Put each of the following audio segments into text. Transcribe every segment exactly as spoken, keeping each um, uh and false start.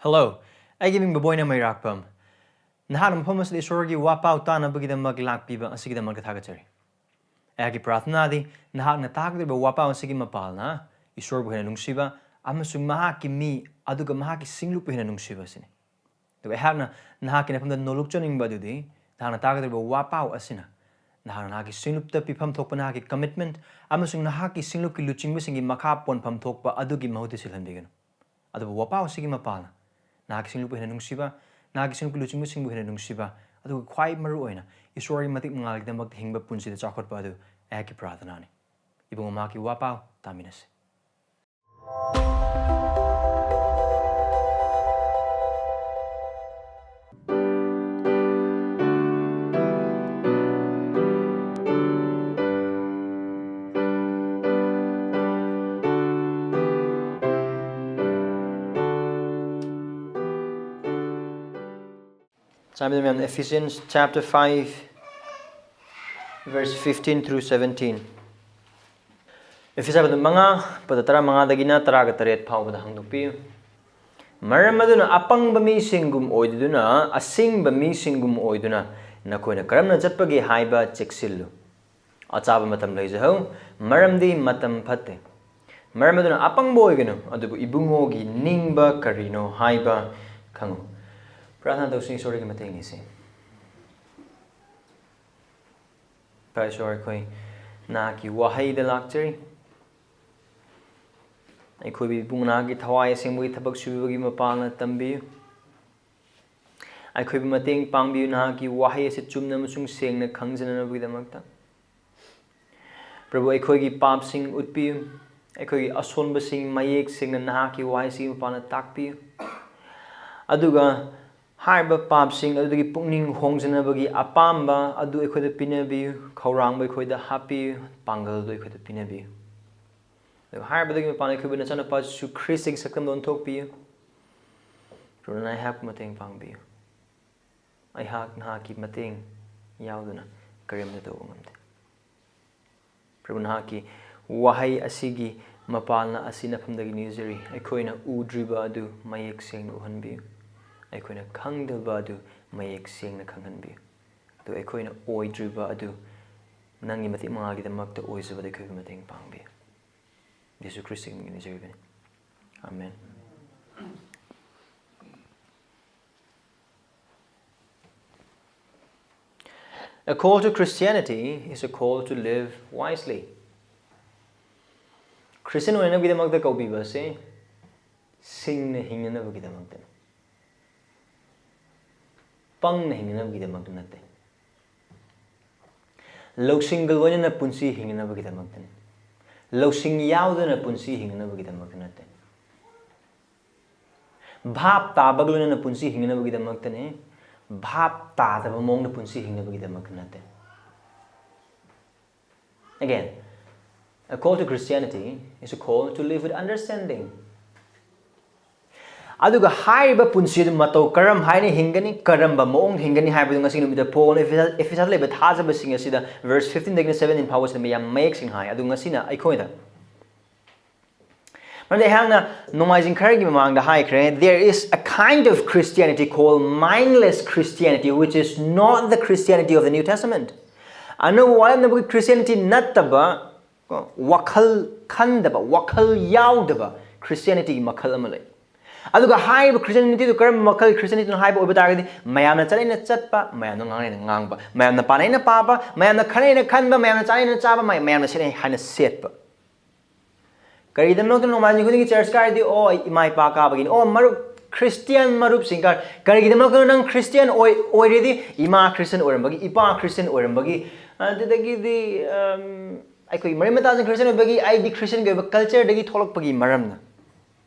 Hello, ꯑꯩꯒꯤ ꯃꯤꯡ ꯕꯕꯣꯏꯅ ꯃꯩꯔꯥꯛꯄꯝ꯫ ꯅꯍꯥꯛꯅ ꯃꯐꯝ ꯑꯁꯤꯗ ꯏꯁꯣꯔꯒꯤ ꯋꯥꯄꯥꯎ ꯇꯥꯅꯕꯒꯤꯗꯃꯛ ꯂꯥꯛꯄꯤꯕ ꯑꯁꯤꯒꯤꯗꯃꯛꯇ ꯊꯥꯒꯠꯆꯔꯤ꯫ ꯑꯩꯍꯥꯛꯀꯤ ꯄ꯭ꯔꯥꯔꯊꯅꯥꯗꯤ ꯅꯍꯥꯛꯅ ꯇꯥꯒꯗꯧꯔꯤꯕ ꯋꯥꯄꯥꯎ ꯑꯁꯤꯒꯤ ꯃꯄꯥꯜꯅ ꯏꯁꯣꯔꯕꯨ ꯍꯦꯟꯅ ꯅꯨꯡꯁꯤꯕ ꯑꯃꯁꯨꯡ ꯃꯍꯥꯛꯀꯤ ꯃꯤ ꯑꯗꯨꯒ ꯃꯍꯥꯛꯀꯤ ꯁꯤꯡꯂꯨꯞꯄꯨ ꯍꯦꯟꯅ ꯅꯨꯡꯁꯤꯕ ꯑꯁꯤꯅꯤ꯫ ꯑꯗꯨꯒ ꯑꯩꯍꯥꯛꯅ ꯅꯍꯥꯛꯀꯤ ꯅꯐꯝꯗ ꯅꯣꯂꯨꯛꯆꯅꯤꯡꯕ ꯑꯗꯨꯗꯤ ꯅꯍꯥꯛꯅ ꯇꯥꯒꯗꯧꯔꯤꯕ ꯋꯥꯄꯥꯎ ꯑꯁꯤꯅ ꯅꯍꯥꯛꯅ ꯅꯍꯥꯛꯀꯤ ꯁꯤꯡꯂꯨꯞꯇ ꯄꯤꯐꯝ ꯊꯣꯛꯄ ꯅꯍꯥꯛꯀꯤ commitment ꯑꯃꯁꯨꯡ ꯅꯍꯥꯛꯀꯤ ꯁꯤꯡꯂꯨꯞꯀꯤ ꯂꯨꯆꯤꯡꯕꯁꯤꯡꯒꯤ ꯃꯈꯥ ꯄꯣꯟꯐꯝ ꯊꯣꯛꯄ ꯑꯗꯨꯒꯤ ꯃꯍꯨꯠꯇ ꯁꯤꯜꯍꯟꯕꯤꯒꯅꯨ꯫ ꯑꯗꯨꯕꯨ ꯋꯥꯄꯥꯎ ꯑꯁꯤꯒꯤ ꯃꯄꯥꯜꯅ ꯅꯍꯥꯛꯀꯤ ꯁꯤꯡꯂꯨꯞꯄꯨ ꯍꯦꯟꯅ ꯅꯨꯡꯁꯤꯕ, ꯅꯍꯥꯛꯀꯤ ꯁꯤꯡꯂꯨꯞꯀꯤ ꯂꯨꯆꯤꯡꯕꯁꯤꯡꯕꯨ ꯍꯦꯟꯅ ꯅꯨꯡꯁꯤꯕ, ꯑꯗꯨꯒ ꯈ꯭ꯋꯥꯏ ꯃꯔꯨ ꯑꯣꯏꯅ ꯏꯁꯣꯔꯒꯤ ꯃꯇꯤꯛ ꯃꯉꯥꯜꯒꯤꯗꯃꯛꯇ ꯍꯤꯡꯕ ꯄꯨꯟꯁꯤꯗ ꯆꯥꯎꯈꯠꯄ ꯑꯗꯨ ꯑꯩꯍꯥꯛꯀꯤ ꯄ꯭ꯔꯥꯔꯊꯅꯥꯅꯤ꯫ ꯏꯕꯨꯡꯉꯣ, ꯃꯍꯥꯛꯀꯤ ꯋꯥꯄꯥꯎ ꯇꯥꯃꯤꯟꯅꯁꯤ꯫ ꯆꯥꯟꯕꯤꯗꯨꯅ ꯃꯌꯥꯝꯅ Ephesians chapter five, verse fifteen through seventeen. Ephesians ꯃꯉꯥ, ꯄꯗ ꯇꯔꯥꯃꯉꯥꯗꯒꯤꯅ ꯇꯔꯥꯒ ꯇꯔꯦꯠ ꯐꯥꯎꯕꯗ ꯍꯥꯡꯗꯣꯛꯄꯤꯌꯨ꯫ ꯃꯔꯝ ꯑꯗꯨꯅ ꯑꯄꯪꯕ ꯃꯤꯁꯤꯡꯒꯨꯝ ꯑꯣꯏꯗꯨꯅ, ꯑꯁꯤꯡꯕ ꯃꯤꯁꯤꯡꯒꯨꯝ ꯑꯣꯏꯗꯨꯅ, ꯅꯈꯣꯏꯅ ꯀꯔꯝꯅ ꯆꯠꯄꯒꯦ ꯍꯥꯏꯕ ꯆꯦꯛꯁꯤꯜꯂꯨ꯫ ꯑꯆꯥꯕ ꯃꯇꯝ ꯂꯩꯖꯍꯧ, ꯃꯔꯝꯗꯤ ꯃꯇꯝ ꯐꯠꯇꯦ꯫ ꯃꯔꯝ ꯑꯗꯨꯅ ꯑꯄꯪꯕ ꯑꯣꯏꯒꯅꯨ, ꯑꯗꯨꯕꯨ ꯏꯕꯨꯡꯉꯣꯒꯤ ꯅꯤꯡꯕ ꯀꯔꯤꯅꯣ ꯍꯥꯏꯕ ꯈꯪꯉꯨ꯫ ꯄ꯭ꯔꯥꯔꯊꯅꯥ ꯇꯧꯁꯤ, ꯏꯁꯣꯔꯒꯤ ꯃꯇꯦꯡ ꯅꯤꯁꯤ꯫ ꯏꯄꯥ ꯏꯁꯣꯔ, ꯑꯩꯈꯣꯏ ꯅꯍꯥꯛꯀꯤ ꯋꯥꯍꯩꯗ ꯂꯥꯛꯆꯔꯤ꯫ ꯑꯩꯈꯣꯏꯕꯨ ꯏꯕꯨꯡ ꯅꯍꯥꯛꯀꯤ ꯊꯋꯥꯏ ꯑꯁꯦꯡꯕꯒꯤ ꯊꯕꯛ ꯁꯨꯕꯤꯕꯒꯤ ꯃꯄꯥꯜꯅ ꯇꯝꯕꯤꯌꯨ꯫ ꯑꯩꯈꯣꯏꯕꯨ ꯃꯇꯦꯡ ꯄꯥꯡꯕꯤꯌꯨ, ꯅꯍꯥꯛꯀꯤ ꯋꯥꯍꯩ ꯑꯁꯤ ꯆꯨꯝꯅ ꯑꯃꯁꯨꯡ ꯁꯦꯡꯅ ꯈꯪꯖꯅꯅꯕꯒꯤꯗꯃꯛꯇ꯫ ꯄ꯭ꯔꯚꯨ, ꯑꯩꯈꯣꯏꯒꯤ ꯄꯥꯞꯁꯤꯡ ꯎꯠꯄꯤꯌꯨ, ꯑꯩꯈꯣꯏꯒꯤ ꯑꯁꯣꯟꯕꯁꯤꯡ ꯃꯌꯦꯛ ꯁꯦꯡꯅ ꯅꯍꯥꯛꯀꯤ ꯋꯥꯍꯩꯁꯤꯒꯤ ꯃꯄꯥꯟꯗ ꯇꯥꯛꯄꯤꯌꯨ, ꯑꯗꯨꯒ ꯍꯥꯏꯔꯤꯕ ꯄꯥꯞꯁꯤꯡ ꯑꯗꯨꯗꯒꯤ ꯄꯨꯛꯅꯤꯡ ꯍꯣꯡꯖꯅꯕꯒꯤ ꯑꯄꯥꯝꯕ ꯑꯗꯨ ꯑꯩꯈꯣꯏꯗ ꯄꯤꯅꯕꯤꯌꯨ, ꯈꯧꯔꯥꯡꯕ ꯑꯩꯈꯣꯏꯗ ꯍꯥꯞꯄꯤꯌꯨ, ꯄꯥꯡꯒꯜꯗꯨ ꯑꯩꯈꯣꯏꯗ ꯄꯤꯅꯕꯤꯌꯨ꯫ ꯑꯗꯨꯒ ꯍꯥꯏꯔꯤꯕꯗꯒꯤ ꯃꯄꯥꯟ ꯑꯩꯈꯣꯏꯕꯨ ꯅꯆꯥꯅꯨꯄꯥ ꯖꯤꯁꯨ ꯈ꯭ꯔꯤꯁꯇꯒꯤ ꯁꯛꯇꯝꯗ ꯑꯣꯟꯊꯣꯛꯄꯤꯌꯨ꯫ ꯄ꯭ꯔꯚꯨꯅ ꯑꯩꯍꯥꯛꯄꯨ ꯃꯇꯦꯡ ꯄꯥꯡꯕꯤꯌꯨ꯫ ꯑꯩꯍꯥꯛ ꯅꯍꯥꯛꯀꯤ ꯃꯇꯦꯡ ꯌꯥꯎꯗꯅ ꯀꯔꯤꯝꯇ ꯇꯧꯕ ꯉꯝꯗꯦ꯫ ꯄ꯭ꯔꯚꯨ, ꯅꯍꯥꯛꯀꯤ ꯋꯥꯍꯩ ꯑꯁꯤꯒꯤ ꯃꯄꯥꯜꯅ ꯑꯁꯤ ꯅꯐꯝꯗꯒꯤ ꯅꯤꯖꯔꯤ, ꯑꯩꯈꯣꯏꯅ ꯎꯗ꯭ꯔꯤꯕ ꯑꯗꯨ ꯃꯌꯦꯛ ꯁꯦꯡꯅ ꯎꯍꯟꯕꯤꯌꯨ, ꯑꯩꯈꯣꯏꯅ ꯈꯪꯗꯕ ꯑꯗꯨ ꯃꯌꯦꯛ ꯁꯦꯡꯅ ꯈꯪꯍꯟꯕꯤꯌꯨ, ꯑꯗꯨ ꯑꯩꯈꯣꯏꯅ ꯑꯣꯏꯗ꯭ꯔꯤꯕ ꯑꯗꯨ ꯅꯪꯒꯤ ꯃꯇꯤꯛ ꯃꯉꯥꯒꯤꯗꯃꯛꯇ ꯑꯣꯏꯖꯕꯗ ꯑꯩꯈꯣꯏꯕꯨ ꯃꯇꯦꯡ ꯄꯥꯡꯕꯤꯌꯨ꯫ ꯌꯦꯁꯨ ꯈ꯭ꯔꯤꯁꯇꯒꯤ ꯃꯤꯡ ꯅꯤꯖꯔꯤꯕꯅꯤ꯫ Amen. A call to Christianity is a call to live wisely. Christian ꯑꯣꯏꯅꯕꯒꯤꯗꯃꯛꯇ ꯀꯧꯕꯤꯕ ꯑꯁꯤ ꯁꯤꯡꯅ ꯍꯤꯡꯅꯅꯕꯒꯤꯗꯃꯛꯇꯅꯤ, ꯄꯪꯅ ꯍꯤꯡꯅꯅꯕꯒꯤꯗꯃꯛꯇ ꯅꯠꯇꯦ꯫ ꯂꯧꯁꯤꯡꯒ ꯂꯣꯏꯅꯅ ꯄꯨꯟꯁꯤ ꯍꯤꯡꯅꯅꯕꯒꯤꯗꯃꯛꯇꯅꯤ, ꯂꯧꯁꯤꯡ ꯌꯥꯎꯗꯅ ꯄꯨꯟꯁꯤ ꯍꯤꯡꯅꯅꯕꯒꯤꯗꯃꯛꯇ ꯅꯠꯇꯦ꯫ ꯚꯥꯞ ꯇꯥꯕꯒ ꯂꯣꯏꯅꯅ ꯄꯨꯟꯁꯤ ꯍꯤꯡꯅꯕꯒꯤꯗꯃꯛꯇꯅꯤ, ꯚꯥꯞ ꯇꯥꯗꯕ ꯃꯑꯣꯡꯗ ꯄꯨꯟꯁꯤ ꯍꯤꯡꯅꯕꯒꯤꯗꯃꯛꯇ ꯅꯠꯇꯦ꯫ Again, a call to Christianity is a call to live with understanding. ꯑꯗꯨꯒ ꯍꯥꯏꯔꯤꯕ ꯄꯨꯟꯁꯤ ꯑꯗꯨ ꯃꯇꯧ ꯀꯔꯝ ꯍꯥꯏꯅ ꯍꯤꯡꯒꯅꯤ, ꯀꯔꯝꯕ ꯃꯑꯣꯡꯗ ꯍꯤꯡꯒꯅꯤ ꯍꯥꯏꯕꯗꯨ ꯉꯁꯤ ꯅꯨꯃꯤꯠꯇ ꯄꯣꯜꯅ ꯏꯐꯤꯁꯥ-, ꯏꯐꯤꯁꯥꯗ ꯂꯩꯕ ꯊꯥꯖꯕꯁꯤꯡ ꯑꯁꯤꯗ verse fifteen ꯗꯒꯤꯅ seventeen ꯐꯥꯎꯕꯁꯤꯗ ꯌꯥꯝ ꯃꯌꯦꯛ ꯁꯦꯡꯅ ꯍꯥꯏ꯫ ꯑꯗꯨ ꯉꯁꯤꯅ ꯑꯩꯈꯣꯏꯗ, ꯃꯔꯝꯗꯤ ꯑꯩꯍꯥꯛꯅ ꯅꯣꯡꯃꯥꯏꯖꯤꯡ ꯈꯔꯒꯤ ꯃꯃꯥꯡꯗ ꯍꯥꯏꯈ꯭ꯔꯦ, there is a kind of Christianity called mindless Christianity, which is not the Christianity of the New Testament. ꯑꯅꯧꯕ ꯋꯥꯔꯦꯞꯅꯕꯒꯤ ꯈ꯭ꯔꯤꯁꯇꯤꯌꯥꯅꯤꯇꯤ ꯅꯠꯇꯕ, ꯀꯣ, ꯋꯥꯈꯜ ꯈꯟꯗꯕ, ꯋꯥꯈꯜ ꯌꯥꯎꯗꯕ ꯈ꯭ꯔꯤꯁꯇꯤꯌꯥꯅꯤꯇꯤꯒꯤ ꯃꯈꯜ ꯑꯃ ꯂꯩ꯫ ꯑꯗꯨꯒ ꯍꯥꯏꯔꯤꯕ ꯈ꯭ꯔꯤꯁꯇꯤꯌꯥꯅꯤꯇꯤꯗꯨ ꯀꯔꯝꯕ ꯃꯈꯜ ꯈ꯭ꯔꯤꯁꯇꯤꯌꯥꯅꯤꯇꯤꯅꯣ ꯍꯥꯏꯕ ꯑꯣꯏꯕ ꯇꯥꯔꯒꯗꯤ, ꯃꯌꯥꯝꯅ ꯆꯠꯅꯩꯅ ꯆꯠꯄ, ꯃꯌꯥꯝꯅ ꯉꯥꯡꯅꯩꯅ ꯉꯥꯡꯕ, ꯃꯌꯥꯝꯅ ꯄꯥꯅꯩꯅ ꯄꯥꯕ, ꯃꯌꯥꯝꯅ ꯈꯟꯅꯩꯅ ꯈꯟꯕ, ꯃꯌꯥꯝꯅ ꯆꯥꯅꯩꯅ ꯆꯥꯕ, ꯃꯌꯥꯝ-, ꯃꯌꯥꯝꯅ ꯁꯦꯠꯅꯩ ꯍꯥꯏꯅ ꯁꯦꯠꯄ꯫ ꯀꯔꯤꯒꯤꯗꯃꯛꯇ ꯅꯣꯡꯃꯥꯏꯖꯤꯡ ꯈꯨꯗꯤꯡꯒꯤ ꯆꯔꯆ ꯀꯥꯔꯗꯤ? ꯑꯣ, ꯑꯩ ꯏꯃꯥ ꯏꯄꯥ ꯀꯥꯕꯒꯤꯅꯤ꯫ ꯑꯣ, ꯃꯔꯨꯞ, ꯈ꯭ꯔꯤꯁꯇꯤꯌꯥꯟ ꯃꯔꯨꯞꯁꯤꯡ ꯀꯥꯔ-, ꯀꯔꯤꯒꯤꯗꯃꯛꯇꯅꯣ ꯅꯪ ꯈ꯭ꯔꯤꯁꯇꯤꯌꯥꯟ ꯑꯣꯏ-, ꯑꯣꯏꯔꯤꯗꯤ? ꯏꯃꯥ ꯈ꯭ꯔꯤꯁꯇꯤꯌꯥꯟ ꯑꯣꯏꯔꯝꯕꯒꯤ, ꯏꯄꯥ ꯈ꯭ꯔꯤꯁꯇꯤꯌꯥꯟ ꯑꯣꯏꯔꯝꯕꯒꯤ, ꯑꯗꯨꯗꯒꯤꯗꯤ, ꯑꯝ, ꯑꯩꯈꯣꯏ ꯃꯔꯤ ꯃꯇꯥꯁꯤꯡ ꯈ꯭ꯔꯤꯁꯇꯤꯌꯥꯟ ꯑꯣꯏꯕꯒꯤ, ꯑꯩꯗꯤ ꯈ꯭ꯔꯤꯁꯇꯤꯌꯥꯟꯒꯤ ꯑꯣꯏꯕ ꯀꯜꯆꯔꯗꯒꯤ ꯊꯣꯛꯂꯛꯄꯒꯤ ꯃꯔꯝꯅ꯫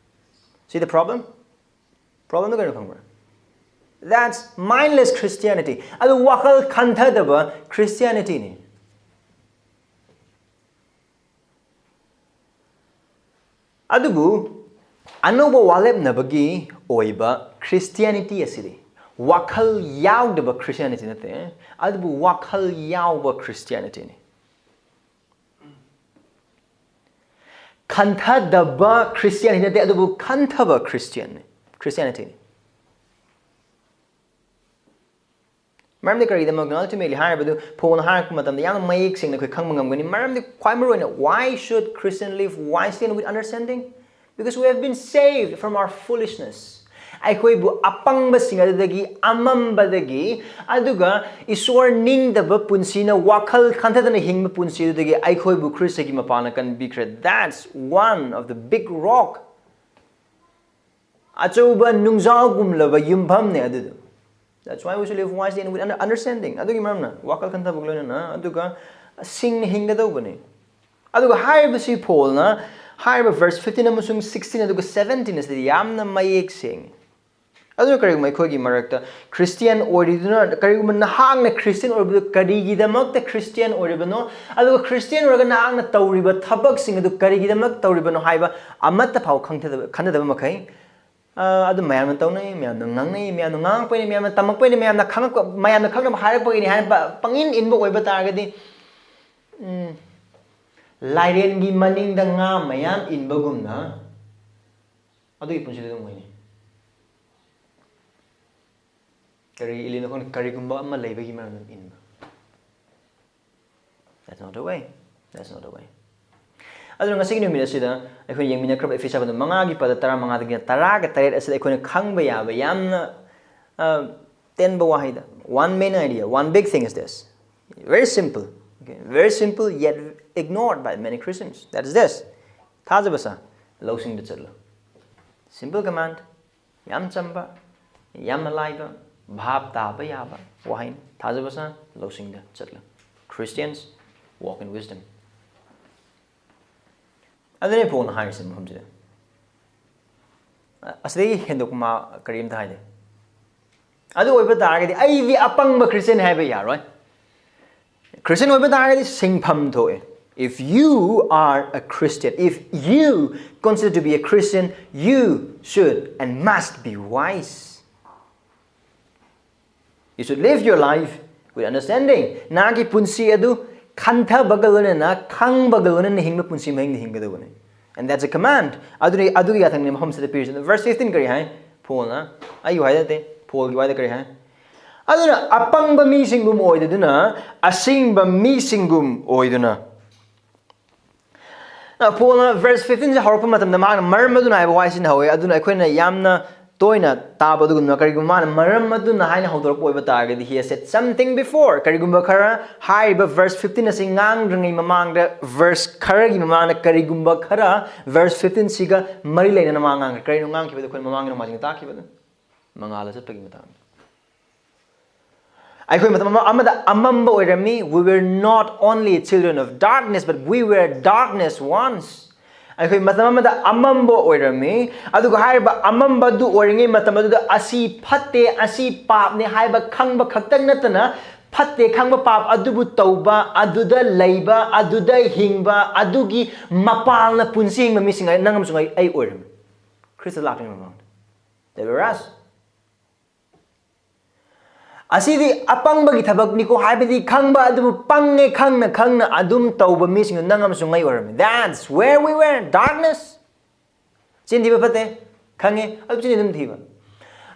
See the problem? Problemꯗꯨ ꯀꯩꯅꯣ ꯈꯪꯕ꯭ꯔꯥ? That's mindless Christianity. ꯑꯗꯨ ꯋꯥꯈꯜ ꯈꯟꯊꯗꯕ ꯈ꯭ꯔꯤꯁꯇꯤꯌꯥꯅꯤꯇꯤꯅꯤ꯫ ꯑꯗꯨꯕꯨ ꯑꯅꯧꯕ ꯋꯥꯔꯦꯞꯅꯕꯒꯤ ꯑꯣꯏꯕ ꯈ꯭ꯔꯤꯁꯇꯤꯌꯥꯅꯤꯇꯤ ꯑꯁꯤꯗꯤ ꯋꯥꯈꯜ ꯌꯥꯎꯗꯕ ꯈ꯭ꯔꯤꯁꯇꯤꯌꯥꯅꯤꯇꯤ ꯅꯠꯇꯦ, ꯑꯗꯨꯕꯨ ꯋꯥꯈꯜ ꯌꯥꯎꯕ ꯈ꯭ꯔꯤꯁꯇꯤꯌꯥꯅꯤꯇꯤꯅꯤ꯫ ꯈꯟꯊꯗꯕ ꯈ꯭ꯔꯤꯁꯇꯤꯌꯥꯟ ꯅꯠꯇꯦ, ꯑꯗꯨꯕꯨ ꯈꯟꯊꯕ ꯈ꯭ꯔꯤꯁꯇꯤꯌꯥꯟꯅꯤ, ꯈ꯭ꯔꯤꯁꯇꯤꯌꯥꯅꯤꯇꯤꯅꯤ꯫ ꯃꯔꯝꯗꯤ ꯀꯔꯤꯒꯤꯗꯃꯛꯇꯅꯣ? Ultimately ꯍꯥꯏꯔꯤꯕꯗꯨ ꯐꯣꯟ ꯍꯥꯏꯔꯛꯄ ꯃꯇꯝꯗ ꯌꯥꯝꯅ ꯃꯌꯦꯛ ꯁꯦꯡꯅ ꯑꯩꯈꯣꯏ ꯈꯪꯕ ꯉꯝꯒꯅꯤ꯫ ꯃꯔꯝꯗꯤ ꯈ꯭ꯋꯥꯏ ꯃꯔꯨ ꯑꯣꯏꯅ, why should Christian live wisely and with understanding? Because we have been saved from our foolishness. ꯑꯩꯈꯣꯏꯕꯨ ꯑꯄꯪꯕꯁꯤꯡ ꯑꯗꯨꯗꯒꯤ, ꯑꯃꯝꯕꯗꯒꯤ, ꯑꯗꯨꯒ ꯏꯁꯣꯔ ꯅꯤꯡꯗꯕ ꯄꯨꯟꯁꯤꯅ, ꯋꯥꯈꯜ ꯈꯟꯊꯗꯅ ꯍꯤꯡꯕ ꯄꯨꯟꯁꯤ ꯑꯗꯨꯗꯒꯤ ꯑꯩꯈꯣꯏꯕꯨ ꯈ꯭ꯔꯤꯁꯇꯒꯤ ꯃꯄꯥꯟꯅ ꯀꯟꯕꯤꯈ꯭ꯔꯦ꯫ That's one of the big rock. ꯑꯆꯧꯕ ꯅꯨꯡꯖꯥꯎꯒꯨꯝꯂꯕ ꯌꯨꯝꯐꯝꯅꯦ ꯑꯗꯨꯗꯣ꯫ That's why we should live wisely and with under- understanding. ꯑꯗꯨꯒꯤ ꯃꯔꯝꯅ ꯋꯥꯈꯜ ꯈꯟꯊꯕꯒ ꯂꯣꯏꯅꯅ, ꯑꯗꯨꯒ ꯁꯤꯡꯅ ꯍꯤꯡꯒꯗꯧꯕꯅꯤ꯫ ꯑꯗꯨꯒ ꯍꯥꯏꯔꯤꯕꯁꯤ ꯄꯣꯜꯅ ꯍꯥꯏꯔꯤꯕ verse fifteen ꯑꯃꯁꯨꯡ sixteen ꯑꯗꯨꯒ seventeen ꯑꯁꯤꯗꯤ ꯌꯥꯝꯅ ꯃꯌꯦꯛ ꯁꯦꯡꯉꯤ꯫ ꯑꯗꯨꯅ ꯀꯔꯤꯒꯨꯝꯕ ꯑꯩꯈꯣꯏꯒꯤ ꯃꯔꯛꯇ ꯈ꯭ꯔꯤꯁꯇꯤꯌꯥꯟ ꯑꯣꯏꯔꯤꯗꯨꯅ, ꯀꯔꯤꯒꯨꯝꯕ ꯅꯍꯥꯛꯅ ꯈ꯭ꯔꯤꯁꯇꯤꯌꯥꯟ ꯑꯣꯏꯔꯤꯕꯗꯨ ꯀꯔꯤꯒꯤꯗꯃꯛꯇ ꯈ꯭ꯔꯤꯁꯇꯤꯌꯥꯟ ꯑꯣꯏꯔꯤꯕꯅꯣ? ꯑꯗꯨꯒ ꯈ꯭ꯔꯤꯁꯇꯤꯌꯥꯟ ꯑꯣꯏꯔꯒ ꯅꯍꯥꯛꯅ ꯇꯧꯔꯤꯕ ꯊꯕꯛꯁꯤꯡ ꯑꯗꯨ ꯀꯔꯤꯒꯤꯗꯃꯛ ꯇꯧꯔꯤꯕꯅꯣ ꯍꯥꯏꯕ ꯑꯃꯠꯇ ꯐꯥꯎ ꯈꯪꯊꯗꯕ, ꯈꯟꯅꯗꯕ ꯃꯈꯩ, ꯑ, ꯑꯗꯨꯝ ꯃꯌꯥꯝꯅ ꯇꯧꯅꯩ, ꯃꯌꯥꯝꯅ ꯉꯥꯡꯅꯩ, ꯃꯌꯥꯝꯅ ꯉꯥꯡꯉꯛꯄꯩꯅꯦ, ꯃꯌꯥꯝꯅ ꯇꯝꯃꯛꯄꯩꯅꯦ, ꯃꯌꯥꯝꯅ ꯈꯪꯉꯛꯄ, ꯃꯌꯥꯝꯅ ꯈꯪꯅꯕ ꯍꯥꯏꯔꯛꯄꯒꯤꯅꯤ ꯍꯥꯏꯅ ꯄ-, ꯄꯪꯏꯟ ꯏꯟꯕ ꯑꯣꯏꯕ ꯇꯥꯔꯒꯗꯤ, ꯎꯝ, ꯂꯥꯏꯔꯦꯟꯒꯤ ꯃꯅꯤꯡꯗ ꯉꯥ ꯃꯌꯥꯝ ꯏꯟꯕꯒꯨꯝꯅ ꯑꯗꯨꯒꯤ ꯄꯨꯟꯁꯤꯗ ꯑꯗꯨꯝ ꯑꯣꯏꯅꯤ꯫ ꯀꯔꯤ ꯏꯜꯂꯤꯅꯣ ꯈꯪꯗꯦ, ꯀꯔꯤꯒꯨꯝꯕ ꯑꯃ ꯂꯩꯕꯒꯤ ꯃꯔꯝꯗ ꯑꯗꯨꯝ ꯏꯟꯕ꯫ That's not the way. That's not the way. ꯑꯗꯨꯅ ꯉꯁꯤꯒꯤ ꯅꯨꯃꯤꯠ ꯑꯁꯤꯗ ꯑꯩꯈꯣꯏꯅ ꯌꯦꯡꯃꯤꯟꯅꯈ꯭ꯔꯕ ꯏꯐꯤꯁꯥꯕꯗ ꯃꯉꯥꯒꯤ ꯄꯗ ꯇꯔꯥꯃꯉꯥꯗꯒꯤꯅ ꯇꯔꯥꯒ ꯇꯔꯦꯠ ꯑꯁꯤꯗ ꯑꯩꯈꯣꯏꯅ ꯈꯪꯕ ꯌꯥꯕ ꯌꯥꯝꯅ, ꯑ, ꯇꯦꯟꯕ ꯋꯥꯍꯩꯗ, one main idea, one big thing is this. Very simple. Okay? Very simple, yet ignored by many Christians. That is this. ꯊꯥꯖꯕ ꯁꯥ, ꯂꯧꯁꯤꯡꯗ ꯆꯠꯂꯨ꯫ Simple command. ꯌꯥꯝ ꯆꯝꯕ, ꯌꯥꯝꯅ ꯂꯥꯏꯕ, ꯚꯥꯞ ꯇꯥꯕ ꯌꯥꯕ ꯋꯥꯍꯩꯅꯤ꯫ ꯊꯥꯖꯕ ꯁꯥ, ꯂꯧꯁꯤꯡꯗ ꯆꯠꯂꯨ꯫ Christians, walk in wisdom. ꯑꯗꯨꯅꯦ ꯄꯣꯜꯅ ꯍꯥꯏꯔꯤꯁꯦ ꯃꯐꯝꯁꯤꯗ꯫ ꯑ-, ꯑꯁꯤꯗꯒꯤ ꯍꯦꯟꯗꯣꯛꯄ ꯃꯥ ꯀꯔꯤꯝꯇ ꯍꯥꯏꯗꯦ꯫ ꯑꯗꯨ ꯑꯣꯏꯕ ꯇꯥꯔꯒꯗꯤ ꯑꯩꯗꯤ ꯑꯄꯪꯕ ꯈ꯭ꯔꯤꯁꯇꯤꯌꯟ ꯍꯥꯏꯕ ꯌꯥꯔꯣꯏ꯫ ꯈ꯭ꯔꯤꯁꯇꯤꯌꯟ ꯑꯣꯏꯕ ꯇꯥꯔꯒꯗꯤ ꯁꯤꯡꯐꯝ ꯊꯣꯛꯑꯦ꯫ If you are a Christian, if you consider to be a Christian, you should and must be wise. You should live your life with understanding. ꯅꯍꯥꯛꯀꯤ ꯄꯨꯟꯁꯤ ꯑꯗꯨ ꯈꯟꯊꯕꯒ ꯂꯣꯏꯅꯅ, ꯈꯪꯕꯒ ꯂꯣꯏꯅꯅ ꯍꯤꯡꯕ ꯄꯨꯟꯁꯤ ꯃꯍꯤꯡꯗ ꯍꯤꯡꯒꯗꯧꯕꯅꯤ꯫ And that's a command. ꯑꯗꯨꯅꯤ, ꯑꯗꯨꯒꯤ ꯌꯥꯊꯪꯅꯤ ꯃꯐꯝꯁꯤꯗ ꯄꯤꯔꯤꯁꯤ꯫ Verse fifteen ꯀꯔꯤ ꯍꯥꯏ? ꯄꯣꯜꯅ, ꯑꯩꯒꯤ ꯋꯥꯍꯩ ꯅꯠꯇꯦ, ꯄꯣꯜꯒꯤ ꯋꯥꯍꯩꯗ ꯀꯔꯤ ꯍꯥꯏ? ꯑꯗꯨꯅ ꯑꯄꯪꯕ ꯃꯤꯁꯤꯡꯒꯨꯝ ꯑꯣꯏꯗꯗꯨꯅ ꯑꯁꯤꯡꯕ ꯃꯤꯁꯤꯡꯒꯨꯝ ꯑꯣꯏꯗꯨꯅ꯫ ꯄꯣꯜꯅ verse fifteenꯁꯦ ꯍꯧꯔꯛꯄ ꯃꯇꯝꯗ ꯃꯥꯅ "ꯃꯔꯝ ꯑꯗꯨꯅ" ꯍꯥꯏꯕ ꯋꯥꯍꯩꯁꯤꯅ ꯍꯧꯋꯦ꯫ ꯑꯗꯨꯅ ꯑꯩꯈꯣꯏꯅ ꯌꯥꯝꯅ ꯇꯣꯏꯅ ꯇꯥꯕ ꯑꯗꯨꯒꯨꯝꯕ, ꯀꯔꯤꯒꯨꯝꯕ ꯃꯥꯅ "ꯃꯔꯝ ꯑꯗꯨꯅ" ꯍꯥꯏꯅ ꯍꯧꯗꯣꯔꯛꯄ ꯑꯣꯏꯕ ꯇꯥꯔꯒꯗꯤ, he has said something before, ꯀꯔꯤꯒꯨꯝꯕ ꯈꯔ, ꯍꯥꯏꯔꯤꯕ verse fifteen ꯑꯁꯤ ꯉꯥꯡꯗ꯭ꯔꯤꯉꯩ ꯃꯃꯥꯡꯗ, verse ꯈꯔꯒꯤ ꯃꯃꯥꯡꯗ ꯀꯔꯤꯒꯨꯝꯕ ꯈꯔ verse fifteenꯁꯤꯒ ꯃꯔꯤ ꯂꯩꯅꯅ ꯃꯥ ꯉꯥꯡꯈ꯭ꯔꯦ꯫ ꯀꯔꯤꯅꯣ ꯉꯥꯡꯈꯤꯕꯗꯣ? ꯑꯩꯈꯣꯏꯅ ꯃꯃꯥꯡꯒꯤ ꯅꯣꯡꯃꯥꯏꯖꯤꯡ ꯇꯥꯛꯈꯤꯕꯗꯣ, ꯃꯉꯥꯜꯗ ꯆꯠꯄꯒꯤ ꯃꯇꯥꯡꯗ꯫ ꯑꯩꯈꯣꯏ ꯃꯇꯝ ꯑꯃ-, ꯑꯃꯗ ꯑꯃꯝꯕ ꯑꯣꯏꯔꯝꯃꯤ꯫ We were not only children of darkness, but we were darkness once. ꯑꯩꯈꯣꯏ ꯃꯇꯝ ꯑꯃꯗ ꯑꯃꯝꯕ ꯑꯣꯏꯔꯝꯃꯤ, ꯑꯗꯨꯒ ꯍꯥꯏꯔꯤꯕ ꯑꯃꯝꯕꯗꯨ ꯑꯣꯏꯔꯤꯉꯩ ꯃꯇꯝ ꯑꯗꯨꯗ ꯑꯁꯤ ꯐꯠꯇꯦ, ꯑꯁꯤ ꯄꯥꯞꯅꯦ ꯍꯥꯏꯕ ꯈꯪꯕ ꯈꯛꯇꯪ ꯅꯠꯇꯅ, ꯐꯠꯇꯦ ꯈꯪꯕ, ꯄꯥꯞ ꯑꯗꯨꯕꯨ ꯇꯧꯕ, ꯑꯗꯨꯗ ꯂꯩꯕ, ꯑꯗꯨꯗ ꯍꯤꯡꯕ, ꯑꯗꯨꯒꯤ ꯃꯄꯥꯜꯅ ꯄꯨꯟꯁꯤ ꯍꯤꯡꯕ ꯃꯤꯁꯤꯡ ꯑꯩ, ꯅꯪ ꯑꯃꯁꯨꯡ ꯑꯩ, ꯑꯩ ꯑꯣꯏꯔꯝꯃꯤ꯫ ꯈ꯭ꯔꯤꯁꯇ ꯂꯥꯛꯇ꯭ꯔꯤꯉꯩ ꯃꯃꯥꯡꯗ꯫ They were us. ꯑꯁꯤꯗꯤ ꯑꯄꯪꯕꯒꯤ ꯊꯕꯛꯅꯤꯀꯣ, ꯍꯥꯏꯕꯗꯤ ꯈꯪꯕ ꯑꯗꯨꯕꯨ ꯄꯪꯉꯦ ꯈꯪꯅ ꯈꯪꯅ ꯑꯗꯨꯝ ꯇꯧꯕ ꯃꯤꯁꯤꯡꯗꯨ ꯅꯪ ꯑꯃꯁꯨꯡ ꯑꯩ ꯑꯣꯏꯔꯝꯃꯤ꯫ That's where we were, darkness. ꯆꯤꯟ ꯊꯤꯕ ꯐꯠꯇꯦ, ꯈꯪꯉꯦ, ꯑꯗꯨ ꯆꯤꯟ ꯑꯗꯨꯝ ꯊꯤꯕ꯫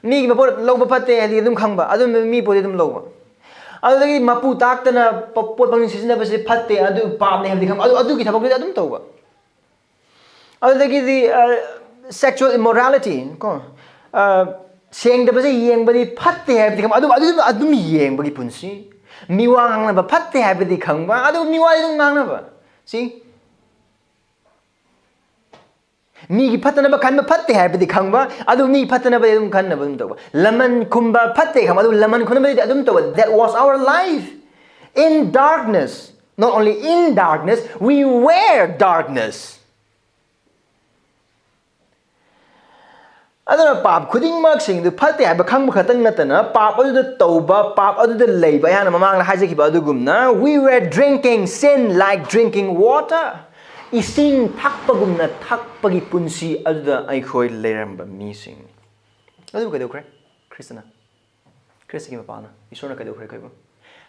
ꯃꯤꯒꯤ ꯃꯄꯣꯠ ꯂꯧꯕ ꯐꯠꯇꯦ ꯍꯥꯏꯗꯤ ꯑꯗꯨꯝ ꯈꯪꯕ, ꯑꯗꯨꯝ ꯃꯤ ꯄꯣꯠꯇꯤ ꯑꯗꯨꯝ ꯂꯧꯕ꯫ ꯑꯗꯨꯗꯒꯤ ꯃꯄꯨ ꯇꯥꯛꯇꯅ ꯄ-, ꯄꯣꯠ ꯄꯪꯁꯤꯟ ꯁꯤꯖꯤꯟꯅꯕꯁꯤ ꯐꯠꯇꯦ, ꯑꯗꯨ ꯄꯥꯞꯅꯦ ꯍꯥꯏꯕꯗꯤ ꯈꯪꯕ, ꯑꯗꯨ, ꯑꯗꯨꯒꯤ ꯊꯕꯛꯇꯨꯗꯤ ꯑꯗꯨꯝ ꯇꯧꯕ꯫ ꯑꯗꯨꯗꯒꯤꯗꯤ, ꯑ, sexual immorality ꯀꯣ, ꯑ, ꯁꯦꯡꯗꯕꯁꯦ ꯌꯦꯡꯕꯗꯤ ꯐꯠꯇꯦ ꯍꯥꯏꯕꯗꯤ ꯈꯪꯕ, ꯑꯗꯨꯝ, ꯑꯗꯨꯝ, ꯑꯗꯨꯝ ꯌꯦꯡꯕꯒꯤ ꯄꯨꯟꯁꯤ꯫ ꯃꯤꯋꯥ ꯉꯥꯡꯅꯕ ꯐꯠꯇꯦ ꯍꯥꯏꯕꯗꯤ ꯈꯪꯕ, ꯑꯗꯨ ꯃꯤꯋꯥꯗꯤ ꯑꯗꯨꯝ ꯉꯥꯡꯅꯕ꯫ ꯁꯤ ꯃꯤꯒꯤ ꯐꯠꯇꯅꯕ ꯈꯟꯕ ꯐꯠꯇꯦ ꯍꯥꯏꯕꯗꯤ ꯈꯪꯕ, ꯑꯗꯨ ꯃꯤ ꯐꯠꯇꯅꯕꯗꯤ ꯑꯗꯨꯝ ꯈꯟꯅꯕ ꯑꯗꯨꯝ ꯇꯧꯕ꯫ ꯂꯃꯟ ꯈꯨꯝꯕ ꯐꯠꯇꯦ ꯈꯪꯕ, ꯑꯗꯨ ꯂꯃꯟ ꯈꯨꯝꯅꯕꯗꯤ ꯑꯗꯨꯝ ꯇꯧꯕ꯫ That was our life. In darkness, not only in darkness, we were darkness. ꯑꯗꯨꯅ ꯄꯥꯞ ꯈꯨꯗꯤꯡꯃꯛꯁꯤꯡꯗꯨ ꯐꯠꯇꯦ ꯍꯥꯏꯕ ꯈꯪꯕ ꯈꯛꯇꯪ ꯅꯠꯇꯅ, ꯄꯥꯞ ꯑꯗꯨꯗ ꯇꯧꯕ, ꯄꯥꯞ ꯑꯗꯨꯗ ꯂꯩꯕ, ꯑꯩꯍꯥꯛꯅ ꯃꯃꯥꯡꯗ ꯍꯥꯏꯖꯈꯤꯕ ꯑꯗꯨꯒꯨꯝꯅ, we were drinking sin like drinking water. ꯏꯁꯤꯡ ꯊꯛꯄꯒꯨꯝꯅ ꯊꯛꯄꯒꯤ ꯄꯨꯟꯁꯤ ꯑꯗꯨꯗ ꯑꯩꯈꯣꯏ ꯂꯩꯔꯝꯕ ꯃꯤꯁꯤꯡꯅꯤ꯫ ꯑꯗꯨꯕꯨ ꯀꯩꯗꯧꯈ꯭ꯔꯦ? ꯈ꯭ꯔꯤꯁꯇꯅ, ꯈ꯭ꯔꯤꯁꯇꯒꯤ ꯃꯄꯥꯜꯅ, ꯏꯁꯣꯔꯅ ꯀꯩꯗꯧꯈ꯭ꯔꯦ ꯑꯩꯈꯣꯏꯕꯨ?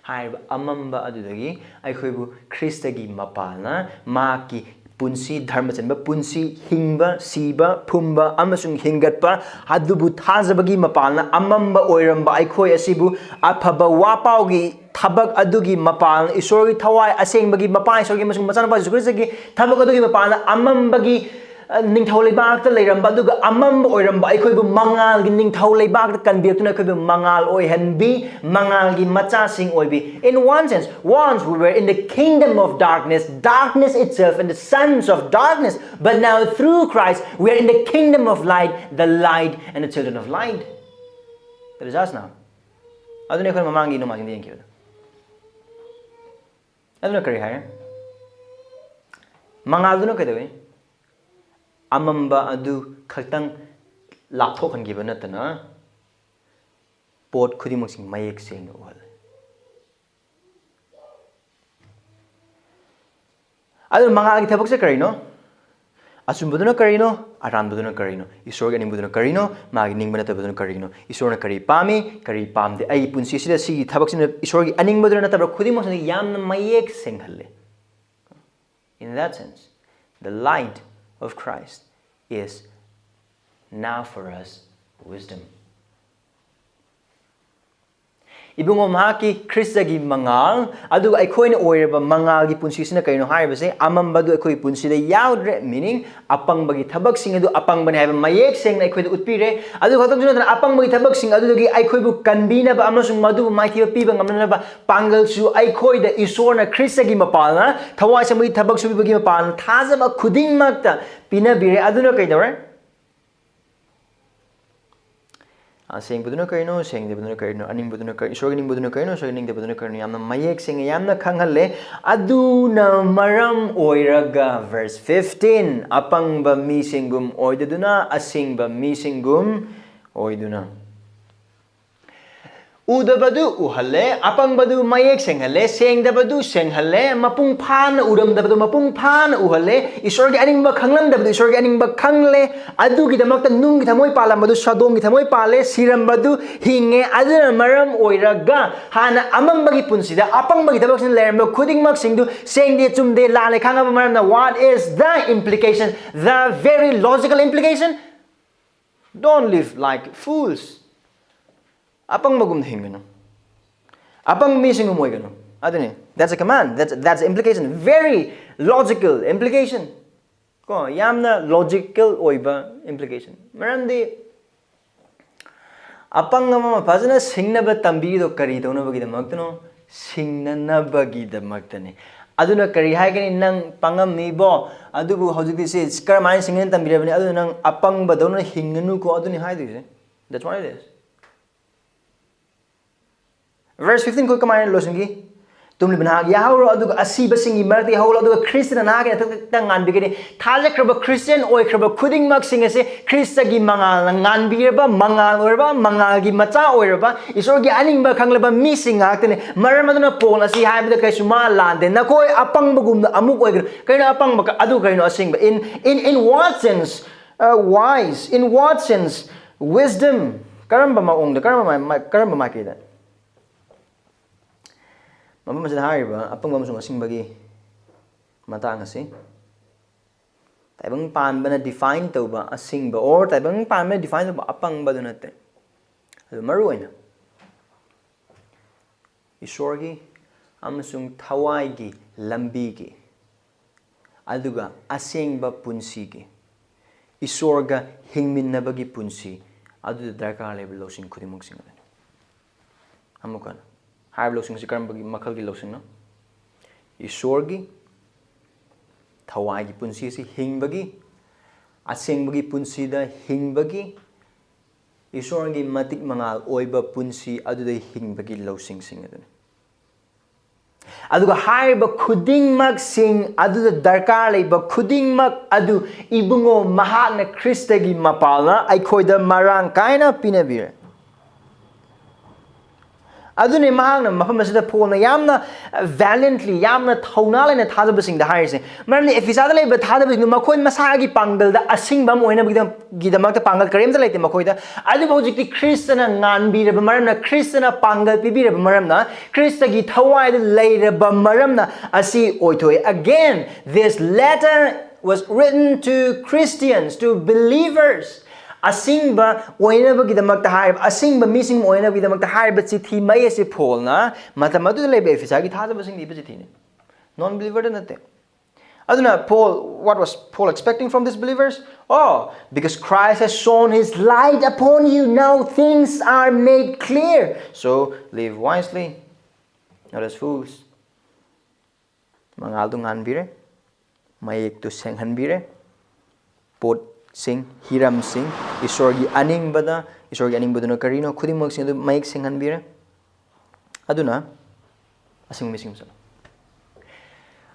ꯍꯥꯏꯔꯤꯕ ꯑꯃꯝꯕ ꯑꯗꯨꯗꯒꯤ ꯑꯩꯈꯣꯏꯕꯨ ꯈ꯭ꯔꯤꯁꯇꯒꯤ ꯃꯄꯥꯜꯅ, ꯃꯍꯥꯛꯀꯤ ꯄꯨꯟꯁꯤ, ꯙꯔꯃ ꯆꯟꯕ ꯄꯨꯟꯁꯤ, ꯍꯤꯡꯕ, ꯁꯤꯕ, ꯐꯨꯝꯕ ꯑꯃꯁꯨꯡ ꯍꯤꯡꯒꯠꯄ, ꯑꯗꯨꯕꯨ ꯊꯥꯖꯕꯒꯤ ꯃꯄꯥꯜꯅ ꯑꯃꯝꯕ ꯑꯣꯏꯔꯝꯕ ꯑꯩꯈꯣꯏ ꯑꯁꯤꯕꯨ ꯑꯐꯕ ꯋꯥꯄꯥꯎꯒꯤ ꯊꯕꯛ ꯑꯗꯨꯒꯤ ꯃꯄꯥꯜꯅ, ꯏꯁꯣꯔꯒꯤ ꯊꯋꯥꯏ ꯑꯁꯦꯡꯕꯒꯤ ꯃꯄꯥ ꯏꯁꯣꯔꯒꯤ ꯑꯃꯁꯨꯡ ꯃꯆꯥꯅꯨꯄꯥ ꯖꯤꯁꯨ ꯈ꯭ꯔꯤꯁꯇꯒꯤ ꯊꯕꯛ ꯑꯗꯨꯒꯤ ꯃꯄꯥꯜꯅ ꯑꯃꯝꯕꯒꯤ, ꯑ, ꯅꯤꯡꯊꯧ ꯂꯩꯕꯥꯛꯇ ꯂꯩꯔꯝꯕ ꯑꯗꯨꯒ ꯑꯃꯝꯕ ꯑꯣꯏꯔꯝꯕ ꯑꯩꯈꯣꯏꯕꯨ ꯃꯉꯥꯜꯒꯤ ꯅꯤꯡꯊꯧ ꯂꯩꯕꯥꯛꯇ ꯀꯟꯕꯤꯔꯛꯇꯨꯅ ꯑꯩꯈꯣꯏꯕꯨ ꯃꯉꯥꯜ ꯑꯣꯏꯍꯟꯕꯤ, ꯃꯉꯥꯜꯒꯤ ꯃꯆꯥꯁꯤꯡ ꯑꯣꯏꯕꯤ. In one sense, once we were in the kingdom of darkness, darkness itself and the sons of darkness, but now through Christ, we are in the kingdom of light, the light and the children of light. That is us now. ꯑꯗꯨꯅ ꯑꯩꯈꯣꯏ ꯃꯃꯥꯡꯒꯤ ꯅꯣꯡꯃꯥꯏꯖꯤꯡꯗ ꯌꯦꯡꯈꯤꯕꯗꯣ. ꯑꯗꯨꯅ ꯀꯔꯤ ꯍꯥꯏꯔꯦ? ꯃꯉꯥꯜꯗꯨꯅ ꯀꯩꯗꯧꯏ? ꯑꯃꯝꯕ ꯑꯗꯨ ꯈꯛꯇꯪ ꯂꯥꯞꯊꯣꯛꯍꯟꯈꯤꯕ ꯅꯠꯇꯅ, ꯄꯣꯠ ꯈꯨꯗꯤꯡꯃꯛꯁꯤ ꯃꯌꯦꯛ ꯁꯦꯡꯅ ꯎꯍꯜꯂꯦ꯫ ꯑꯗꯨ ꯃꯉꯥꯜꯒꯤ ꯊꯕꯛꯁꯦ ꯀꯔꯤꯅꯣ? ꯑꯆꯨꯝꯕꯗꯨꯅ ꯀꯔꯤꯅꯣ? ꯑꯔꯥꯟꯕꯗꯨꯅ ꯀꯔꯤꯅꯣ? ꯏꯁꯣꯔꯒꯤ ꯑꯅꯤꯡꯕꯗꯨꯅ ꯀꯔꯤꯅꯣ? ꯃꯥꯒꯤ ꯅꯤꯡꯕ ꯅꯠꯇꯕꯗꯨꯅ ꯀꯔꯤꯅꯣ? ꯏꯁꯣꯔꯅ ꯀꯔꯤ ꯄꯥꯝꯃꯤ? ꯀꯔꯤ ꯄꯥꯝꯗꯦ? ꯑꯩꯒꯤ ꯄꯨꯟꯁꯤꯁꯤꯗ ꯁꯤꯒꯤ ꯊꯕꯛꯁꯤꯅ ꯏꯁꯣꯔꯒꯤ ꯑꯅꯤꯡꯕꯗꯨꯅ ꯅꯠꯇꯕ꯭ꯔꯥ? ꯈꯨꯗꯤꯡꯃꯛꯁꯤꯅ ꯌꯥꯝꯅ ꯃꯌꯦꯛ ꯁꯦꯡꯍꯜꯂꯦ꯫ In that sense, the light of Christ is now for us wisdom. ꯏꯕꯨꯡꯉꯣ, ꯃꯍꯥꯛꯀꯤ ꯈ꯭ꯔꯤꯁꯇꯒꯤ ꯃꯉꯥꯜ, ꯑꯗꯨꯒ ꯑꯩꯈꯣꯏꯅ ꯑꯣꯏꯔꯕ ꯃꯉꯥꯜꯒꯤ ꯄꯨꯟꯁꯤꯁꯤꯅ ꯀꯩꯅꯣ ꯍꯥꯏꯔꯤꯕꯁꯦ, ꯑꯃꯝꯕꯗꯨ ꯑꯩꯈꯣꯏꯒꯤ ꯄꯨꯟꯁꯤꯗ ꯌꯥꯎꯗ꯭ꯔꯦ, meaning ꯑꯄꯪꯕꯒꯤ ꯊꯕꯛꯁꯤꯡ ꯑꯗꯨ ꯑꯄꯪꯕꯅꯤ ꯍꯥꯏꯕ ꯃꯌꯦꯛ ꯁꯦꯡꯅ ꯑꯩꯈꯣꯏꯗ ꯎꯠꯄꯤꯔꯦ꯫ ꯑꯗꯨ ꯈꯛꯇꯪꯁꯨ ꯅꯠꯇꯅ, ꯑꯄꯪꯕꯒꯤ ꯊꯕꯛꯁꯤꯡ ꯑꯗꯨꯗꯒꯤ ꯑꯩꯈꯣꯏꯕꯨ ꯀꯟꯕꯤꯅꯕ ꯑꯃꯁꯨꯡ ꯃꯗꯨꯕꯨ ꯃꯥꯏꯊꯤꯕ ꯄꯤꯕ ꯉꯝꯅꯅꯕ ꯄꯥꯡꯒꯜꯁꯨ ꯑꯩꯈꯣꯏꯗ ꯏꯁꯣꯔꯅ ꯈ꯭ꯔꯤꯁꯇꯒꯤ ꯃꯄꯥꯜꯅ, ꯊꯋꯥꯏ ꯁꯦꯡꯕꯒꯤ ꯊꯕꯛ ꯁꯨꯕꯤꯕꯒꯤ ꯃꯄꯥꯜꯅ ꯊꯥꯖꯕ ꯈꯨꯗꯤꯡꯃꯛꯇ ꯄꯤꯅꯕꯤꯔꯦ꯫ ꯑꯗꯨꯅ ꯀꯩꯗꯧꯔꯦ? ꯑꯁꯦꯡꯕꯗꯨꯅ ꯀꯔꯤꯅꯣ, ꯁꯦꯡꯗꯕꯗꯨꯅ ꯀꯔꯤꯅꯣ, ꯑꯅꯤꯡꯕꯗꯨꯅ ꯀꯔꯤ, ꯏꯁꯣꯔꯒꯤ ꯅꯤꯡꯕꯗꯨꯅ ꯀꯔꯤꯅꯣ, ꯏꯁꯣꯔꯒꯤ ꯅꯤꯡꯗꯕꯗꯨꯅ ꯀꯔꯤꯅꯣ, ꯌꯥꯝꯅ ꯃꯌꯦꯛ ꯁꯦꯡꯅ, ꯌꯥꯝꯅ ꯈꯪꯍꯜꯂꯦ꯫ ꯑꯗꯨꯅ ꯃꯔꯝ ꯑꯣꯏꯔꯒ, verse fifteen, ꯑꯄꯪꯕ ꯃꯤꯁꯤꯡꯒꯨꯝ ꯑꯣꯏꯗꯗꯨꯅ, ꯑꯁꯤꯡꯕ ꯃꯤꯁꯤꯡꯒꯨꯝ ꯑꯣꯏꯗꯨꯅ꯫ ꯎꯗꯕꯗꯨ ꯎꯍꯜꯂꯦ, ꯑꯄꯪꯕꯗꯨ ꯃꯌꯦꯛ ꯁꯦꯡꯍꯜꯂꯦ, ꯁꯦꯡꯗꯕꯗꯨ ꯁꯦꯡꯍꯜꯂꯦ, ꯃꯄꯨꯡ ꯐꯥꯅ ꯎꯔꯝꯗꯕꯗꯨ ꯃꯄꯨꯡ ꯐꯥꯅ ꯎꯍꯜꯂꯦ, ꯏꯁꯣꯔꯒꯤ ꯑꯅꯤꯡꯕ ꯈꯪꯂꯝꯗꯕꯗꯨ ꯏꯁꯣꯔꯒꯤ ꯑꯅꯤꯡꯕ ꯈꯪꯂꯦ꯫ ꯑꯗꯨꯒꯤꯗꯃꯛꯇ ꯅꯨꯡꯒꯤ ꯊꯃꯣꯏ ꯄꯥꯜꯂꯝꯕꯗꯨ ꯁꯗꯣꯝꯒꯤ ꯊꯃꯣꯏ ꯄꯥꯜꯂꯦ, ꯁꯤꯔꯝꯕꯗꯨ ꯍꯤꯡꯉꯦ꯫ ꯑꯗꯨꯅ ꯃꯔꯝ ꯑꯣꯏꯔꯒ ꯍꯥꯟꯅ ꯑꯃꯝꯕꯒꯤ ꯄꯨꯟꯁꯤꯗ, ꯑꯄꯪꯕꯒꯤ ꯊꯕꯛꯁꯤꯡꯗ ꯂꯩꯔꯝꯕ ꯈꯨꯗꯤꯡꯃꯛꯁꯤꯡꯗꯨ ꯁꯦꯡꯗꯦ, ꯆꯨꯝꯗꯦ, ꯂꯥꯜꯂꯦ ꯈꯪꯉꯕ ꯃꯔꯝꯅ, what is the implication? The very logical implication? Don't live like fools. ꯑꯄꯪꯕꯒꯨꯝꯅ ꯍꯤꯡꯒꯅꯨ꯫ ꯑꯄꯪꯕ ꯃꯤꯁꯤꯡꯒꯨꯝ ꯑꯣꯏꯒꯅꯨ꯫ ꯑꯗꯨꯅꯤ, that's a command, that's, that's implication, very logical implication. ꯀꯣ, ꯌꯥꯝꯅ logical ꯑꯣꯏꯕ implication. ꯃꯔꯝꯗꯤ ꯑꯄꯪ ꯑꯃ ꯐꯖꯅ ꯁꯤꯡꯅꯕ ꯇꯝꯕꯤꯔꯤꯗꯣ ꯀꯔꯤ ꯇꯧꯅꯕꯒꯤꯗꯃꯛꯇꯅꯣ? ꯁꯤꯡꯅꯅꯕꯒꯤꯗꯃꯛꯇꯅꯤ꯫ ꯑꯗꯨꯅ ꯀꯔꯤ ꯍꯥꯏꯒꯅꯤ? "ꯅꯪ ꯄꯪꯉꯝꯃꯤꯕꯣ, ꯑꯗꯨꯕꯨ ꯍꯧꯖꯤꯛꯇꯤ ꯁꯤ ꯀꯔꯝꯍꯥꯏꯅ ꯁꯤꯡꯅꯅ ꯇꯝꯕꯤꯔꯕꯅꯤ? ꯑꯗꯨꯅ ꯅꯪ ꯑꯄꯪꯕꯗꯧꯅ ꯍꯤꯡꯒꯅꯨꯀꯣ", ꯑꯗꯨꯅꯤ ꯍꯥꯏꯗꯣꯏꯁꯦ꯫ That's what it is. Verse fifteen ꯈꯣꯏ ꯀꯃꯥꯏꯅ ꯂꯣꯏꯁꯤꯟꯈꯤ? "ꯇꯨꯝꯂꯤꯕ ꯅꯍꯥꯛ ꯌꯥꯍꯧꯔꯣ, ꯑꯗꯨꯒ ꯑꯁꯤꯕꯁꯤꯡꯒꯤ ꯃꯔꯛꯇ ꯌꯥꯍꯧꯔꯣ, ꯑꯗꯨꯒ ꯈ꯭ꯔꯤꯁꯇꯅ ꯅꯍꯥꯛꯀꯤ ꯅꯊꯛꯇ ꯉꯥꯟꯕꯤꯒꯅꯤ꯫" ꯊꯥꯖꯈ꯭ꯔꯕ ꯈ꯭ꯔꯤꯁꯇꯤꯌꯟ ꯑꯣꯏꯈ꯭ꯔꯕ ꯈꯨꯗꯤꯡꯃꯛꯁꯤꯡ ꯑꯁꯤ ꯈ꯭ꯔꯤꯁꯇꯒꯤ ꯃꯉꯥꯜꯅ ꯉꯥꯟꯕꯤꯔꯕ, ꯃꯉꯥꯜ ꯑꯣꯏꯔꯕ, ꯃꯉꯥꯜꯒꯤ ꯃꯆꯥ ꯑꯣꯏꯔꯕ, ꯏꯁꯣꯔꯒꯤ ꯑꯅꯤꯡꯕ ꯈꯪꯂꯕ ꯃꯤꯁꯤꯡ ꯉꯥꯛꯇꯅꯤ꯫ ꯃꯔꯝ ꯑꯗꯨꯅ ꯄꯣꯜꯅ ꯑꯁꯤ ꯍꯥꯏꯕꯗ ꯀꯩꯁꯨ ꯃꯥ ꯂꯥꯟꯗꯦ꯫ "ꯅꯈꯣꯏ ꯑꯄꯪꯕꯒꯨꯝꯅ ꯑꯃꯨꯛ ꯑꯣꯏꯒꯅꯨ꯫" ꯀꯩꯅꯣ ꯑꯄꯪꯕ? ꯑꯗꯨ ꯀꯩꯅꯣ ꯑꯁꯤꯡꯕ? In, in, in what sense? Uh, wise? In what sense? Wisdom? ꯀꯔꯝꯕ ꯃꯑꯣꯡꯗ? ꯀꯔꯝꯕ ꯃꯥꯏ-, ꯀꯔꯝꯕ ꯃꯥꯏꯀꯩꯗ? ꯃꯐꯝ ꯑꯁꯤꯗ ꯍꯥꯏꯔꯤꯕ ꯑꯄꯪꯕ ꯑꯃꯁꯨꯡ ꯑꯁꯤꯡꯕꯒꯤ ꯃꯇꯥꯡ ꯑꯁꯤ ꯇꯥꯏꯕꯪ ꯄꯥꯟꯕꯅ define ꯇꯧꯕ ꯑꯁꯤꯡꯕ, or ꯇꯥꯏꯕꯪ ꯄꯥꯟꯕꯅ define ꯇꯧꯕ ꯑꯄꯪꯕꯗꯨ ꯅꯠꯇꯦ꯫ ꯑꯗꯨ ꯃꯔꯨ ꯑꯣꯏꯅ ꯏꯁꯣꯔꯒꯤ ꯑꯃꯁꯨꯡ ꯊꯋꯥꯏꯒꯤ ꯂꯝꯕꯤꯒꯤ, ꯑꯗꯨꯒ ꯑꯁꯦꯡꯕ ꯄꯨꯟꯁꯤꯒꯤ, ꯏꯁꯣꯔꯒ ꯍꯤꯡꯃꯤꯟꯅꯕꯒꯤ ꯄꯨꯟꯁꯤ ꯑꯗꯨꯗ ꯗꯔꯀꯥꯔ ꯂꯩꯕ ꯂꯧꯁꯤꯡ ꯈꯨꯗꯤꯡꯃꯛꯁꯤꯡ ꯑꯗꯨꯅꯤ꯫ ꯑꯃꯨꯛꯀ ꯍꯥꯏꯔꯤꯕ ꯂꯧꯁꯤꯡꯁꯤ ꯀꯔꯝꯕꯒꯤ ꯃꯈꯜꯒꯤ ꯂꯧꯁꯤꯡꯅꯣ? ꯏꯁꯣꯔꯒꯤ ꯊꯋꯥꯏꯒꯤ ꯄꯨꯟꯁꯤ ꯑꯁꯤ ꯍꯤꯡꯕꯒꯤ, ꯑꯁꯦꯡꯕꯒꯤ ꯄꯨꯟꯁꯤꯗ ꯍꯤꯡꯕꯒꯤ, ꯏꯁꯣꯔꯒꯤ ꯃꯇꯤꯛ ꯃꯉꯥꯜ ꯑꯣꯏꯕ ꯄꯨꯟꯁꯤ ꯑꯗꯨꯗ ꯍꯤꯡꯕꯒꯤ ꯂꯧꯁꯤꯡꯁꯤꯡ ꯑꯗꯨꯅꯤ꯫ ꯑꯗꯨꯒ ꯍꯥꯏꯔꯤꯕ ꯈꯨꯗꯤꯡꯃꯛꯁꯤꯡ ꯑꯗꯨꯗ ꯗꯔꯀꯥꯔ ꯂꯩꯕ ꯈꯨꯗꯤꯡꯃꯛ ꯑꯗꯨ ꯏꯕꯨꯡꯉꯣ ꯃꯍꯥꯛꯅ ꯈ꯭ꯔꯤꯁꯇꯒꯤ ꯃꯄꯥꯜꯅ ꯑꯩꯈꯣꯏꯗ ꯃꯔꯥꯡ ꯀꯥꯏꯅ ꯄꯤꯅꯕꯤꯔꯦ꯫ ꯑꯗꯨꯅꯤ ꯃꯍꯥꯛꯅ ꯃꯐꯝ ꯑꯁꯤꯗ ꯄꯣꯜꯅ ꯌꯥꯝꯅ valiantly, ꯌꯥꯝꯅ ꯊꯧꯅꯥ ꯂꯩꯅ ꯊꯥꯖꯕꯁꯤꯡꯗ ꯍꯥꯏꯔꯤꯁꯦ꯫ ꯃꯔꯝꯗꯤ ꯑꯦꯐꯤꯁꯥꯗ ꯂꯩꯕ ꯊꯥꯖꯕꯁꯤꯡꯗꯨ ꯃꯈꯣꯏ ꯃꯁꯥꯒꯤ ꯄꯥꯡꯒꯜꯗ ꯑꯁꯤꯡꯕ ꯑꯃ ꯑꯣꯏꯅꯕꯒꯤꯗꯃꯛꯇ ꯄꯥꯡꯒꯜ ꯀꯔꯤꯝꯇ ꯂꯩꯇꯦ ꯃꯈꯣꯏꯗ꯫ ꯑꯗꯨꯕꯨ ꯍꯧꯖꯤꯛꯇꯤ ꯈ꯭ꯔꯤꯁꯇꯅ ꯉꯥꯟꯕꯤꯔꯕ ꯃꯔꯝꯅ, ꯈ꯭ꯔꯤꯁꯇꯅ ꯄꯥꯡꯒꯜ ꯄꯤꯕꯤꯔꯕ ꯃꯔꯝꯅ, ꯈ꯭ꯔꯤꯁꯇꯒꯤ ꯊꯋꯥꯏꯗ ꯂꯩꯔꯕ ꯃꯔꯝꯅ ꯑꯁꯤ ꯑꯣꯏꯊꯣꯛꯏ꯫ Again, this letter was written to Christians, to believers. ꯑꯁꯤꯡꯕ ꯑꯣꯏꯅꯕꯒꯤꯗꯃꯛꯇ ꯍꯥꯏꯔꯤꯕ, ꯑꯁꯤꯡꯕ ꯃꯤꯁꯤꯡ ꯑꯣꯏꯅꯕꯒꯤꯗꯃꯛꯇ ꯍꯥꯏꯔꯤꯕ ꯆꯤꯊꯤ ꯃꯌꯦꯛꯁꯦ ꯄꯣꯜꯅ ꯃꯇꯝ ꯑꯗꯨꯗ ꯂꯩꯕ ꯑꯦꯐꯤꯁꯥꯒꯤ ꯊꯥꯖꯕꯁꯤꯡꯗ ꯏꯕ ꯆꯤꯊꯤꯅꯤ꯫ Non believer ꯗ ꯅꯠꯇꯦ꯫ ꯑꯗꯨꯅ Paul, what was Paul expecting from these believers? Oh, because Christ has shone his light upon you, now things are made clear. So live wisely, not as fools. ꯃꯉꯥꯜꯗꯨ ꯉꯥꯟꯕꯤꯔꯦ, ꯃꯌꯦꯛꯇꯨ ꯁꯦꯡꯍꯟꯕꯤꯔꯦ, ꯄꯣꯠꯁꯤꯡ, ꯍꯤꯔꯝꯁꯤꯡ, ꯏꯁꯣꯔꯒꯤ ꯑꯅꯤꯡꯕꯗ, ꯏꯁꯣꯔꯒꯤ ꯑꯅꯤꯡꯕꯗꯨꯅ ꯀꯔꯤꯅꯣ, ꯈꯨꯗꯤꯡꯃꯛꯁꯤꯡ ꯑꯗꯨ ꯃꯌꯦꯛ ꯁꯦꯡꯍꯟꯕꯤꯔꯦ꯫ ꯑꯗꯨꯅ ꯑꯁꯤꯡꯕ ꯃꯤꯁꯤꯡ ꯆꯠꯂꯣ꯫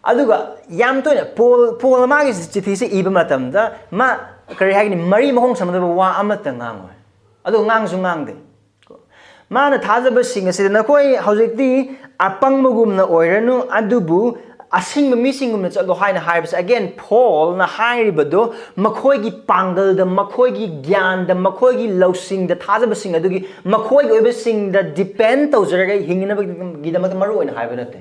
ꯑꯗꯨꯒ ꯌꯥꯝ ꯇꯣꯏꯅ ꯄꯣꯜ, ꯄꯣꯜꯅ ꯃꯥꯒꯤ ꯆꯤꯊꯤꯁꯦ ꯏꯕ ꯃꯇꯝꯗ ꯃꯥ ꯀꯔꯤ ꯍꯥꯏꯒꯅꯤ, ꯃꯔꯤ ꯃꯈꯣꯡ ꯁꯝꯅꯗꯕ ꯋꯥ ꯑꯃꯠꯇ ꯉꯥꯡꯉꯣꯏ꯫ ꯑꯗꯨ ꯉꯥꯡꯁꯨ ꯉꯥꯡꯗꯦ꯫ ꯃꯥꯅ ꯊꯥꯖꯕꯁꯤꯡ ꯑꯁꯤꯗ ꯅꯈꯣꯏ ꯍꯧꯖꯤꯛꯇꯤ ꯑꯄꯪꯕꯒꯨꯝꯅ ꯑꯣꯏꯔꯅꯨ, ꯑꯗꯨꯕꯨ ꯑꯁꯤꯡꯕ ꯃꯤꯁꯤꯡꯒꯨꯝꯅ ꯆꯠꯂꯣ ꯍꯥꯏꯅ ꯍꯥꯏꯕꯁꯦ, again, ꯄꯣꯜꯅ ꯍꯥꯏꯔꯤꯕꯗꯣ ꯃꯈꯣꯏꯒꯤ ꯄꯥꯡꯒꯜꯗ, ꯃꯈꯣꯏꯒꯤ ꯒ꯭ꯌꯥꯟꯗ, ꯃꯈꯣꯏꯒꯤ ꯂꯧꯁꯤꯡꯗ, ꯊꯥꯖꯕꯁꯤꯡ ꯑꯗꯨꯒꯤ ꯃꯈꯣꯏꯒꯤ ꯑꯣꯏꯕꯁꯤꯡꯗ depend ꯇꯧꯖꯔꯒ ꯍꯤꯡꯅꯕꯒꯤꯗꯃꯛꯇ ꯃꯔꯨ ꯑꯣꯏꯅ ꯍꯥꯏꯕ ꯅꯠꯇꯦ꯫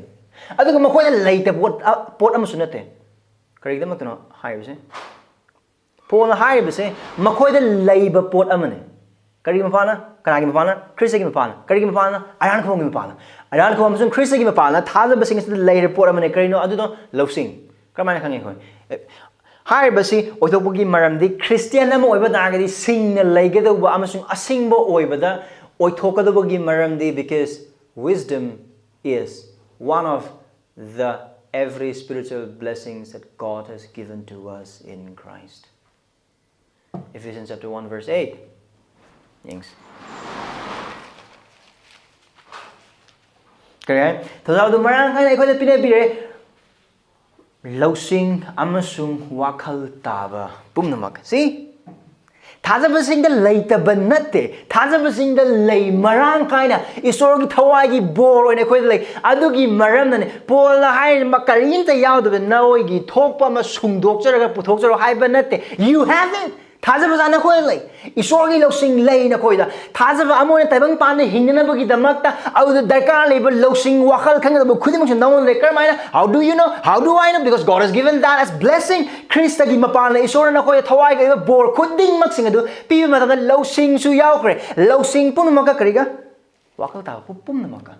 ꯑꯗꯨꯒ ꯃꯈꯣꯏꯗ ꯂꯩꯇꯕ ꯄꯣꯠ, ꯄꯣꯠ ꯑꯃꯁꯨ ꯅꯠꯇꯦ꯫ ꯀꯔꯤꯒꯤꯗꯃꯛꯇꯅꯣ ꯍꯥꯏꯔꯤꯕꯁꯦ? ꯄꯣꯜꯅ ꯍꯥꯏꯔꯤꯕꯁꯦ ꯃꯈꯣꯏꯗ ꯂꯩꯕ ꯄꯣꯠ ꯑꯃꯅꯤ꯫ ꯀꯔꯤꯒꯤ ꯃꯄꯥꯜꯅ? ꯀꯅꯥꯒꯤ ꯃꯄꯥꯜꯅ? ꯈ꯭ꯔꯤꯁꯇꯒꯤ ꯃꯄꯥꯜꯅ꯫ ꯀꯔꯤꯒꯤ ꯃꯄꯥꯜꯅ? ꯑꯔꯥꯟ ꯈꯨꯕꯝꯒꯤ ꯃꯄꯥꯜꯅ꯫ ꯑꯔꯥꯟ ꯈꯨꯕꯝ ꯑꯃꯁꯨꯡ ꯈ꯭ꯔꯤꯁꯇꯒꯤ ꯃꯄꯥꯜꯅ ꯊꯥꯖꯕꯁꯤꯡ ꯑꯁꯤꯗ ꯂꯩꯔꯤꯕ ꯄꯣꯠ ꯑꯃꯅꯤ꯫ ꯀꯔꯤꯅꯣ ꯑꯗꯨꯗꯣ? ꯂꯧꯁꯤꯡ꯫ ꯀꯔꯝꯍꯥꯏꯅ ꯈꯪꯉꯤ ꯑꯩꯈꯣꯏ? ꯑꯦ, ꯍꯥꯏꯔꯤꯕꯁꯤ ꯑꯣꯏꯊꯣꯛꯄꯒꯤ ꯃꯔꯝꯗꯤ ꯈ꯭ꯔꯤꯁꯇꯤꯌꯥꯟ ꯑꯃ ꯑꯣꯏꯕ ꯇꯥꯔꯒꯗꯤ ꯁꯤꯡꯅ ꯂꯩꯒꯗꯧꯕ ꯑꯃꯁꯨꯡ ꯑꯁꯤꯡꯕ ꯑꯣꯏꯕꯗ ꯑꯣꯏꯊꯣꯛꯀꯗꯧꯕꯒꯤ ꯃꯔꯝꯗꯤ, because wisdom is one of the every spiritual blessings that God has given to us in Christ. Ephesians chapter one verse eight. ꯌꯦꯡꯁꯤ꯫ ꯀꯔꯤ ꯍꯥꯏ? ꯊꯧꯖꯥꯜꯗꯨ ꯃꯔꯥꯡ ꯀꯥꯏꯅ ꯑꯩꯈꯣꯏꯗ ꯄꯤꯅꯕꯤꯔꯦ, ꯂꯧꯁꯤꯡ ꯑꯃꯁꯨꯡ ꯋꯥꯈꯜ ꯇꯥꯕ ꯄꯨꯝꯅꯃꯛ꯫ See? ꯊꯥꯖꯕꯁꯤꯡꯗ ꯂꯩꯇꯕ ꯅꯠꯇꯦ, ꯊꯥꯖꯕꯁꯤꯡꯗ ꯂꯩ꯫ ꯃꯔꯥꯡ ꯀꯥꯏꯅ ꯏꯁꯣꯔꯒꯤ ꯊꯋꯥꯏꯒꯤ ꯕꯣꯔ ꯑꯣꯏꯅ ꯑꯩꯈꯣꯏꯗ ꯂꯩ꯫ ꯑꯗꯨꯒꯤ ꯃꯔꯝꯅꯅꯦ ꯄꯣꯜꯅ ꯍꯥꯏꯔꯤꯕ, ꯀꯔꯤꯝꯇ ꯌꯥꯎꯗꯕ ꯅꯣꯏꯒꯤ ꯊꯣꯛꯄ ꯑꯃ ꯁꯨꯡꯗꯣꯛꯆꯔꯒ ꯄꯨꯊꯣꯛꯆꯔꯣ ꯍꯥꯏꯕ ꯅꯠꯇꯦ꯫ You have it. ꯊꯥꯖꯕ ꯆꯥꯅ ꯑꯩꯈꯣꯏꯗ ꯂꯩ꯫ ꯏꯁꯣꯔꯒꯤ ꯂꯧꯁꯤꯡ ꯂꯩ ꯅꯈꯣꯏꯗ꯫ ꯊꯥꯖꯕ ꯑꯃ ꯑꯣꯏꯅ ꯇꯥꯏꯕꯪ ꯄꯥꯟꯗ ꯍꯤꯡꯅꯅꯕꯒꯤꯗꯃꯛꯇ ꯑꯗꯨꯗ ꯗꯔꯀꯥꯔ ꯂꯩꯕ ꯂꯧꯁꯤꯡ, ꯋꯥꯈꯜ ꯈꯪꯒꯗꯕ ꯈꯨꯗꯤꯡꯃꯛꯁꯨ ꯅꯉꯣꯟꯗ ꯂꯩ꯫ ꯀꯔꯝꯍꯥꯏꯅ? How do you know? How do I know? Because God has given that as blessing. ꯈ꯭ꯔꯤꯁꯇꯒꯤ ꯃꯄꯥꯟꯅ ꯏꯁꯣꯔꯅ ꯅꯈꯣꯏꯗ ꯊꯋꯥꯏꯒꯤ ꯑꯣꯏꯕ ꯕꯣꯔ ꯈꯨꯗꯤꯡꯃꯛꯁꯤꯡ ꯑꯗꯨ ꯄꯤꯕ ꯃꯇꯝꯗ ꯂꯧꯁꯤꯡꯁꯨ ꯌꯥꯎꯈ꯭ꯔꯦ꯫ ꯂꯧꯁꯤꯡ ꯄꯨꯝꯅꯃꯛꯀ ꯀꯔꯤꯒ? ꯋꯥꯈꯜ ꯇꯥꯕ ꯄꯨꯝꯅꯃꯛꯀ꯫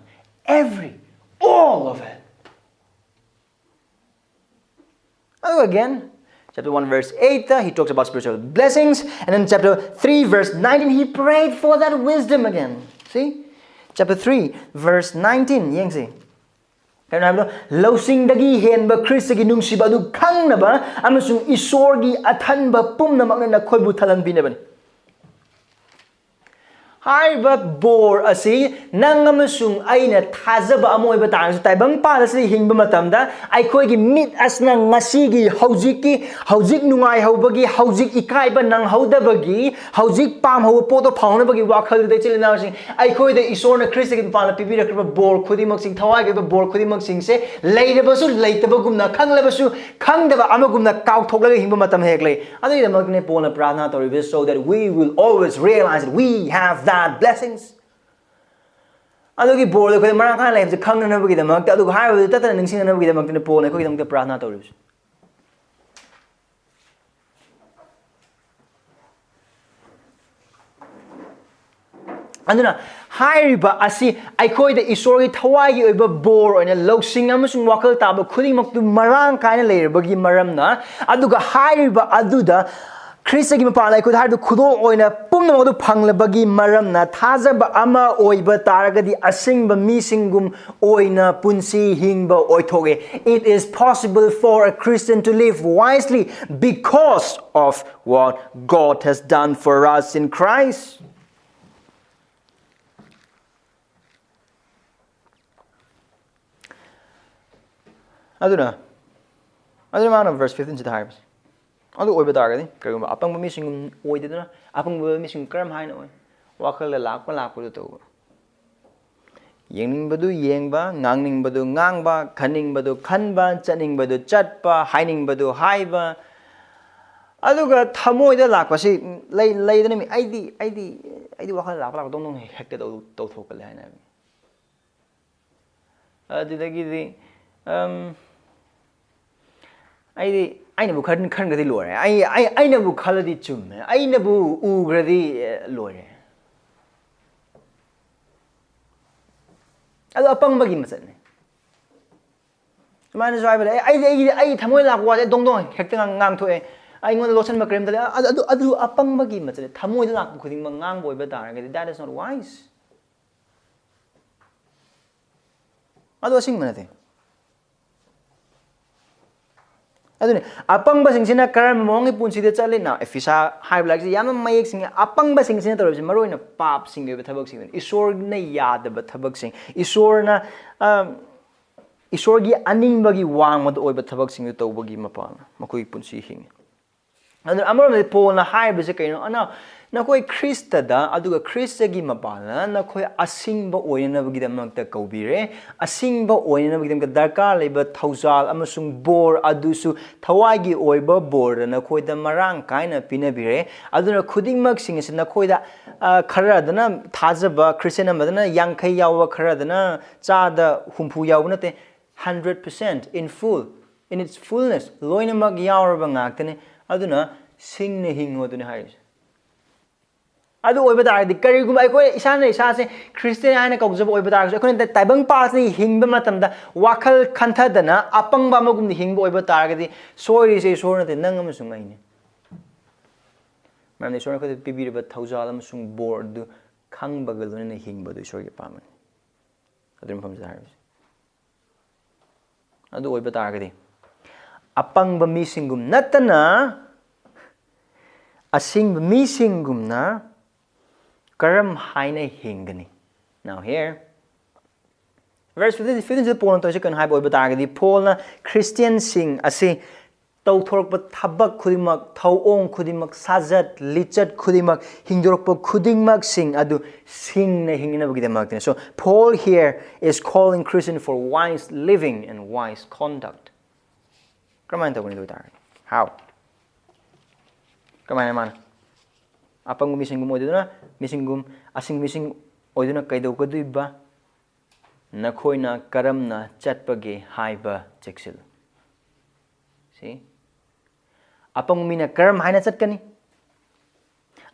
Every, all of it. Oh, again, chapter one, verse eight, uh, he talks about spiritual blessings. And then chapter three, verse nineteen, he prayed for that wisdom again. See? Chapter three, verse nineteen, ꯌꯦꯡꯁꯤ꯫ ꯀꯩꯅꯣ ꯍꯥꯏꯕꯗꯣ, ꯂꯧꯁꯤꯡꯗꯒꯤ ꯍꯦꯟꯕ ꯈ꯭ꯔꯤꯁꯇꯒꯤ ꯅꯨꯡꯁꯤꯕ ꯑꯗꯨ ꯈꯪꯅꯕ ꯑꯃꯁꯨꯡ ꯏꯁꯣꯔꯒꯤ ꯑꯊꯟꯕ ꯄꯨꯝꯅꯃꯛꯅ ꯅꯈꯣꯏꯕꯨ ꯊꯜꯍꯟꯕꯤꯅꯕꯅꯤ꯫ ꯍꯥꯏꯔꯤꯕ ꯕꯣꯔ ꯑꯁꯤ ꯅꯪ ꯑꯃꯁꯨꯡ ꯑꯩꯅ ꯊꯥꯖꯕ ꯑꯃ ꯑꯣꯏꯕ ꯇꯥꯔꯒꯁꯨ, ꯇꯥꯏꯕꯪ ꯄꯥꯟ ꯑꯁꯤꯗ ꯍꯤꯡꯕ ꯃꯇꯝꯗ ꯑꯩꯈꯣꯏꯒꯤ ꯃꯤꯠ ꯑꯁꯤꯅ ꯉꯁꯤꯒꯤ, ꯍꯧꯖꯤꯛꯀꯤ, ꯍꯧꯖꯤꯛ ꯅꯨꯡꯉꯥꯏꯍꯧꯕꯒꯤ, ꯍꯧꯖꯤꯛ ꯏꯀꯥꯏꯕ ꯅꯪꯍꯧꯗꯕꯒꯤ, ꯍꯧꯖꯤꯛ ꯄꯥꯝꯍꯧꯕ ꯄꯣꯠꯇꯣ ꯐꯪꯍꯧꯅꯕꯒꯤ ꯋꯥꯈꯜꯗꯨꯗ, ꯏꯆꯤꯜ ꯏꯅꯥꯎꯁꯤꯡ, ꯑꯩꯈꯣꯏꯗ ꯏꯁꯣꯔꯅ ꯈ꯭ꯔꯤꯁꯇꯒꯤ ꯃꯄꯥꯟꯗ ꯄꯤꯕꯤꯔꯛꯈ꯭ꯔꯤꯕ ꯕꯣꯔ ꯈꯨꯗꯤꯡꯃꯛꯁꯤꯡ, ꯊꯋꯥꯏꯒꯤ ꯑꯣꯏꯕ ꯕꯣꯔ ꯈꯨꯗꯤꯡꯃꯛꯁꯤꯡꯁꯦ ꯂꯩꯔꯕꯁꯨ ꯂꯩꯇꯕꯒꯨꯝꯅ, ꯈꯪꯂꯕꯁꯨ ꯈꯪꯗꯕ ꯑꯃꯒꯨꯝꯅ ꯀꯥꯎꯊꯣꯛꯂꯒ ꯍꯤꯡꯕ ꯃꯇꯝ ꯍꯦꯛ ꯂꯩ꯫ ꯑꯗꯨꯒꯤꯗꯃꯛꯇꯅꯦ ꯄꯣꯜꯅ ꯄ꯭ꯔꯥꯔꯊꯅꯥ ꯇꯧꯔꯤꯕꯁꯦ, so that we will always realize that we have that blessings. ꯑꯗꯨꯒꯤ ꯕꯣꯔꯗꯣ ꯑꯩꯈꯣꯏꯗ ꯃꯔꯥꯡ ꯀꯥꯏꯅ ꯂꯩꯕꯁꯦ ꯈꯪꯅꯅꯕꯒꯤꯗꯃꯛꯇ, ꯑꯗꯨꯒ ꯍꯥꯏꯔꯤꯕꯗꯨ ꯇꯠꯇꯅ ꯅꯤꯡꯁꯤꯡꯅꯅꯕꯒꯤꯗꯃꯛꯇꯅꯦ ꯄꯣꯜꯅ ꯑꯩꯈꯣꯏꯒꯤꯗꯃꯛꯇ ꯄ꯭ꯔꯥꯔꯊꯅꯥ ꯇꯧꯔꯤꯕꯁꯦ꯫ ꯑꯗꯨꯅ ꯍꯥꯏꯔꯤꯕ ꯑꯁꯤ ꯑꯩꯈꯣꯏꯗ ꯏꯁꯣꯔꯒꯤ ꯊꯋꯥꯏꯒꯤ ꯑꯣꯏꯕ ꯕꯣꯔ ꯑꯣꯏꯅ ꯂꯧꯁꯤꯡ ꯑꯃꯁꯨꯡ ꯋꯥꯈꯜ ꯇꯥꯕ ꯈꯨꯗꯤꯡꯃꯛꯇꯨ ꯃꯔꯥꯡ ꯀꯥꯏꯅ ꯂꯩꯔꯕꯒꯤ ꯃꯔꯝꯅ, ꯑꯗꯨꯒ ꯍꯥꯏꯔꯤꯕ ꯑꯗꯨꯗ ꯈ꯭ꯔꯤꯁꯇꯒꯤ ꯃꯄꯥꯟ ꯑꯩꯈꯣꯏꯗ ꯍꯥꯏꯔꯤꯕ ꯈꯨꯗꯣꯜ ꯑꯣꯏꯅ ꯄꯨꯝꯅꯃꯛ ꯑꯗꯨ ꯐꯪꯂꯕꯒꯤ ꯃꯔꯝꯅ, ꯊꯥꯖꯕ ꯑꯃ ꯑꯣꯏꯕ ꯇꯥꯔꯒꯗꯤ ꯑꯁꯦꯡꯕ ꯃꯤꯁꯤꯡꯒꯨꯝ ꯑꯣꯏꯅ ꯄꯨꯟꯁꯤ ꯍꯤꯡꯕ ꯑꯣꯏꯊꯣꯛꯑꯦ꯫ It is possible for a Christian to live wisely because of what God has done for us in Christ. ꯑꯗꯨꯅ, ꯑꯗꯨꯅ ꯃꯥꯅ verse fifteen ꯁꯤꯗ ꯍꯥꯏꯕꯁꯦ, ꯑꯗꯨ ꯑꯣꯏꯕ ꯇꯥꯔꯒꯗꯤ ꯀꯔꯤꯒꯨꯝꯕ ꯑꯄꯪꯕ ꯃꯤꯁꯤꯡꯒꯨꯝ ꯑꯣꯏꯗꯗꯅ, ꯑꯄꯪꯕ ꯃꯤꯁꯤꯡ ꯀꯔꯝ ꯍꯥꯏꯅ ꯑꯣꯏ? ꯋꯥꯈꯜꯗ ꯂꯥꯛꯄ ꯂꯥꯛꯄꯗꯨ ꯇꯧꯕ, ꯌꯦꯡꯅꯤꯡꯕꯗꯨ ꯌꯦꯡꯕ, ꯉꯥꯡꯅꯤꯡꯕꯗꯨ ꯉꯥꯡꯕ, ꯈꯟꯅꯤꯡꯕꯗꯨ ꯈꯟꯕ, ꯆꯠꯅꯤꯡꯕꯗꯨ ꯆꯠꯄ, ꯍꯥꯏꯅꯤꯡꯕꯗꯨ ꯍꯥꯏꯕ꯫ ꯑꯗꯨꯒ ꯊꯃꯣꯏꯗ ꯂꯥꯛꯄꯁꯤ ꯂꯩ, ꯂꯩꯗꯅ ꯃꯤ, "ꯑꯩꯗꯤ, ꯑꯩꯗꯤ, ꯑꯩꯗꯤ ꯋꯥꯈꯜ ꯂꯥꯛꯄ ꯂꯥꯛꯄ ꯗꯣꯡ ꯗꯣꯡ ꯍꯦꯛꯇ ꯇꯧ-, ꯇꯧꯊꯣꯛꯀꯜꯂꯦ" ꯍꯥꯏꯅ ꯍꯥꯏꯕꯅꯤ꯫ ꯑꯗꯨꯗꯒꯤꯗꯤ, ꯑꯝ, "ꯑꯩꯗꯤ ꯑꯩꯅꯕꯨ ꯈꯟ-, ꯈꯟꯈ꯭ꯔꯗꯤ ꯂꯣꯏꯔꯦ꯫ ꯑꯩ, ꯑꯩ, ꯑꯩꯅꯕꯨ ꯈꯜꯂꯗꯤ ꯆꯨꯝꯃꯦ꯫ ꯑꯩꯅꯕꯨ ꯎꯈ꯭ꯔꯗꯤ, ꯑꯦ, ꯂꯣꯏꯔꯦ꯫" ꯑꯗꯨ ꯑꯄꯪꯕꯒꯤ ꯃꯆꯠꯅꯤ꯫ ꯁꯨꯃꯥꯏꯅꯁꯨ ꯍꯥꯏꯕ ꯂꯩ, "ꯑꯩꯗꯤ, ꯑꯩꯒꯤꯗꯤ, ꯑꯩ ꯊꯃꯣꯏ ꯂꯥꯛꯄ ꯋꯥꯁꯦ ꯗꯣꯡ ꯗꯣꯡ ꯍꯦꯛꯇ ꯉꯥꯡ-, ꯉꯥꯡꯊꯣꯛꯑꯦ꯫ ꯑꯩꯉꯣꯟꯗ ꯂꯣꯠꯁꯤꯟꯕ ꯀꯔꯤꯝꯇ ꯂꯩ꯫" ꯑꯗꯨ, ꯑꯗꯨ, ꯑꯗꯨ ꯑꯄꯪꯕꯒꯤ ꯃꯆꯠꯅꯤ꯫ ꯊꯃꯣꯏꯗ ꯂꯥꯛꯄ ꯈꯨꯗꯤꯡꯃꯛ ꯉꯥꯡꯕ ꯑꯣꯏꯕ ꯇꯥꯔꯒꯗꯤ, that is not wise. ꯑꯗꯨ ꯑꯁꯦꯡꯕ ꯅꯠꯇꯦ꯫ ꯑꯗꯨꯅꯤ, ꯑꯄꯪꯕꯁꯤꯡꯁꯤꯅ ꯀꯔꯝꯕ ꯃꯑꯣꯡꯒꯤ ꯄꯨꯟꯁꯤꯗ ꯆꯠꯂꯤꯅꯣ? ꯑꯦꯐꯤꯁꯥ ꯍꯥꯏꯕ ꯂꯥꯏꯔꯤꯛꯁꯤ ꯌꯥꯝꯅ ꯃꯌꯦꯛ ꯁꯦꯡꯉꯤ꯫ ꯑꯄꯪꯕꯁꯤꯡꯁꯤꯅ ꯇꯧꯔꯤꯕꯁꯤ ꯃꯔꯨ ꯑꯣꯏꯅ ꯄꯥꯞꯁꯤꯡꯒꯤ ꯑꯣꯏꯕ ꯊꯕꯛꯁꯤꯡꯅꯤ, ꯏꯁꯣꯔꯅ ꯌꯥꯗꯕ ꯊꯕꯛꯁꯤꯡ, ꯏꯁꯣꯔꯅ, ꯑ, ꯏꯁꯣꯔꯒꯤ ꯑꯅꯤꯡꯕꯒꯤ ꯋꯥꯡꯃꯗ ꯑꯣꯏꯕ ꯊꯕꯛꯁꯤꯡꯗꯨ ꯇꯧꯕꯒꯤ ꯃꯄꯥꯟꯅ ꯃꯈꯣꯏꯒꯤ ꯄꯨꯟꯁꯤ ꯍꯤꯡꯉꯤ꯫ ꯑꯗꯨꯅ ꯑꯃꯔꯣꯝꯗꯗꯤ ꯄꯣꯜꯅ ꯍꯥꯏꯔꯤꯕꯁꯦ ꯀꯩꯅꯣ? ꯑꯅ-, ꯅꯈꯣꯏ ꯈ꯭ꯔꯤꯁꯇꯗ ꯑꯗꯨꯒ ꯈ꯭ꯔꯤꯁꯇꯒꯤ ꯃꯄꯥꯟꯗ ꯅꯈꯣꯏ ꯑꯁꯤꯡꯕ ꯑꯣꯏꯅꯅꯕꯒꯤꯗꯃꯛꯇ ꯀꯧꯕꯤꯔꯦ꯫ ꯑꯁꯤꯡꯕ ꯑꯣꯏꯅꯅꯕꯒꯤꯗꯃꯛꯇ ꯗꯔꯀꯥꯔ ꯂꯩꯕ ꯊꯧꯖꯥꯜ ꯑꯃꯁꯨꯡ ꯕꯣꯔ ꯑꯗꯨꯁꯨ ꯊꯋꯥꯏꯒꯤ ꯑꯣꯏꯕ ꯕꯣꯔꯗ ꯅꯈꯣꯏꯗ ꯃꯔꯥꯡ ꯀꯥꯏꯅ ꯄꯤꯅꯕꯤꯔꯦ꯫ ꯑꯗꯨꯅ ꯈꯨꯗꯤꯡꯃꯛꯁꯤꯡ ꯑꯁꯤ ꯅꯈꯣꯏꯗ, ꯑ, ꯈꯔꯗꯅ ꯊꯥꯖꯕ, ꯈ꯭ꯔꯤꯁꯇꯤꯌꯥꯟ ꯑꯃꯗꯅ ꯌꯥꯡꯈꯩ ꯌꯥꯎꯕ, ꯈꯔꯗꯅ ꯆꯥꯗ ꯍꯨꯝꯐꯨ ꯌꯥꯎꯕ ꯅꯠꯇꯦ꯫ Hundred percent, in full, in its fullness, ꯂꯣꯏꯅꯃꯛ ꯌꯥꯎꯔꯕ ꯉꯥꯛꯇꯅꯤ꯫ ꯑꯗꯨꯅ ꯁꯤꯡꯅ ꯍꯤꯡꯉꯨ ꯑꯗꯨꯅꯤ ꯍꯥꯏꯔꯤꯁꯦ꯫ ꯑꯗꯨ ꯑꯣꯏꯕ ꯇꯥꯔꯒꯗꯤ, ꯀꯔꯤꯒꯨꯝꯕ ꯑꯩꯈꯣꯏ ꯏꯁꯥꯅ ꯏꯁꯥꯁꯦ ꯈ꯭ꯔꯤꯁꯇꯤꯌꯥꯟ ꯍꯥꯏꯅ ꯀꯧꯖꯕ ꯑꯣꯏꯕ ꯇꯥꯔꯒꯁꯨ, ꯑꯩꯈꯣꯏꯅ ꯇꯥꯏꯕꯪ ꯄꯥꯁꯤꯗ ꯍꯤꯡꯕ ꯃꯇꯝꯗ ꯋꯥꯈꯜ ꯈꯟꯊꯗꯅ ꯑꯄꯪꯕ ꯑꯃꯒꯨꯝꯅ ꯍꯤꯡꯕ ꯑꯣꯏꯕ ꯇꯥꯔꯒꯗꯤ, ꯁꯣꯏꯔꯤꯁꯦ ꯏꯁꯣꯔ ꯅꯠꯇꯦ, ꯅꯪ ꯑꯃꯁꯨꯡ ꯑꯩꯅꯤ꯫ ꯃꯔꯝꯗꯤ ꯏꯁꯣꯔꯅ ꯑꯩꯈꯣꯏꯗ ꯄꯤꯕꯤꯔꯤꯕ ꯊꯧꯖꯥꯜ ꯑꯃꯁꯨꯡ ꯕꯣꯔ ꯑꯗꯨ ꯈꯪꯕꯒ ꯂꯣꯏꯅꯅ ꯍꯤꯡꯕꯗꯨ ꯏꯁꯣꯔꯒꯤ ꯑꯄꯥꯝꯕꯅꯤ꯫ ꯑꯗꯨꯒꯤ ꯃꯐꯝꯁꯤꯗ ꯍꯥꯏꯔꯤꯕꯁꯦ꯫ ꯑꯗꯨ ꯑꯣꯏꯕ ꯇꯥꯔꯒꯗꯤ, ꯑꯄꯪꯕ ꯃꯤꯁꯤꯡꯒꯨꯝ ꯅꯠꯇꯅ ꯑꯁꯤꯡꯕ ꯃꯤꯁꯤꯡꯒꯨꯝꯅ ꯀꯔꯝ ꯍꯥꯏꯅ ꯍꯤꯡꯒꯅꯤ? Now here, verse fifteen, fifteen ꯁꯤꯗ ꯄꯣꯜꯅ ꯇꯧꯔꯤꯁꯦ ꯀꯩꯅꯣ ꯍꯥꯏꯕ ꯑꯣꯏꯕ ꯇꯥꯔꯒꯗꯤ, ꯄꯣꯜꯅ ꯈ꯭ꯔꯤꯁꯇꯤꯌꯥꯟꯁꯤꯡ ꯑꯁꯤ ꯇꯧꯊꯣꯔꯛꯄ ꯊꯕꯛ ꯈꯨꯗꯤꯡꯃꯛ, ꯊꯧꯑꯣꯡ ꯈꯨꯗꯤꯡꯃꯛ, ꯁꯥꯖꯠ ꯂꯤꯆꯠ ꯈꯨꯗꯤꯡꯃꯛ, ꯍꯤꯡꯗꯣꯔꯛꯄ ꯈꯨꯗꯤꯡꯃꯛꯁꯤꯡ ꯑꯗꯨ ꯁꯤꯡꯅ ꯍꯤꯡꯅꯕꯒꯤꯗꯃꯛꯇꯅꯤ꯫ So Paul here is calling Christian for wise living and wise conduct. ꯀꯔꯝꯍꯥꯏꯅ ꯇꯧꯒꯅꯤ ꯑꯗꯨ ꯑꯣꯏꯇꯥꯔꯗꯤ? How? ꯀꯃꯥꯏꯅ ꯃꯥꯅ? "ꯑꯄꯪꯕ ꯃꯤꯁꯤꯡꯒꯨꯝ ꯑꯣꯏꯗꯨꯅ, ꯃꯤꯁꯤꯡꯒꯨꯝ, ꯑꯁꯤꯡ ꯃꯤꯁꯤꯡ ꯑꯣꯏꯗꯨꯅ ꯀꯩꯗꯧꯒꯗꯣꯏꯕ? ꯅꯈꯣꯏꯅ ꯀꯔꯝꯅ ꯆꯠꯄꯒꯦ ꯍꯥꯏꯕ ꯆꯦꯛꯁꯤꯜꯂꯨ"꯫ ꯁꯤ ꯑꯄꯪꯕ ꯃꯤꯅ ꯀꯔꯝ ꯍꯥꯏꯅ ꯆꯠꯀꯅꯤ?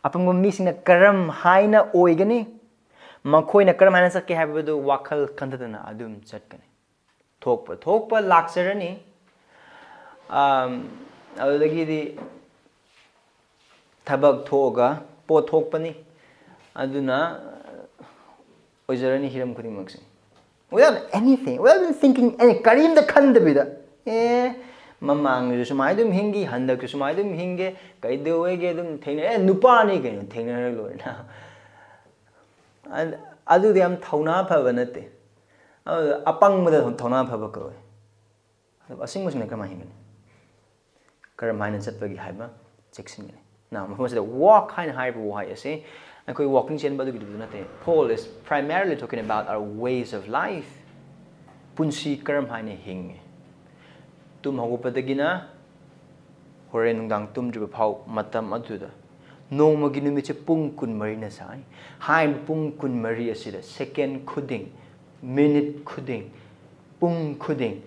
ꯑꯄꯪꯕ ꯃꯤꯁꯤꯡꯅ ꯀꯔꯝ ꯍꯥꯏꯅ ꯑꯣꯏꯒꯅꯤ? ꯃꯈꯣꯏꯅ ꯀꯔꯝ ꯍꯥꯏꯅ ꯆꯠꯀꯦ ꯍꯥꯏꯕꯗꯨ ꯋꯥꯈꯜ ꯈꯟꯊꯗꯅ ꯑꯗꯨꯝ ꯆꯠꯀꯅꯤ꯫ ꯊꯣꯛꯄ ꯊꯣꯛꯄ ꯂꯥꯛꯆꯔꯅꯤ꯫ ꯑꯝ, ꯑꯗꯨꯗꯒꯤꯗꯤ ꯊꯕꯛ ꯊꯣꯛꯑꯒ ꯄꯣꯠ ꯊꯣꯛꯄꯅꯤ꯫ ꯑꯗꯨꯅ ꯑꯣꯏꯖꯔꯅꯤ ꯍꯤꯔꯝ ꯈꯨꯗꯤꯡꯃꯛꯁꯦ꯫ Without anything, without even thinking any, ꯀꯔꯤꯝꯇ ꯈꯟꯗꯕꯤꯗ, "ꯑꯦ, ꯃꯃꯥꯡꯗꯁꯨ ꯁꯨꯃꯥꯏꯅ ꯑꯗꯨꯝ ꯍꯤꯡꯈꯤ, ꯍꯟꯗꯛꯁꯨ ꯁꯨꯃꯥꯏꯅ ꯑꯗꯨꯝ ꯍꯤꯡꯒꯦ, ꯀꯩꯗꯧꯋꯦꯒꯦ, ꯑꯗꯨꯝ ꯊꯦꯡꯅꯔꯦ, ꯅꯨꯄꯥꯅꯤ ꯀꯩꯅꯣ, ꯊꯦꯡꯅꯔ ꯂꯣꯏꯔꯦꯅ"꯫ ꯑꯗ-, ꯑꯗꯨꯗꯤ ꯌꯥꯝ ꯊꯧꯅꯥ ꯐꯕ ꯅꯠꯇꯦ꯫ ꯑꯗꯨ ꯑꯄꯪꯕꯗ ꯊꯧꯅꯥ ꯐꯕ ꯀꯧꯋꯦ꯫ ꯑꯗꯨꯒ ꯑꯁꯤꯡꯕꯁꯤꯡꯅ ꯀꯔꯝꯍꯥꯏꯅ ꯍꯤꯡꯒꯅꯤ? ꯀꯔꯝꯍꯥꯏꯅ ꯆꯠꯄꯒꯦ ꯍꯥꯏꯕ ꯆꯦꯛꯁꯤꯟꯒꯅꯤ꯫ Now, ꯃꯐꯝ ꯑꯁꯤꯗ walk ꯍꯥꯏꯅ ꯍꯥꯏꯔꯤꯕ ꯋꯥꯍꯩ ꯑꯁꯤ ꯑꯩꯈꯣꯏ walking ꯆꯦꯟꯕ ꯑꯗꯨꯒꯤꯗꯨ ꯅꯠꯇꯦ꯫ Paul is primarily talking about our ways of life. ꯄꯨꯟꯁꯤ ꯀꯔꯝ ꯍꯥꯏꯅ ꯍꯤꯡꯉꯤ? ꯇꯨꯝ ꯍꯧꯒꯠꯄꯗꯒꯤꯅ ꯍꯣꯔꯦꯟ ꯅꯨꯡꯗꯥꯡ ꯇꯨꯝꯗ꯭ꯔꯤꯕ ꯐꯥꯎ ꯃꯇꯝ ꯑꯗꯨꯗ ꯅꯣꯡꯃꯒꯤ ꯅꯨꯃꯤꯠꯁꯦ ꯄꯨꯡ ꯀꯨꯟꯃꯔꯤꯅ ꯁꯥꯏ꯫ ꯍꯥꯏꯔꯤꯕ ꯄꯨꯡ ꯀꯨꯟꯃꯔꯤ ꯑꯁꯤꯗ second ꯈꯨꯗꯤꯡ, minute ꯈꯨꯗꯤꯡ, ꯄꯨꯡ ꯈꯨꯗꯤꯡ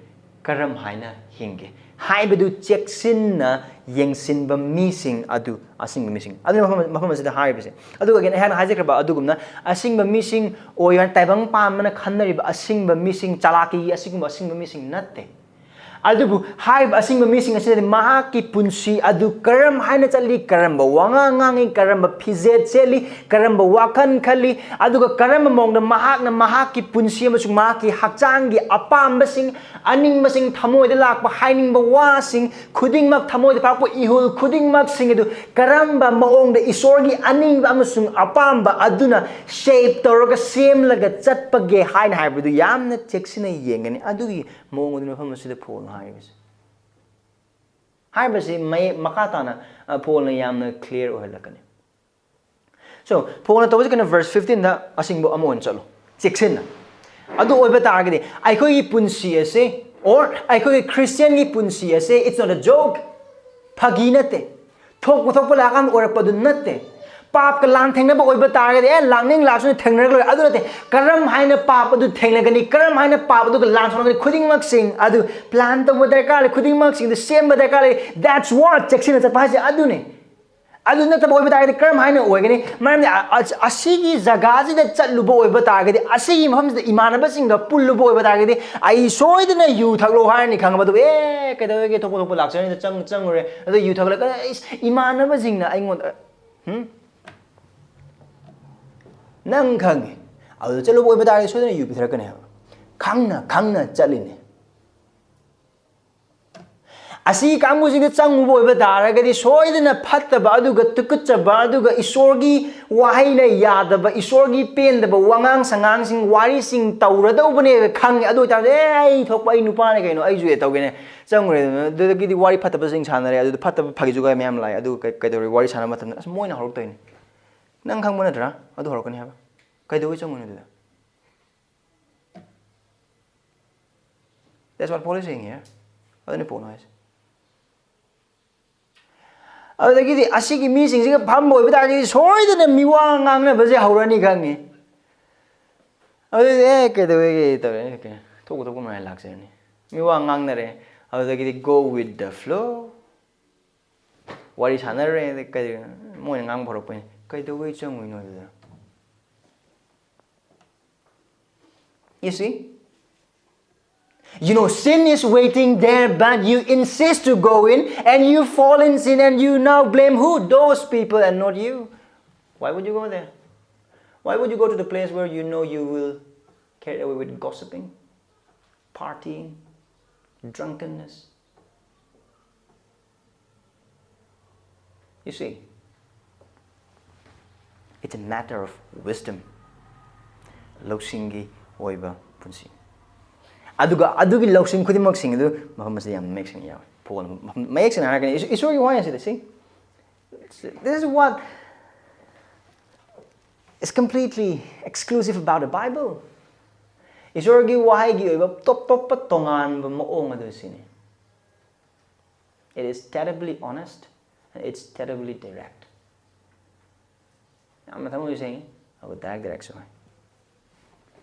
ꯀꯔꯝ ꯍꯥꯏꯅ ꯍꯤꯡꯒꯦ ꯍꯥꯏꯕꯗꯨ ꯆꯦꯛꯁꯤꯟꯅ ꯌꯦꯡꯁꯤꯟꯕ ꯃꯤꯁꯤꯡ ꯑꯗꯨ ꯑꯁꯤꯡꯕ ꯃꯤꯁꯤꯡ ꯑꯗꯨꯅ ꯃꯐꯝ, ꯃꯐꯝ ꯑꯁꯤꯗ ꯍꯥꯏꯔꯤꯕꯁꯦ꯫ ꯑꯗꯨꯒ again ꯑꯩꯍꯥꯛꯅ ꯍꯥꯏꯖꯈ꯭ꯔꯕ ꯑꯗꯨꯒꯨꯝꯅ ꯑꯁꯤꯡꯕ ꯃꯤꯁꯤꯡ ꯑꯣꯏ ꯍꯥꯏꯅ ꯇꯥꯏꯕꯪ ꯄꯥꯟꯕꯅ ꯈꯟꯅꯔꯤꯕ ꯑꯁꯤꯡꯕ ꯃꯤꯁꯤꯡ, ꯆꯥꯂꯥꯛꯀꯤ ꯑꯁꯤꯒꯨꯝꯕ ꯑꯁꯤꯡꯕ ꯃꯤꯁꯤꯡ ꯅꯠꯇꯦ꯫ ꯑꯗꯨꯕꯨ ꯍꯥꯏꯔꯤꯕ ꯑꯁꯤꯡꯕ ꯃꯤꯁꯤꯡ ꯑꯁꯤꯅꯗꯤ ꯃꯍꯥꯛꯀꯤ ꯄꯨꯟꯁꯤ ꯑꯗꯨ ꯀꯔꯝ ꯍꯥꯏꯅ ꯆꯠꯂꯤ, ꯀꯔꯝꯕ ꯋꯥꯉꯥꯡ ꯉꯥꯡꯉꯤ, ꯀꯔꯝꯕ ꯐꯤꯖꯦꯠ ꯁꯦꯠꯂꯤ, ꯀꯔꯝꯕ ꯋꯥꯈꯜ ꯈꯜꯂꯤ, ꯑꯗꯨꯒ ꯀꯔꯝꯕ ꯃꯑꯣꯡꯗ ꯃꯍꯥꯛꯅ ꯃꯍꯥꯛꯀꯤ ꯄꯨꯟꯁꯤ ꯑꯃꯁꯨꯡ ꯃꯍꯥꯛꯀꯤ ꯍꯛꯆꯥꯡꯒꯤ ꯑꯄꯥꯝꯕꯁꯤꯡ, ꯑꯅꯤꯡꯕꯁꯤꯡ, ꯊꯃꯣꯏꯗ ꯂꯥꯛꯄ ꯍꯥꯏꯅꯤꯡꯕ ꯋꯥꯁꯤꯡ ꯈꯨꯗꯤꯡꯃꯛ, ꯊꯃꯣꯏꯗ ꯐꯥꯎꯔꯛꯄ ꯏꯍꯨꯜ ꯈꯨꯗꯤꯡꯃꯛꯁꯤꯡ ꯑꯗꯨ ꯀꯔꯝꯕ ꯃꯑꯣꯡꯗ ꯏꯁꯣꯔꯒꯤ ꯑꯅꯤꯡꯕ ꯑꯃꯁꯨꯡ ꯑꯄꯥꯝꯕ ꯑꯗꯨꯅ shape ꯇꯧꯔꯒ ꯁꯦꯝꯂꯒ ꯆꯠꯄꯒꯦ ꯍꯥꯏꯅ ꯍꯥꯏꯕꯗꯨ ꯌꯥꯝꯅ ꯆꯦꯛꯁꯤꯟꯅ ꯌꯦꯡꯒꯅꯤ꯫ ꯑꯗꯨꯒꯤ ꯃꯑꯣꯡ ꯑꯗꯨꯅꯤ ꯃꯐꯝ ꯑꯁꯤꯗ ꯄꯣꯜꯅ ꯍꯥꯏꯔꯤꯕꯁꯦ꯫ ꯍꯥꯏꯕꯁꯤ ꯃꯌꯦꯛ ꯃꯈꯥ ꯇꯥꯅ ꯑ, ꯄꯣꯜꯅ ꯌꯥꯝꯅ ꯀ꯭ꯂꯤꯌꯥꯔ ꯑꯣꯏꯍꯜꯂꯛꯀꯅꯤ꯫ ꯁꯣ ꯄꯣꯜꯅ ꯇꯧꯕꯁꯤ ꯀꯩꯅꯣ? ꯚꯔꯁ ꯐꯤꯐꯇꯤꯟꯗ ꯑꯁꯤꯡꯕ ꯑꯃ ꯑꯣꯏꯅ ꯆꯠꯂꯣ, ꯆꯦꯛꯁꯤꯟꯅ꯫ ꯑꯗꯨ ꯑꯣꯏꯕ ꯇꯥꯔꯒꯗꯤ ꯑꯩꯈꯣꯏꯒꯤ ꯄꯨꯟꯁꯤ ꯑꯁꯤ, ꯑꯣꯔ ꯑꯩꯈꯣꯏꯒꯤ ꯈ꯭ꯔꯤꯁꯇꯤꯌꯟꯒꯤ ꯄꯨꯟꯁꯤ ꯑꯁꯤ, it's not a joke, ꯐꯥꯒꯤ ꯅꯠꯇꯦ꯫ ꯊꯣꯛꯄ ꯊꯣꯛꯄ ꯂꯥꯛꯑꯀꯥꯟꯗ ꯑꯣꯏꯔꯛꯄꯗꯨ ꯅꯠꯇꯦ꯫ ꯄꯥꯞꯀ ꯂꯥꯟ ꯊꯦꯡꯅꯕ ꯑꯣꯏꯕ ꯇꯥꯔꯒꯗꯤ, ꯑꯦ, ꯂꯥꯛꯅꯤꯡ ꯂꯥꯛꯁꯅꯨ, ꯊꯦꯡꯅꯔꯒ ꯂꯣꯏꯔꯦ꯫ ꯑꯗꯨ ꯅꯠꯇꯦ꯫ ꯀꯔꯝ ꯍꯥꯏꯅ ꯄꯥꯞ ꯑꯗꯨ ꯊꯦꯡꯅꯒꯅꯤ, ꯀꯔꯝ ꯍꯥꯏꯅ ꯄꯥꯞ ꯑꯗꯨꯒ ꯂꯥꯟ ꯁꯣꯛꯅꯒꯅꯤ, ꯈꯨꯗꯤꯡꯃꯛꯁꯤꯡ ꯑꯗꯨ ꯄ꯭ꯂꯥꯟ ꯇꯧꯕ ꯗꯔꯀꯥꯔ ꯂꯩ, ꯈꯨꯗꯤꯡꯃꯛꯁꯤꯡꯗꯨ ꯁꯦꯝꯕ ꯗꯔꯀꯥꯔ ꯂꯩ꯫ That's what, ꯆꯦꯛꯁꯤꯟꯅ ꯆꯠꯄ ꯍꯥꯏꯁꯦ ꯑꯗꯨꯅꯤ꯫ ꯑꯗꯨ ꯅꯠꯇꯕ ꯑꯣꯏꯕ ꯇꯥꯔꯒꯗꯤ ꯀꯔꯝ ꯍꯥꯏꯅ ꯑꯣꯏꯒꯅꯤ? ꯃꯔꯝꯗꯤ ꯑ-, ꯑ-, ꯑꯁꯤꯒꯤ ꯖꯒꯥꯁꯤꯗ ꯆꯠꯂꯨꯕ ꯑꯣꯏꯕ ꯇꯥꯔꯒꯗꯤ, ꯑꯁꯤꯒꯤ ꯃꯐꯝꯁꯤꯗ ꯏꯃꯥꯟꯅꯕꯁꯤꯡꯒ ꯄꯨꯜꯂꯨꯕ ꯑꯣꯏꯕ ꯇꯥꯔꯒꯗꯤ, ꯑꯩ ꯁꯣꯏꯗꯅ ꯌꯨ ꯊꯛꯂꯣ ꯍꯥꯏꯔꯅꯤ, ꯈꯪꯉꯕ? ꯑꯗꯨ, ꯑꯦ, ꯀꯩꯗꯧꯋꯦꯒꯦ, ꯊꯣꯛꯄ ꯊꯣꯛꯄ ꯂꯥꯛꯆꯔꯅꯤꯗ, ꯆꯪ-, ꯆꯪꯉꯨꯔꯦ꯫ ꯑꯗꯨ ꯌꯨ ꯊꯛꯂꯒ, "ꯑꯩꯁ, ꯏꯃꯥꯟꯅꯕꯁꯤꯡꯅ ꯑꯩꯉꯣꯟꯗ," ꯍꯨꯝ? ꯅꯪ ꯈꯪꯉꯤ꯫ ꯑꯗꯨꯗ ꯆꯠꯂꯨꯕ ꯑꯣꯏꯕ ꯇꯥꯔꯒꯗꯤ ꯁꯣꯏꯗꯅ ꯌꯨ ꯄꯤꯊꯔꯛꯀꯅꯤ ꯍꯥꯏꯕ꯫ ꯈꯪꯅ ꯈꯪꯅ ꯆꯠꯂꯤꯅꯦ꯫ ꯑꯁꯤ ꯀꯥꯡꯕꯨꯁꯤꯡꯗ ꯆꯪꯉꯨꯕ ꯑꯣꯏꯕ ꯇꯥꯔꯒꯗꯤ ꯁꯣꯏꯗꯅ ꯐꯠꯇꯕ, ꯑꯗꯨꯒ ꯇꯨꯀꯠꯆꯕ, ꯑꯗꯨꯒ ꯏꯁꯣꯔꯒꯤ ꯋꯥꯍꯩꯅ ꯌꯥꯗꯕ, ꯏꯁꯣꯔꯒꯤ ꯄꯦꯟꯗꯕ ꯋꯥꯉꯥꯡ ꯁꯉꯥꯡꯁꯤꯡ, ꯋꯥꯔꯤꯁꯤꯡ ꯇꯧꯔꯗꯧꯕꯅꯦ ꯈꯪꯉꯦ꯫ ꯑꯗꯨ ꯑꯣꯏꯇꯥꯔꯗꯤ, "ꯑꯦ, ꯑꯩ ꯊꯣꯛꯄ, ꯑꯩ ꯅꯨꯄꯥꯅꯦ ꯀꯩꯅꯣ, ꯑꯩꯁꯨ ꯑꯦ ꯇꯧꯒꯦꯅꯦ", ꯆꯪꯉꯨꯔꯦ꯫ ꯑꯗꯨꯗꯒꯤꯗꯤ ꯋꯥꯔꯤ ꯐꯠꯇꯕꯁꯤꯡ ꯁꯥꯟꯅꯔꯦ, ꯑꯗꯨꯗ ꯐꯠꯇꯕ ꯐꯥꯒꯤ ꯖꯨꯒꯥꯏ ꯃꯌꯥꯝ ꯂꯥꯛꯑꯦ꯫ ꯑꯗꯨ ꯀꯩ-, ꯀꯩꯗꯧꯔꯤ? ꯋꯥꯔꯤ ꯁꯥꯟꯅꯕ ꯃꯇꯝꯗ ꯑꯁ ꯃꯣꯏꯅ ꯍꯧꯔꯛꯇꯣꯏꯅꯤ꯫ ꯅꯪ ꯈꯪꯕ ꯅꯠꯇ꯭ꯔꯥ ꯑꯗꯨ ꯍꯧꯔꯛꯀꯅꯤ ꯍꯥꯏꯕ? ꯀꯩꯗꯧꯕꯩ ꯆꯪꯉꯨꯏꯅꯣ ꯑꯗꯨꯗ? That's what Paul is saying here. ꯑꯗꯨꯅꯤ ꯄꯣꯜꯅ ꯍꯥꯏꯁꯦ꯫ ꯑꯗꯨꯗꯒꯤꯗꯤ ꯑꯁꯤꯒꯤ ꯃꯤꯁꯤꯡꯁꯤꯒ ꯐꯝꯕ ꯑꯣꯏꯕ ꯇꯥꯔꯒꯗꯤ ꯁꯣꯏꯗꯅ ꯃꯤꯋꯥ ꯉꯥꯡꯅꯕꯁꯦ ꯍꯧꯔꯅꯤ ꯈꯪꯉꯤ꯫ ꯑꯗꯨꯗꯤ, "ꯑꯦ, ꯀꯩꯗꯧꯋꯦꯒꯦ?" ꯇꯧꯔꯦ, "ꯑꯦ, ꯀꯩ-, ꯊꯣꯛꯄ ꯊꯣꯛꯄ ꯃꯔꯥꯏ ꯂꯥꯛꯆꯔꯅꯤ"꯫ ꯃꯤꯋꯥ ꯉꯥꯡꯅꯔꯦ꯫ ꯑꯗꯨꯗꯒꯤꯗꯤ go with the flow꯫ ꯋꯥꯔꯤ ꯁꯥꯟꯅꯔꯦ, ꯑꯗꯩ ꯀꯩ-, ꯃꯣꯏꯅ ꯉꯥꯡꯕ ꯍꯧꯔꯛꯄꯅꯤ꯫ "ꯀꯩꯗꯧꯕꯩ ꯆꯪꯉꯨꯏꯅꯣ ꯑꯗꯨꯗ?" You see? You know, sin is waiting there, but you insist to go in, and you fall in sin, and you now blame who? Those people and not you. Why would you go there? Why would you go to the place where you know you will carry away with gossiping, partying, drunkenness? You see, it's a matter of wisdom. ꯂꯧꯁꯤꯡꯒꯤ ꯑꯣꯏꯕ ꯄꯨꯟꯁꯤ꯫ ꯑꯗꯨꯒ ꯑꯗꯨꯒꯤ ꯂꯧꯁꯤꯡ ꯈꯨꯗꯤꯡꯃꯛꯁꯤꯡ ꯑꯗꯨ ꯃꯐꯝ ꯑꯁꯤꯗ ꯌꯥꯝ ꯃꯌꯦꯛ ꯁꯦꯡꯅ ꯌꯥꯎꯏ꯫ ꯄꯣꯜꯅ ꯃꯐꯝ ꯃꯌꯦꯛ ꯁꯦꯡꯅ ꯍꯥꯏꯔꯛꯀꯅꯤ, "ꯏꯁ-, ꯏꯁꯣꯔꯒꯤ ꯋꯥꯍꯩ ꯑꯁꯤꯗ, see, this is what is completely exclusive about the Bible." ꯏꯁꯣꯔꯒꯤ ꯋꯥꯍꯩꯒꯤ ꯑꯣꯏꯕ ꯇꯣꯞ ꯇꯣꯞꯄ ꯇꯣꯉꯥꯟꯕ ꯃꯑꯣꯡ ꯑꯗꯨ ꯁꯤꯅꯤ꯫ It is terribly honest and it's terribly direct. ꯌꯥꯝꯅ ꯊꯃꯣꯏ ꯁꯦꯡꯉꯤ, ꯑꯗꯨꯒ direct directꯁꯨ ꯑꯣꯏ꯫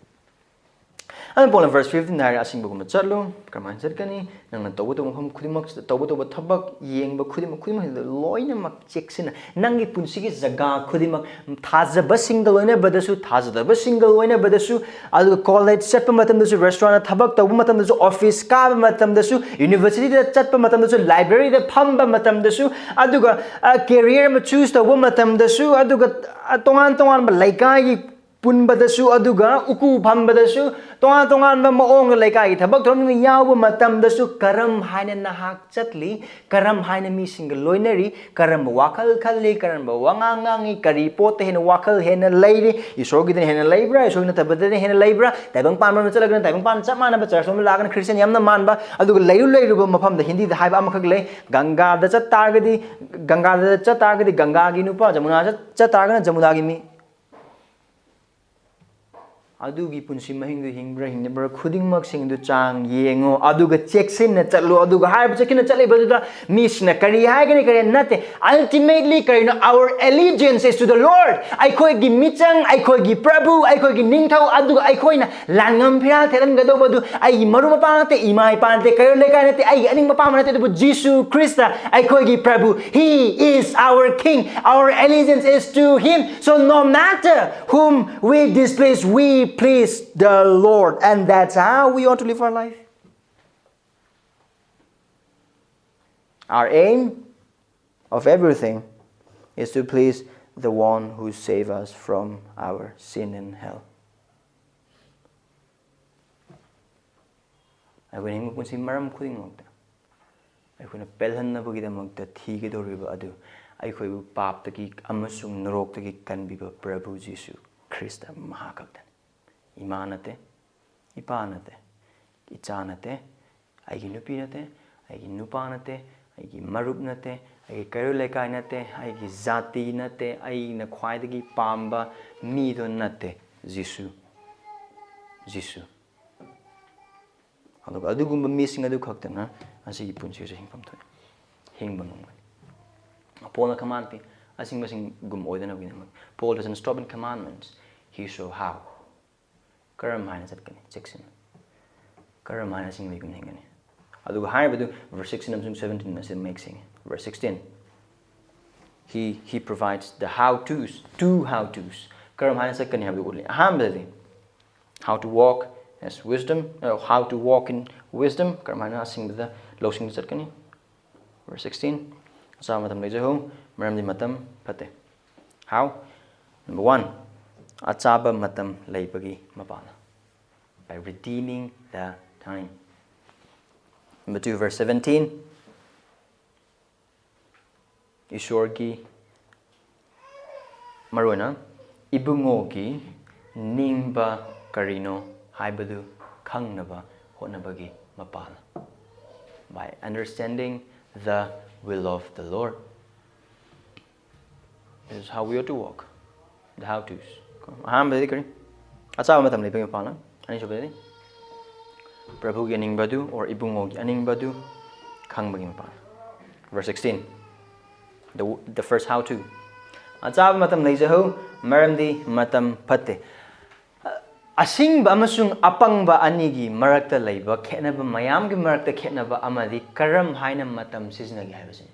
ꯑꯗꯨꯅ ꯄꯣꯜꯅ verse fifteen ꯍꯥꯏꯔꯦ, "ꯑꯁꯤꯡꯕꯒꯨꯝꯕ ꯆꯠꯂꯨ꯫" ꯀꯔꯝꯍꯥꯏꯅ ꯆꯠꯀꯅꯤ? ꯅꯪꯅ ꯇꯧꯕ ꯇꯧꯕ ꯃꯐꯝ ꯈꯨꯗꯤꯡꯃꯛꯁꯤꯗ, ꯇꯧꯕ ꯇꯧꯕ ꯊꯕꯛ, ꯌꯦꯡꯕ ꯈꯨꯗꯤꯡꯃꯛ, ꯈꯨꯗꯤꯡꯃꯛꯁꯤꯗ ꯂꯣꯏꯅꯃꯛ ꯆꯦꯛꯁꯤꯟꯅ, ꯅꯪꯒꯤ ꯄꯨꯟꯁꯤꯒꯤ ꯖꯒꯥ ꯈꯨꯗꯤꯡꯃꯛ, ꯊꯥꯖꯕꯁꯤꯡꯒ ꯂꯣꯏꯅꯕꯗꯁꯨ, ꯊꯥꯖꯗꯕꯁꯤꯡꯒ ꯂꯣꯏꯅꯕꯗꯁꯨ, ꯑꯗꯨꯒ college ꯆꯠꯄ ꯃꯇꯝꯗꯁꯨ, restaurantꯇ ꯊꯕꯛ ꯇꯧꯕ ꯃꯇꯝꯗꯁꯨ, office ꯀꯥꯕ ꯃꯇꯝꯗꯁꯨ, universityꯗ ꯆꯠꯄ ꯃꯇꯝꯗꯁꯨ, libraryꯗ ꯐꯝꯕ ꯃꯇꯝꯗꯁꯨ, ꯑꯗꯨꯒ, ꯑ, career ꯑꯃ choose ꯇꯧꯕ ꯃꯇꯝꯗꯁꯨ, ꯑꯗꯨꯒ, ꯑ, ꯇꯣꯉꯥꯟ ꯇꯣꯉꯥꯟꯕ ꯂꯩꯀꯥꯏꯒꯤ ꯄꯨꯟꯕꯗꯁꯨ, ꯑꯗꯨꯒ ꯎꯀꯨ ꯐꯝꯕꯗꯁꯨ, ꯇꯣꯉꯥꯟ ꯇꯣꯉꯥꯟꯕ ꯃꯑꯣꯡꯗ ꯂꯩꯀꯥꯏꯒꯤ ꯊꯕꯛ ꯊꯧꯔꯝꯁꯤꯡꯗ ꯌꯥꯎꯕ ꯃꯇꯝꯗꯁꯨ ꯀꯔꯝ ꯍꯥꯏꯅ ꯅꯍꯥꯛ ꯆꯠꯂꯤ? ꯀꯔꯝ ꯍꯥꯏꯅ ꯃꯤꯁꯤꯡꯒ ꯂꯣꯏꯅꯔꯤ? ꯀꯔꯝꯕ ꯋꯥꯈꯜ ꯈꯜꯂꯤ? ꯀꯔꯝꯕ ꯋꯥꯉꯥꯡ ꯉꯥꯡꯉꯤ? ꯀꯔꯤ ꯄꯣꯠꯇ ꯍꯦꯟꯅ ꯋꯥꯈꯜ ꯍꯦꯟꯅ ꯂꯩꯔꯤ? ꯏꯁꯣꯔꯒꯤꯗꯅ ꯍꯦꯟꯅ ꯂꯩꯕ꯭ꯔꯥ? ꯏꯁꯣꯔꯒꯤ ꯅꯠꯇꯕꯗꯅ ꯍꯦꯟꯅ ꯂꯩꯕ꯭ꯔꯥ? ꯇꯥꯏꯕꯪꯄꯥꯟ ꯃꯔꯝꯗ ꯆꯠꯂꯒꯅ ꯇꯥꯏꯕꯪꯄꯥꯟ ꯆꯞ ꯃꯥꯟꯅꯕ, church ꯑꯃ ꯂꯥꯛꯑꯒꯅ Christian ꯌꯥꯝꯅ ꯃꯥꯟꯕ, ꯑꯗꯨꯒ ꯂꯩꯔꯨ ꯂꯩꯔꯨꯕ ꯃꯐꯝꯗ, ꯍꯤꯟꯗꯤꯗ ꯍꯥꯏꯕ ꯑꯃꯈꯛ ꯂꯩ, ꯒꯪꯒꯥꯗ ꯆꯠ ꯇꯥꯔꯒꯗꯤ, ꯒꯪꯒꯥꯗ ꯆꯠ ꯇꯥꯔꯒꯗꯤ ꯒꯪꯒꯥꯒꯤ ꯅꯨꯄꯥ, ꯖꯃꯨꯅꯥ ꯆꯠ, ꯆꯠ ꯇꯥꯔꯒꯅ ꯖꯃꯨꯅꯥꯒꯤ ꯃꯤ꯫ ꯑꯗꯨꯒꯤ ꯄꯨꯟꯁꯤ ꯃꯍꯤꯡꯗꯨ ꯍꯤꯡꯕ꯭ꯔꯥ ꯍꯤꯡꯗꯕ꯭ꯔꯥ ꯈꯨꯗꯤꯡꯃꯛꯁꯤꯡꯗꯨ ꯆꯥꯡ ꯌꯦꯡꯉꯨ, ꯑꯗꯨꯒ ꯆꯦꯛꯁꯤꯟꯅ ꯆꯠꯂꯨ꯫ ꯑꯗꯨꯒ ꯍꯥꯏꯔꯤꯕ ꯆꯦꯛꯁꯤꯟꯅ ꯆꯠꯂꯤꯕꯗꯨꯗ ꯃꯤꯁꯤꯅ ꯀꯔꯤ ꯍꯥꯏꯒꯅꯤ, ꯀꯔꯤ ꯅꯠꯇꯦ? Ultimately ꯀꯔꯤꯅꯣ? Our allegiance is to the Lord. ꯑꯩꯈꯣꯏꯒꯤ ꯃꯤꯆꯪ, ꯑꯩꯈꯣꯏꯒꯤ ꯄ꯭ꯔꯚꯨ, ꯑꯩꯈꯣꯏꯒꯤ ꯅꯤꯡꯊꯧ, ꯑꯗꯨꯒ ꯑꯩꯈꯣꯏꯅ ꯂꯥꯟꯉꯝ ꯐꯤꯔꯥꯜ ꯊꯦꯠꯍꯟꯒꯗꯧꯕ ꯑꯗꯨ ꯑꯩꯒꯤ ꯃꯔꯨꯞ ꯃꯄꯥꯡ ꯅꯠꯇꯦ, ꯏꯃꯥ ꯏꯄꯥ ꯅꯠꯇꯦ, ꯀꯩꯔꯣꯜ ꯂꯩꯀꯥꯏ ꯅꯠꯇꯦ, ꯑꯩꯒꯤ ꯑꯅꯤꯡꯕ ꯑꯄꯥꯝꯕ ꯅꯠꯇꯦ, ꯑꯗꯨꯕꯨ ꯖꯤꯁꯨ ꯈ꯭ꯔꯤꯁꯇ ꯑꯩꯈꯣꯏꯒꯤ ꯄ꯭ꯔꯚꯨ. He is our King. Our allegiance is to Him. So no matter whom we displease, we please the Lord. And that's how we ought to live our life. Our aim of everything is to please the one who save us from our sin and hell. ꯑꯩꯈꯣꯏꯅ ꯍꯤꯡꯕ ꯄꯨꯟꯁꯤ ꯃꯔꯝ ꯈꯨꯗꯤꯡꯃꯛꯇ ꯑꯩꯈꯣꯏꯅ ꯄꯦꯜꯍꯟꯅꯕꯒꯤꯗꯃꯛꯇ ꯊꯤꯒꯗꯧꯔꯤꯕ ꯑꯗꯨ ꯑꯩꯈꯣꯏꯕꯨ ꯄꯥꯞꯇꯒꯤ ꯑꯃꯁꯨꯡ ꯅꯔꯣꯛꯇꯒꯤ ꯀꯟꯕꯤꯕ ꯄ꯭ꯔꯚꯨ Jesus Christ ꯃꯍꯥꯛ ꯈꯛꯇꯅꯤ꯫ ꯏꯃꯥ ꯅꯠꯇꯦ, ꯏꯄꯥ ꯅꯠꯇꯦ, ꯏꯆꯥ ꯅꯠꯇꯦ, ꯑꯩꯒꯤ ꯅꯨꯄꯤ ꯅꯠꯇꯦ, ꯑꯩꯒꯤ ꯅꯨꯄꯥ ꯅꯠꯇꯦ, ꯑꯩꯒꯤ ꯃꯔꯨꯞ ꯅꯠꯇꯦ, ꯑꯩꯒꯤ ꯀꯩꯔꯣꯜ ꯂꯩꯀꯥꯏ ꯅꯠꯇꯦ, ꯑꯩꯒꯤ ꯖꯥꯇꯤ ꯅꯠꯇꯦ, ꯑꯩꯅ ꯈ꯭ꯋꯥꯏꯗꯒꯤ ꯄꯥꯝꯕ ꯃꯤꯗꯣ ꯅꯠꯇꯦ꯫ ꯖꯤꯁꯨ, ꯖꯤꯁꯨ꯫ ꯑꯗꯨꯒ ꯑꯗꯨꯒꯨꯝꯕ ꯃꯤꯁꯤꯡ ꯑꯗꯨ ꯈꯛꯇꯅ ꯑꯁꯤꯒꯤ ꯄꯨꯟꯁꯤꯁꯦ ꯍꯤꯡꯐꯝ ꯊꯣꯛꯏ, ꯍꯤꯡꯕ ꯉꯝꯒꯅꯤ꯫ ꯄꯣꯜꯅ ꯀꯃꯥꯟ ꯄꯤ, ꯑꯁꯤꯡꯕꯁꯤꯡꯒꯨꯝ ꯑꯣꯏꯗꯅꯕꯒꯤꯗꯃꯛ꯫ Paul doesn't stop in commandments, he show how. ꯀꯔꯝ ꯍꯥꯏꯅ ꯆꯠꯀꯅꯤ? ꯆꯦꯛꯁꯤꯟꯅ꯫ ꯀꯔꯝ ꯍꯥꯏꯅ ꯑꯁꯤꯡꯕꯒꯨꯝ ꯍꯤꯡꯒꯅꯤ? ꯑꯗꯨꯒ ꯍꯥꯏꯔꯤꯕꯗꯨ verse sixteen ꯑꯃꯁꯨꯡ seventeen ꯑꯁꯤ ꯃꯌꯦꯛ ꯁꯦꯡꯉꯤ꯫ Verse sixteen, he, he provides the how to's, two how to's. ꯀꯔꯝ ꯍꯥꯏꯅ ꯆꯠꯀꯅꯤ ꯍꯥꯏꯕꯗꯨ ꯎꯠꯂꯤ꯫ ꯑꯍꯥꯟꯕꯗꯗꯤ, how to walk as wisdom, uh, how to walk in wisdom, ꯀꯔꯝ ꯍꯥꯏꯅ ꯑꯁꯤꯡꯕꯗ, ꯂꯧꯁꯤꯡꯗ ꯆꯠꯀꯅꯤ? Verse sixteen, ꯑꯆꯥꯕ ꯃꯇꯝ ꯂꯩꯖꯍꯧ, ꯃꯔꯝꯗꯤ ꯃꯇꯝ ꯐꯠꯇꯦ꯫ How? Number one, ꯑꯆꯥꯕ ꯃꯇꯝ ꯂꯩꯕꯒꯤ ꯃꯄꯥꯟ, by redeeming the time. Number two, verse seventeen, ꯏꯁꯣꯔꯒꯤ, ꯃꯔꯨꯑꯣꯏꯅ ꯏꯕꯨꯡꯉꯣꯒꯤ ꯅꯤꯡꯕ ꯀꯔꯤꯅꯣ ꯍꯥꯏꯕꯗꯨ ꯈꯪꯅꯕ ꯍꯣꯠꯅꯕꯒꯤ ꯃꯄꯥꯟ, by understanding the will of the Lord. This is how we ought to walk. The how to's. ꯑꯍꯥꯟꯕꯗꯗꯤ ꯀꯔꯤ? ꯑꯆꯥꯕ ꯃꯇꯝ ꯂꯩꯕꯒꯤ ꯃꯄꯥꯟ꯫ ꯑꯅꯤꯁꯨꯕꯗꯗꯤ ꯄ꯭ꯔꯚꯨꯒꯤ ꯑꯅꯤꯡꯕ ꯑꯗꯨ, or ꯏꯕꯨꯡꯉꯣꯒꯤ ꯑꯅꯤꯡꯕ ꯑꯗꯨ ꯈꯪꯕꯒꯤ ꯃꯄꯥꯟ꯫ Verse sixteen, the, the first how to. ꯑꯆꯥꯕ ꯃꯇꯝ ꯂꯩꯖꯍꯧ, ꯃꯔꯝꯗꯤ ꯃꯇꯝ ꯐꯠꯇꯦ꯫ ꯑꯁꯤꯡꯕ ꯑꯃꯁꯨꯡ ꯑꯄꯪꯕ ꯑꯅꯤꯒꯤ ꯃꯔꯛꯇ ꯂꯩꯕ ꯈꯦꯠꯅꯕ, ꯃꯌꯥꯝꯒꯤ ꯃꯔꯛꯇ ꯈꯦꯠꯅꯕ ꯑꯃꯗꯤ ꯀꯔꯝ ꯍꯥꯏꯅ ꯃꯇꯝ ꯁꯤꯖꯤꯟꯅꯒꯦ ꯍꯥꯏꯕꯁꯤꯅꯤ꯫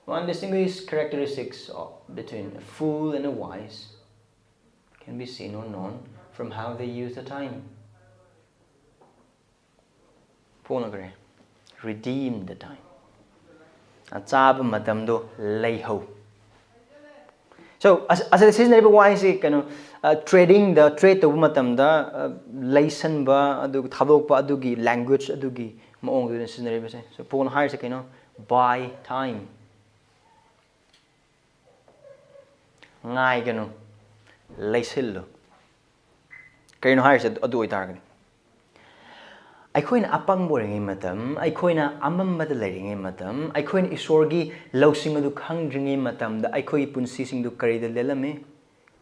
One distinguishes characteristics of, between a fool and a wise can be seen or known from how they use the time. ꯄꯣꯜꯅ ꯀꯔꯤ? Redeem the time. ꯑꯆꯥꯕ ꯃꯇꯝꯗꯣ ꯂꯩꯍꯧ꯫ So, ꯑꯁ-, ꯑꯁꯤꯗ ꯁꯤꯖꯤꯟꯅꯔꯤꯕ ꯋꯥꯍꯩꯁꯤ ꯀꯩꯅꯣ, ꯑ, trading ꯗ, trade ꯇꯧꯕ ꯃꯇꯝꯗ, ꯑ, ꯂꯩꯁꯟꯕ, ꯑꯗꯨꯒ ꯊꯥꯗꯣꯛꯄ, ꯑꯗꯨꯒꯤ language, ꯑꯗꯨꯒꯤ ꯃꯑꯣꯡꯗꯨꯗ ꯁꯤꯖꯤꯟꯅꯔꯤꯕꯁꯦ꯫ So, ꯄꯣꯜꯅ ꯍꯥꯏꯔꯤꯁꯦ ꯀꯩꯅꯣ? Buy time. ꯉꯥꯏꯒꯅꯨ, ꯂꯩꯁꯤꯜꯂꯨ꯫ ꯀꯔꯤꯅꯣ ꯍꯥꯏꯔꯤꯁꯦ? ꯑꯗꯨ ꯑꯗꯨ ꯑꯣꯏꯇꯥꯔꯒꯗꯤ, ꯑꯩꯈꯣꯏꯅ ꯑꯄꯪꯕ ꯑꯣꯏꯔꯤꯉꯩ ꯃꯇꯝ, ꯑꯩꯈꯣꯏꯅ ꯑꯃꯝꯕꯗ ꯂꯩꯔꯤꯉꯩ ꯃꯇꯝ, ꯑꯩꯈꯣꯏꯅ ꯏꯁꯣꯔꯒꯤ ꯂꯧꯁꯤꯡ ꯑꯗꯨ ꯈꯪꯗ꯭ꯔꯤꯉꯩ ꯃꯇꯝꯗ ꯑꯩꯈꯣꯏꯒꯤ ꯄꯨꯟꯁꯤꯁꯤꯡꯗꯨ ꯀꯔꯤꯗ ꯂꯦꯜꯂꯝꯃꯤ?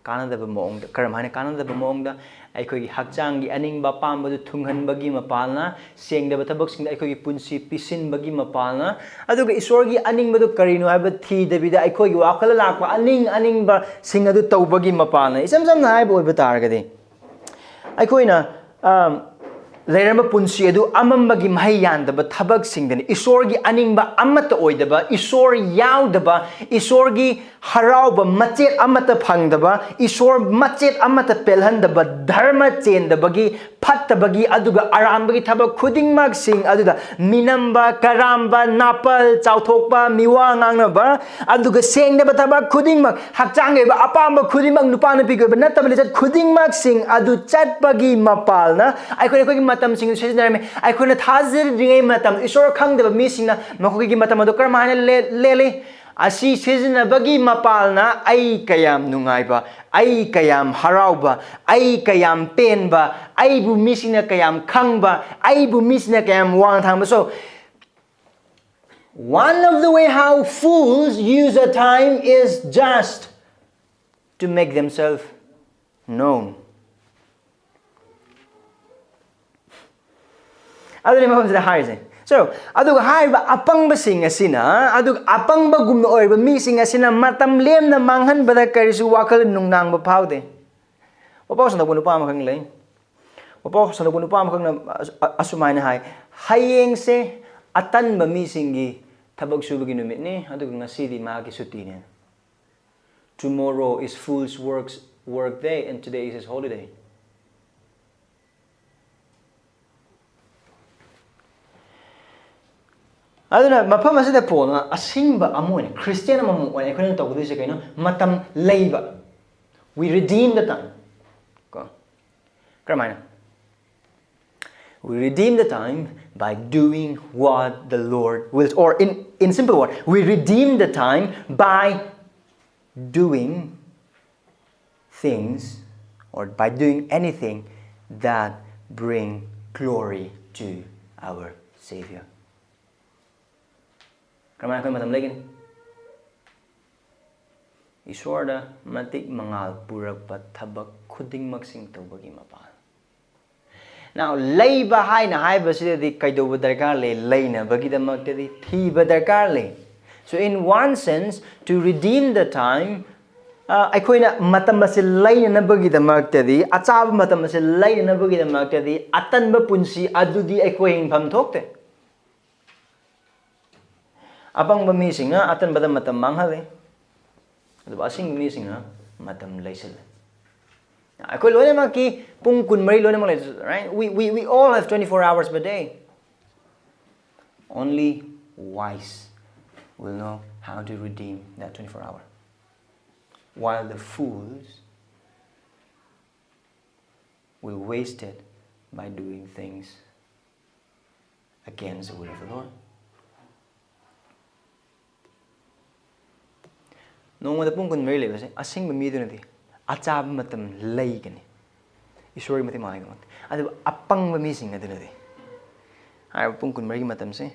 ꯀꯥꯟꯅꯗꯕ ꯃꯑꯣꯡꯗ꯫ ꯀꯔꯝꯍꯥꯏꯅ ꯀꯥꯟꯅꯗꯕ ꯃꯑꯣꯡꯗ? ꯑꯩꯈꯣꯏꯒꯤ ꯍꯛꯆꯥꯡꯒꯤ ꯑꯅꯤꯡꯕ ꯑꯄꯥꯝꯕꯗꯨ ꯊꯨꯡꯍꯟꯕꯒꯤ ꯃꯄꯥꯜꯅ, ꯁꯦꯡꯗꯕ ꯊꯕꯛꯁꯤꯡꯗ ꯑꯩꯈꯣꯏꯒꯤ ꯄꯨꯟꯁꯤ ꯄꯤꯁꯤꯟꯕꯒꯤ ꯃꯄꯥꯜꯅ, ꯑꯗꯨꯒ ꯏꯁꯣꯔꯒꯤ ꯑꯅꯤꯡꯕꯗꯨ ꯀꯔꯤꯅꯣ ꯍꯥꯏꯕ ꯊꯤꯗꯕꯤꯗ ꯑꯩꯈꯣꯏꯒꯤ ꯋꯥꯈꯜꯗ ꯂꯥꯛꯄ ꯑꯅꯤꯡ ꯑꯅꯤꯡꯕꯁꯤꯡ ꯑꯗꯨ ꯇꯧꯕꯒꯤ ꯃꯄꯥꯜꯅ꯫ ꯏꯆꯝ ꯆꯝꯅ ꯍꯥꯏꯕ ꯑꯣꯏꯕ ꯇꯥꯔꯒꯗꯤ, ꯑꯩꯈꯣꯏꯅ, ꯑ, ꯂꯩꯔꯝꯕ ꯄꯨꯟꯁꯤ ꯑꯗꯨ ꯑꯃꯝꯕꯒꯤ ꯃꯍꯩ ꯌꯥꯟꯗꯕ ꯊꯕꯛꯁꯤꯡꯗꯅꯤ, ꯏꯁꯣꯔꯒꯤ ꯑꯅꯤꯡꯕ ꯑꯃꯠꯇ ꯑꯣꯏꯗꯕ, ꯏꯁꯣꯔ ꯌꯥꯎꯗꯕ, ꯏꯁꯣꯔꯒꯤ ꯍꯔꯥꯎꯕ ꯃꯆꯦꯠ ꯑꯃꯠꯇ ꯐꯪꯗꯕ, ꯏꯁꯣꯔ ꯃꯆꯦꯠ ꯑꯃꯠꯇ ꯄꯦꯜꯍꯟꯗꯕ, ꯙꯔꯃ ꯆꯦꯟꯗꯕꯒꯤ, ꯐꯠꯇꯕꯒꯤ, ꯑꯗꯨꯒ ꯑꯔꯥꯟꯕꯒꯤ ꯊꯕꯛ ꯈꯨꯗꯤꯡꯃꯛꯁꯤꯡ ꯑꯗꯨꯗ ꯃꯤꯅꯝꯕ, ꯀꯔꯥꯝꯕ, ꯅꯥꯄꯜ, ꯆꯥꯎꯊꯣꯛꯄ, ꯃꯤꯋꯥ ꯉꯥꯡꯅꯕ, ꯑꯗꯨꯒ ꯁꯦꯡꯗꯕ ꯊꯕꯛ ꯈꯨꯗꯤꯡꯃꯛ, ꯍꯛꯆꯥꯡꯒꯤ ꯑꯣꯏꯕ ꯑꯄꯥꯝꯕ ꯈꯨꯗꯤꯡꯃꯛ, ꯅꯨꯄꯥ ꯅꯨꯄꯤꯒꯤ ꯑꯣꯏꯕ ꯅꯠꯇꯕ ꯂꯤꯆꯠ ꯈꯨꯗꯤꯡꯃꯛꯁꯤꯡ ꯑꯗꯨ ꯆꯠꯄꯒꯤ ꯃꯄꯥꯜꯅ ꯑꯩꯈꯣꯏꯅ ꯑꯩꯈꯣꯏꯒꯤ ꯃꯇꯝꯁꯤꯡ ꯁꯤꯖꯤꯟꯅꯔꯝꯃꯤ꯫ ꯑꯩꯈꯣꯏꯅ ꯊꯥꯖꯗ꯭ꯔꯤꯉꯩ ꯃꯇꯝ, ꯏꯁꯣꯔ ꯈꯪꯗꯕ ꯃꯤꯁꯤꯡꯅ ꯃꯈꯣꯏꯒꯤ ꯃꯇꯝ ꯑꯗꯨ ꯀꯔꯝꯍꯥꯏꯅ ꯂꯦ-, ꯂꯦꯜꯂꯤ? ꯑꯁꯤ ꯁꯤꯖꯤꯟꯅꯕꯒꯤ ꯃꯄꯥꯜꯅ ꯑꯩ ꯀꯌꯥꯝ ꯅꯨꯡꯉꯥꯏꯕ, ꯑꯩ ꯀꯌꯥꯝ ꯍꯔꯥꯎꯕ, ꯑꯩ ꯀꯌꯥꯝ ꯄꯦꯟꯕ, ꯑꯩꯕꯨ ꯃꯤꯁꯤꯡꯅ ꯀꯌꯥꯝ ꯈꯪꯕ, ꯑꯩꯕꯨ ꯃꯤꯁꯤꯡꯅ ꯀꯌꯥꯝ ꯋꯥꯡ ꯊꯥꯡꯕ꯫ So, one of the way how fools use a time is just to make themselves known. ꯑꯗꯨꯅꯤ ꯃꯐꯝꯁꯤꯗ ꯍꯥꯏꯔꯤꯁꯦ꯫ So, ꯑꯗꯨꯒ ꯍꯥꯏꯔꯤꯕ ꯑꯄꯪꯕꯁꯤꯡ ꯑꯁꯤꯅ, ꯑꯗꯨꯒ ꯑꯄꯪꯕꯒꯨꯝꯅ ꯑꯣꯏꯔꯤꯕ ꯃꯤꯁꯤꯡ ꯑꯁꯤꯅ ꯃꯇꯝ ꯂꯦꯝꯅ ꯃꯥꯡꯍꯟꯕꯗ ꯀꯔꯤꯁꯨ ꯋꯥꯈꯜ ꯅꯨꯡꯅꯥꯡꯕ ꯐꯥꯎꯗꯦ꯫ ꯋꯥꯄꯥꯎ ꯁꯟꯗꯣꯛꯄ ꯅꯨꯄꯥ ꯑꯃꯈꯛ ꯂꯩ꯫ ꯋꯥꯄꯥꯎ ꯁꯟꯗꯣꯛꯄ ꯅꯨꯄꯥ ꯑꯃꯈꯛꯅ ꯑꯁ-, ꯑ-, ꯑꯁꯨꯃꯥꯏꯅ ꯍꯥꯏ, "ꯍꯌꯦꯡꯁꯦ ꯑꯇꯟꯕ ꯃꯤꯁꯤꯡꯒꯤ ꯊꯕꯛ ꯁꯨꯕꯒꯤ ꯅꯨꯃꯤꯠꯅꯤ, ꯑꯗꯨꯒ ꯉꯁꯤꯗꯤ ꯃꯥꯒꯤ ꯁꯨꯇꯤꯅꯦ꯫ Tomorrow is fool's works, work day, and today is his holiday." ꯑꯗꯨꯅ ꯃꯐꯝ ꯑꯁꯤꯗ ꯄꯣꯜꯅ ꯑꯁꯤꯡꯕ ꯑꯃ ꯑꯣꯏꯅ, ꯈ꯭ꯔꯤꯁꯇꯤꯌꯥꯟ ꯑꯃꯃꯝ ꯑꯣꯏꯅ ꯑꯩꯈꯣꯏꯅ ꯇꯧꯒꯗꯣꯏꯁꯦ ꯀꯩꯅꯣ? ꯃꯇꯝ ꯂꯩꯕ꯫ We redeem the time. ꯀꯣ? ꯀꯔꯝꯍꯥꯏꯅ? We redeem the time by doing what the Lord wills. Or in, in simple word, we redeem the time by doing things, or by doing anything that bring glory to our Savior. ꯀꯔꯝꯍꯥꯏꯅ ꯑꯩꯈꯣꯏ ꯃꯇꯝ ꯂꯩꯒꯅꯤ? ꯏꯁꯣꯔꯗ ꯃꯇꯤꯛ ꯃꯉꯥꯜ ꯄꯨꯔꯛꯄ ꯊꯕꯛ ꯈꯨꯗꯤꯡꯃꯛꯁꯤꯡ ꯇꯧꯕꯒꯤ ꯃꯄꯥꯜ꯫ Now, ꯂꯩꯕ ꯍꯥꯏꯅ ꯍꯥꯏꯕꯁꯤꯗꯗꯤ ꯀꯩꯗꯧꯕ ꯗꯔꯀꯥꯔ ꯂꯩ? ꯂꯩꯅꯕꯒꯤꯗꯃꯛꯇꯗꯤ ꯊꯤꯕ ꯗꯔꯀꯥꯔ ꯂꯩ꯫ So, in one sense, to redeem the time, ꯑ, ꯑꯩꯈꯣꯏꯅ ꯃꯇꯝ ꯑꯁꯤ ꯂꯩꯅꯅꯕꯒꯤꯗꯃꯛꯇꯗꯤ, ꯑꯆꯥꯕ ꯃꯇꯝ ꯑꯁꯤ ꯂꯩꯅꯅꯕꯒꯤꯗꯃꯛꯇꯗꯤ, ꯑꯇꯟꯕ ꯄꯨꯟꯁꯤ ꯑꯗꯨꯗꯤ ꯑꯩꯈꯣꯏ ꯍꯤꯡꯐꯝ ꯊꯣꯛꯇꯦ꯫ ꯑꯄꯪꯕ ꯃꯤꯁꯤꯡꯅ ꯑꯇꯟꯕꯗ ꯃꯇꯝ ꯃꯥꯡꯍꯜꯂꯤ, ꯑꯗꯨꯕꯨ ꯑꯁꯤꯡꯕ ꯃꯤꯁꯤꯡꯅ ꯃꯇꯝ ꯂꯩꯁꯤꯜꯂꯤ꯫ ꯑꯩꯈꯣꯏ ꯂꯣꯏꯅꯃꯛꯀꯤ ꯄꯨꯡ ꯀꯨꯟꯃꯔꯤ ꯂꯣꯏꯅꯃꯛ ꯂꯩ, right? We, we, we all have twenty-four hours per day. Only wise will know how to redeem that twenty-four hour. While the fools will waste it by doing things against the will of the Lord. ꯅꯣꯡꯃꯗ ꯄꯨꯡ ꯀꯨꯟꯃꯔꯤ ꯂꯩꯕꯁꯦ ꯑꯁꯤꯡꯕ ꯃꯤꯗꯨꯅꯗꯤ ꯑꯆꯥꯕ ꯃꯇꯝ ꯂꯩꯒꯅꯤ, ꯏꯁꯣꯔꯒꯤ ꯃꯇꯦꯡ ꯃꯥꯡꯒꯅꯤ꯫ ꯑꯗꯨꯕꯨ ꯑꯄꯪꯕ ꯃꯤꯁꯤꯡ ꯑꯗꯨꯅꯗꯤ ꯍꯥꯏꯔꯤꯕ ꯄꯨꯡ ꯀꯨꯟꯃꯔꯤꯒꯤ ꯃꯇꯝꯁꯦ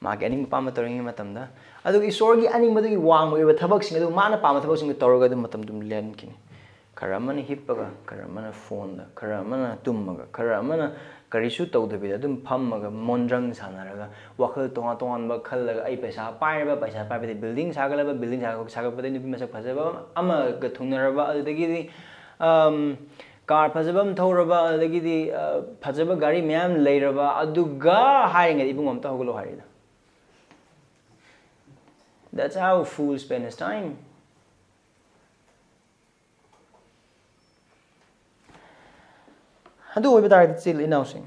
ꯃꯥꯒꯤ ꯑꯅꯤꯡꯕ ꯑꯄꯥꯝꯕ ꯇꯧꯔꯤꯉꯩ ꯃꯇꯝꯗ, ꯑꯗꯨꯒ ꯏꯁꯣꯔꯒꯤ ꯑꯅꯤꯡꯕꯗꯨꯒꯤ ꯋꯥꯡꯃ ꯑꯣꯏꯕ ꯊꯕꯛꯁꯤꯡ ꯑꯗꯨ ꯃꯥꯅ ꯄꯥꯝꯕ ꯊꯕꯛꯁꯤꯡꯗꯨ ꯇꯧꯔꯒ ꯑꯗꯨꯝ ꯃꯇꯝ ꯑꯗꯨꯝ ꯂꯦꯟꯈꯤꯅꯤ꯫ ꯈꯔ ꯑꯃꯅ ꯍꯤꯞꯄꯒ, ꯈꯔ ꯑꯃꯅ ꯐꯣꯟꯗ, ꯈꯔ ꯑꯃꯅ ꯇꯨꯝꯃꯒ, ꯈꯔ ꯑꯃꯅ ꯀꯔꯤꯁꯨ ꯇꯧꯗꯕꯤꯗ ꯑꯗꯨꯝ ꯐꯝꯃꯒ ꯃꯣꯟꯗ꯭ꯔꯪ ꯁꯥꯟꯅꯔꯒ ꯋꯥꯈꯜ ꯇꯣꯉꯥꯟ ꯇꯣꯉꯥꯟꯕ ꯈꯜꯂꯒ, ꯑꯩ ꯄꯩꯁꯥ ꯄꯥꯏꯔꯕ, ꯄꯩꯁꯥ ꯄꯥꯏꯕꯗꯤ ꯕꯤꯜꯗꯤꯡ ꯁꯥꯒꯠꯂꯕ, ꯕꯤꯜꯗꯤꯡ ꯁꯥꯒꯠ-, ꯁꯥꯒꯠꯄꯗꯒꯤ ꯅꯨꯄꯤ ꯃꯁꯛ ꯐꯖꯕ ꯑꯃꯒ ꯊꯨꯡꯅꯔꯕ, ꯑꯗꯨꯗꯒꯤꯗꯤ, ꯑꯝ, ꯀꯥꯔ ꯐꯖꯕ ꯑꯃ ꯊꯧꯔꯕ, ꯑꯗꯨꯗꯒꯤꯗꯤ, ꯑ, ꯐꯖꯕ ꯒꯥꯔꯤ ꯃꯌꯥꯝ ꯂꯩꯔꯕ, ꯑꯗꯨꯒ ꯍꯥꯏꯔꯤꯉꯩꯗ ꯏꯕꯨꯡ ꯑꯝꯇ ꯍꯧꯒꯠꯂꯣ ꯍꯥꯏꯔꯤꯗꯣ꯫ That's how fool spend his time. ꯑꯗꯨ ꯑꯣꯏꯕ ꯇꯥꯔꯒꯗꯤ, ꯏꯆꯤꯜ ꯏꯅꯥꯎꯁꯤꯡ,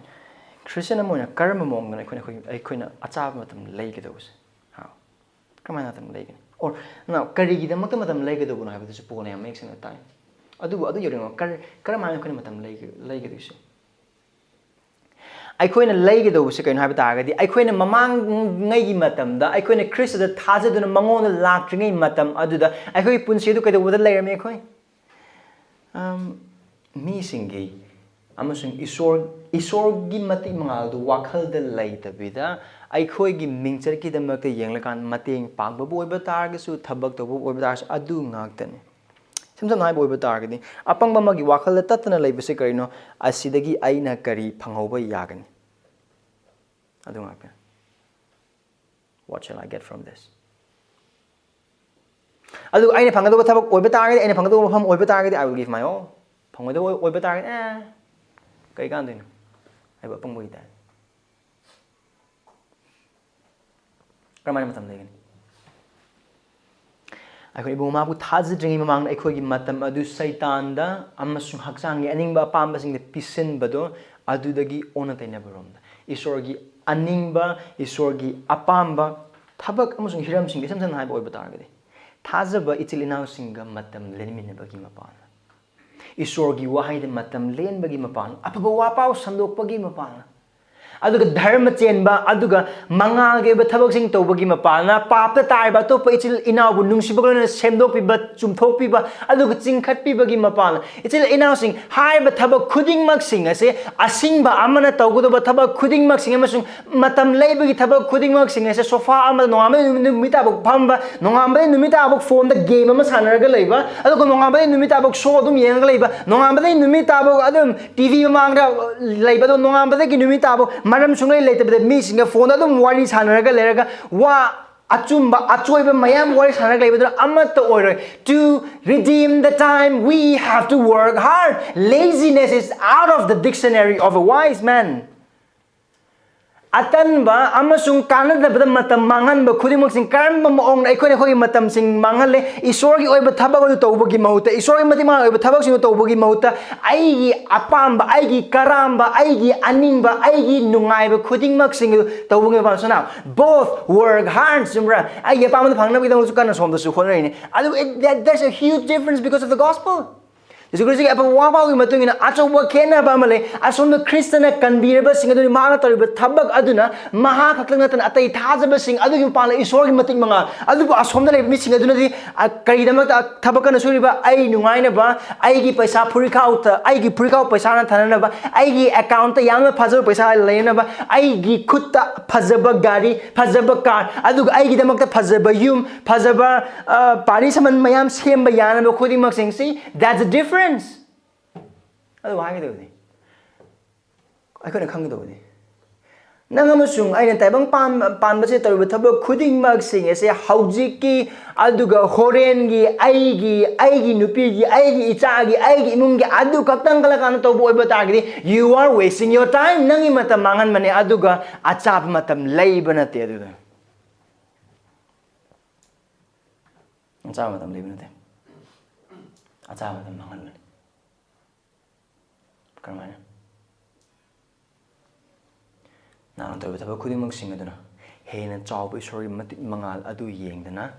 ꯈ꯭ꯔꯤꯁꯇꯤꯌꯥꯟ ꯑꯃ ꯑꯣꯏꯅ ꯀꯔꯝꯕ ꯃꯑꯣꯡꯗꯅꯣ ꯑꯩꯈꯣꯏꯅ, ꯑꯩꯈꯣꯏ, ꯑꯩꯈꯣꯏꯅ ꯑꯆꯥꯕ ꯃꯇꯝ ꯂꯩꯒꯗꯧꯕꯁꯦ? How? ꯀꯔꯝꯍꯥꯏꯅ ꯃꯇꯝ ꯂꯩꯒꯅꯤ? Or, now, ꯀꯔꯤꯒꯤꯗꯃꯛꯇ ꯃꯇꯝ ꯂꯩꯒꯗꯧꯕꯅꯣ ꯍꯥꯏꯕꯗꯨꯁꯨ ꯄꯣꯜꯅ ꯌꯥꯝ ꯃꯌꯦꯛ ꯁꯦꯡꯅ ꯇꯥꯏ꯫ ꯑꯗꯨꯕꯨ ꯑꯗꯨ ꯌꯧꯔꯤꯉꯩ ꯀꯔ-, ꯀꯔꯝꯍꯥꯏꯅ ꯑꯩꯈꯣꯏꯅ ꯃꯇꯝ ꯂꯩꯒ-, ꯂꯩꯒꯗꯣꯏꯁꯦ? ꯑꯩꯈꯣꯏꯅ ꯂꯩꯒꯗꯧꯕꯁꯦ ꯀꯩꯅꯣ ꯍꯥꯏꯕ ꯇꯥꯔꯒꯗꯤ, ꯑꯩꯈꯣꯏꯅ ꯃꯃꯥꯡꯉꯩꯒꯤ ꯃꯇꯝꯗ ꯑꯩꯈꯣꯏꯅ ꯈ꯭ꯔꯤꯁꯇꯗ ꯊꯥꯖꯗꯨꯅ ꯃꯉꯣꯟꯗ ꯂꯥꯛꯇ꯭ꯔꯤꯉꯩ ꯃꯇꯝ ꯑꯗꯨꯗ ꯑꯩꯈꯣꯏꯒꯤ ꯄꯨꯟꯁꯤ ꯑꯗꯨ ꯀꯩꯗꯧꯕꯗ ꯂꯩꯔꯝꯃꯤ? ꯑꯩꯈꯣꯏ, ꯑꯝ, ꯃꯤꯁꯤꯡꯒꯤ ꯑꯃꯁꯨꯡ ꯏꯁꯣꯔ, ꯏꯁꯣꯔꯒꯤ ꯃꯇꯤꯛ ꯃꯉꯥꯜꯗꯨ ꯋꯥꯈꯜꯗ ꯂꯩꯇꯕꯤꯗ, ꯑꯩꯈꯣꯏꯒꯤ ꯃꯤꯡꯆꯠꯀꯤꯗꯃꯛꯇ ꯌꯦꯡꯂꯀꯥꯟꯗ ꯃꯇꯦꯡ ꯄꯥꯡꯕꯕꯨ ꯑꯣꯏꯕ ꯇꯥꯔꯒꯁꯨ, ꯊꯕꯛ ꯇꯧꯕꯕꯨ ꯑꯣꯏꯕ ꯇꯥꯔꯒꯁꯨ, ꯑꯗꯨ ꯉꯥꯛꯇꯅꯤ꯫ ꯏꯁꯝ ꯁꯝꯅ ꯍꯥꯏꯕ ꯑꯣꯏꯕ ꯇꯥꯔꯒꯗꯤ, ꯑꯄꯪꯕ ꯑꯃꯒꯤ ꯋꯥꯈꯜꯗ ꯇꯠꯇꯅ ꯂꯩꯕꯁꯤ ꯀꯔꯤꯅꯣ? ꯑꯁꯤꯗꯒꯤ ꯑꯩꯅ ꯀꯔꯤ ꯐꯪꯍꯧꯕ ꯌꯥꯒꯅꯤ? ꯑꯗꯨ ꯉꯥꯛꯇꯅꯤ꯫ What shall I get from this? ꯑꯗꯨ ꯑꯩꯅ ꯐꯪꯒꯗꯧꯕ ꯊꯕꯛ ꯑꯣꯏꯕ ꯇꯥꯔꯒꯗꯤ, ꯑꯩꯅ ꯐꯪꯒꯗꯧꯕ ꯃꯐꯝ ꯑꯣꯏꯕ ꯇꯥꯔꯒꯗꯤ, I will give my all. ꯐꯪꯉꯣꯏꯗꯧꯕ ꯑꯣꯏꯕ ꯇꯥꯔꯒꯗꯤ, ꯑꯦ, ꯀꯩ ꯀꯥꯟꯗꯣꯏꯅꯣ? ꯍꯥꯏꯕ ꯑꯄꯪꯕꯒꯤ ꯇꯥꯏꯞ꯫ ꯀꯔꯝꯍꯥꯏꯅ ꯃꯇꯝ ꯂꯩꯒꯅꯤ? ꯑꯩꯈꯣꯏ ꯏꯕꯨꯡ ꯃꯥꯕꯨ ꯊꯥꯖꯗ꯭ꯔꯤꯉꯩ ꯃꯃꯥꯡꯗ ꯑꯩꯈꯣꯏꯒꯤ ꯃꯇꯝ ꯑꯗꯨ ꯁꯩꯇꯥꯟꯗ ꯑꯃꯁꯨꯡ ꯍꯛꯆꯥꯡꯒꯤ ꯑꯅꯤꯡꯕ ꯑꯄꯥꯝꯕꯁꯤꯡꯗ ꯄꯤꯁꯤꯟꯕꯗꯣ, ꯑꯗꯨꯗꯒꯤ ꯑꯣꯟꯅ ꯇꯩꯅꯕꯔꯣꯝꯗ, ꯏꯁꯣꯔꯒꯤ ꯑꯅꯤꯡꯕ, ꯏꯁꯣꯔꯒꯤ ꯑꯄꯥꯝꯕ ꯊꯕꯛ ꯑꯃꯁꯨꯡ ꯍꯤꯔꯝꯁꯤꯡꯗ, ꯏꯁꯝ ꯁꯝꯅ ꯍꯥꯏꯕ ꯑꯣꯏꯕ ꯇꯥꯔꯒꯗꯤ, ꯊꯥꯖꯕ ꯏꯆꯤꯜ ꯏꯅꯥꯎꯁꯤꯡꯒ ꯃꯇꯝ ꯂꯦꯟꯃꯤꯟꯅꯕꯒꯤ ꯃꯄꯥꯟ, ꯏꯁꯣꯔꯒꯤ ꯋꯥꯍꯩꯗ ꯃꯇꯝ ꯂꯦꯟꯕꯒꯤ ꯃꯄꯥꯟ, ꯑꯐꯕ ꯋꯥꯄꯥꯎ ꯁꯟꯗꯣꯛꯄꯒꯤ ꯃꯄꯥꯟ, ꯑꯗꯨꯒ ꯙꯔꯃ ꯆꯦꯟꯕ, ꯑꯗꯨꯒ ꯃꯉꯥꯜꯒꯤ ꯑꯣꯏꯕ ꯊꯕꯛꯁꯤꯡ ꯇꯧꯕꯒꯤ ꯃꯄꯥꯟꯅ, ꯄꯥꯞꯇ ꯇꯥꯔꯤꯕ ꯑꯇꯣꯞꯄ ꯏꯆꯤꯜ ꯏꯅꯥꯎꯕꯨ ꯅꯨꯡꯁꯤꯕꯒ ꯂꯣꯏꯅꯅ ꯁꯦꯝꯗꯣꯛꯄꯤꯕ, ꯆꯨꯝꯊꯣꯛꯄꯤꯕ, ꯑꯗꯨꯒ ꯆꯤꯡꯈꯠꯄꯤꯕꯒꯤ ꯃꯄꯥꯟꯅ, ꯏꯆꯤꯜ ꯏꯅꯥꯎꯁꯤꯡ, ꯍꯥꯏꯔꯤꯕ ꯊꯕꯛ ꯈꯨꯗꯤꯡꯃꯛꯁꯤꯡ ꯑꯁꯦ, ꯑꯁꯤꯡꯕ ꯑꯃꯅ ꯇꯧꯒꯗꯕ ꯊꯕꯛ ꯈꯨꯗꯤꯡꯃꯛꯁꯤꯡ ꯑꯃꯁꯨꯡ ꯃꯇꯝ ꯂꯩꯕꯒꯤ ꯊꯕꯛ ꯈꯨꯗꯤꯡꯃꯛꯁꯤꯡ ꯑꯁꯦ, ꯁꯣꯐꯥ ꯑꯃꯗ ꯅꯣꯡꯉꯥꯟꯕꯗꯒꯤ ꯅꯨꯃꯤꯠ ꯇꯥꯕ ꯐꯝꯕ, ꯅꯣꯡꯉꯥꯟꯕꯗꯒꯤ ꯅꯨꯃꯤꯠ ꯇꯥꯕ ꯐꯣꯟꯗ ꯒꯦꯝ ꯑꯃ ꯁꯥꯟꯅꯔꯒ ꯂꯩꯕ, ꯑꯗꯨꯒ ꯅꯣꯡꯉꯥꯟꯕꯗꯒꯤ ꯅꯨꯃꯤꯠ ꯇꯥꯕ ꯁꯣ ꯑꯗꯨꯝ ꯌꯦꯡꯉꯒ ꯂꯩꯕ, ꯅꯣꯡꯉꯥꯟꯕꯗꯒꯤ ꯅꯨꯃꯤꯠ ꯇꯥꯕ ꯑꯗꯨꯝ ꯇꯤ ꯚꯤ ꯃꯃꯥꯡꯗ ꯂꯩꯕ, ꯑꯗꯣ ꯅꯣꯡꯉꯥꯟꯕꯗꯒꯤ ꯅꯨꯃꯤꯠ ꯇꯥꯕ ꯃꯔꯝ ꯁꯨꯡꯂꯩ ꯂꯩꯇꯕꯗ ꯃꯤꯁꯤꯡꯒ ꯐꯣꯟꯗ ꯑꯗꯨꯝ ꯋꯥꯔꯤ ꯁꯥꯟꯅꯔꯒ ꯂꯩꯔꯒ, ꯋꯥ ꯑꯆꯨꯝꯕ ꯑꯆꯣꯏꯕ ꯃꯌꯥꯝ ꯋꯥꯔꯤ ꯁꯥꯟꯅꯔꯒ ꯂꯩꯕꯗꯨꯅ ꯑꯃꯠꯇ ꯑꯣꯏꯔꯣꯏ꯫ To redeem the time, we have to work hard. Laziness is out of the dictionary of a wise man. ꯑꯇꯟꯕ ꯑꯃꯁꯨꯡ ꯀꯥꯟꯅꯗꯕꯗ ꯃꯇꯝ ꯃꯥꯡꯍꯟꯕ ꯈꯨꯗꯤꯡꯃꯛꯁꯤꯡ ꯀꯔꯝꯕ ꯃꯑꯣꯡꯗ ꯑꯩꯈꯣꯏꯅ ꯑꯩꯈꯣꯏꯒꯤ ꯃꯇꯝꯁꯤꯡ ꯃꯥꯡꯍꯜꯂꯦ? ꯏꯁꯣꯔꯒꯤ ꯑꯣꯏꯕ ꯊꯕꯛ ꯑꯗꯨ ꯇꯧꯕꯒꯤ ꯃꯍꯨꯠꯇ, ꯏꯁꯣꯔꯒꯤ ꯃꯇꯤꯛ ꯃꯉꯥꯜꯒꯤ ꯑꯣꯏꯕ ꯊꯕꯛꯁꯤꯡ ꯑꯗꯨ ꯇꯧꯕꯒꯤ ꯃꯍꯨꯠꯇ, ꯑꯩꯒꯤ ꯑꯄꯥꯝꯕ, ꯑꯩꯒꯤ ꯀꯔꯥꯝꯕ, ꯑꯩꯒꯤ ꯑꯅꯤꯡꯕ, ꯑꯩꯒꯤ ꯅꯨꯡꯉꯥꯏꯕ ꯈꯨꯗꯤꯡꯃꯛꯁꯤꯡ ꯑꯗꯨ ꯇꯧꯕꯒꯤ ꯃꯄꯥꯟ꯫ So now, both work hard, ꯆꯨꯝꯕ꯭ꯔꯥ? ꯑꯩꯒꯤ ꯑꯄꯥꯝꯕꯗ ꯐꯪꯅꯕꯒꯤꯗꯃꯛꯁꯨ ꯀꯟꯅ ꯁꯣꯝꯗꯁꯨ ꯍꯣꯠꯅꯔꯤꯅꯤ꯫ ꯑꯗꯨ, it, that, there's a huge difference because of the gospel. ꯖꯤꯁꯨ ꯈ꯭ꯔꯤꯁꯇꯒꯤ ꯑꯐꯕ ꯋꯥ ꯄꯥꯎꯒꯤ ꯃꯇꯨꯡ ꯏꯟꯅ ꯑꯆꯧꯕ ꯈꯦꯠꯅꯕ ꯑꯃ ꯂꯩ꯫ ꯑꯁꯣꯝꯗ ꯈ꯭ꯔꯤꯁꯇꯅ ꯀꯟꯕꯤꯔꯕꯁꯤꯡ ꯑꯗꯨꯅꯤ, ꯃꯍꯥꯛꯅ ꯇꯧꯔꯤꯕ ꯊꯕꯛ ꯑꯗꯨꯅ ꯃꯍꯥꯛ ꯈꯛꯇ ꯅꯠꯇꯅ ꯑꯇꯩ ꯊꯥꯖꯕꯁꯤꯡ ꯑꯗꯨꯒꯤ ꯃꯄꯥꯟꯗ ꯏꯁꯣꯔꯒꯤ ꯃꯇꯤꯛ ꯃꯉꯥꯜ꯫ ꯑꯗꯨꯕꯨ ꯑꯁꯣꯝꯗ ꯂꯩꯕ ꯃꯤꯁꯤꯡ ꯑꯗꯨꯅꯗꯤ, ꯑ, ꯀꯔꯤꯒꯤꯗꯃꯛꯇ ꯊꯕꯛ ꯀꯟꯅ ꯁꯨꯔꯤꯕ? ꯑꯩ ꯅꯨꯡꯉꯥꯏꯅꯕ, ꯑꯩꯒꯤ ꯄꯩꯁꯥ ꯐꯨꯔꯤꯈꯥꯎꯇ, ꯑꯩꯒꯤ ꯐꯨꯔꯤꯈꯥꯎ ꯄꯩꯁꯥꯅ ꯊꯥꯅꯅꯕ, ꯑꯩꯒꯤ ꯑꯦꯀꯥꯎꯟꯇ ꯌꯥꯝꯅ ꯐꯖꯕ ꯄꯩꯁꯥ ꯂꯩꯅꯅꯕ, ꯑꯩꯒꯤ ꯈꯨꯠꯇ ꯐꯖꯕ ꯒꯥꯔꯤ, ꯐꯖꯕ ꯀꯥꯔ, ꯑꯗꯨꯒ ꯑꯩꯒꯤꯗꯃꯛꯇ ꯐꯖꯕ ꯌꯨꯝ, ꯐꯖꯕ, ꯑ, ꯄꯥꯔꯤ ꯁꯃꯟ ꯃꯌꯥꯝ ꯁꯦꯝꯕ ꯌꯥꯅꯕ ꯈꯨꯗꯤꯡꯃꯛꯁꯤꯡꯁꯤ, that's the difference. ꯑꯗꯨ ꯍꯥꯏꯒꯗꯕꯅꯤ꯫ ꯑꯩꯈꯣꯏꯅ ꯈꯪꯒꯗꯕꯅꯤ꯫ ꯅꯪ ꯑꯃꯁꯨꯡ ꯑꯩꯅ ꯇꯥꯏꯕꯪ ꯄꯥꯟ-, ꯄꯥꯟꯕꯁꯦ ꯇꯧꯔꯤꯕ ꯊꯕꯛ ꯈꯨꯗꯤꯡꯃꯛꯁꯤꯡ ꯑꯁꯦ ꯍꯧꯖꯤꯛꯀꯤ, ꯑꯗꯨꯒ ꯍꯣꯔꯦꯟꯒꯤ, ꯑꯩꯒꯤ, ꯑꯩꯒꯤ ꯅꯨꯄꯤꯒꯤ, ꯑꯩꯒꯤ ꯏꯆꯥꯒꯤ, ꯑꯩꯒꯤ ꯏꯃꯨꯡꯒꯤ, ꯑꯗꯨ ꯈꯛꯇꯪ ꯈꯜꯂꯀꯥꯟꯗ ꯇꯧꯕ ꯑꯣꯏꯕ ꯇꯥꯔꯒꯗꯤ, you are wasting your time. ꯅꯪꯒꯤ ꯃꯇꯝ ꯃꯥꯡꯍꯟꯕꯅꯦ, ꯑꯗꯨꯒ ꯑꯆꯥꯕ ꯃꯇꯝ ꯂꯩꯕ ꯅꯠꯇꯦ꯫ ꯑꯗꯨꯗ ꯑꯆꯥꯕ ꯃꯇꯝ ꯂꯩꯕ ꯅꯠꯇꯦ, ꯑꯆꯥꯕ ꯃꯇꯝ ꯃꯥꯡꯍꯟꯕꯅꯦ꯫ ꯀꯔꯝꯍꯥꯏꯅ? ꯅꯍꯥꯛꯅ ꯇꯧꯔꯤꯕ ꯊꯕꯛ ꯈꯨꯗꯤꯡꯃꯛꯁꯤꯡ ꯑꯗꯨꯅ ꯍꯦꯟꯅ ꯆꯥꯎꯕ ꯏꯁꯣꯔꯒꯤ ꯃꯇꯤꯛ ꯃꯉꯥꯜ ꯑꯗꯨ ꯌꯦꯡꯗꯅ,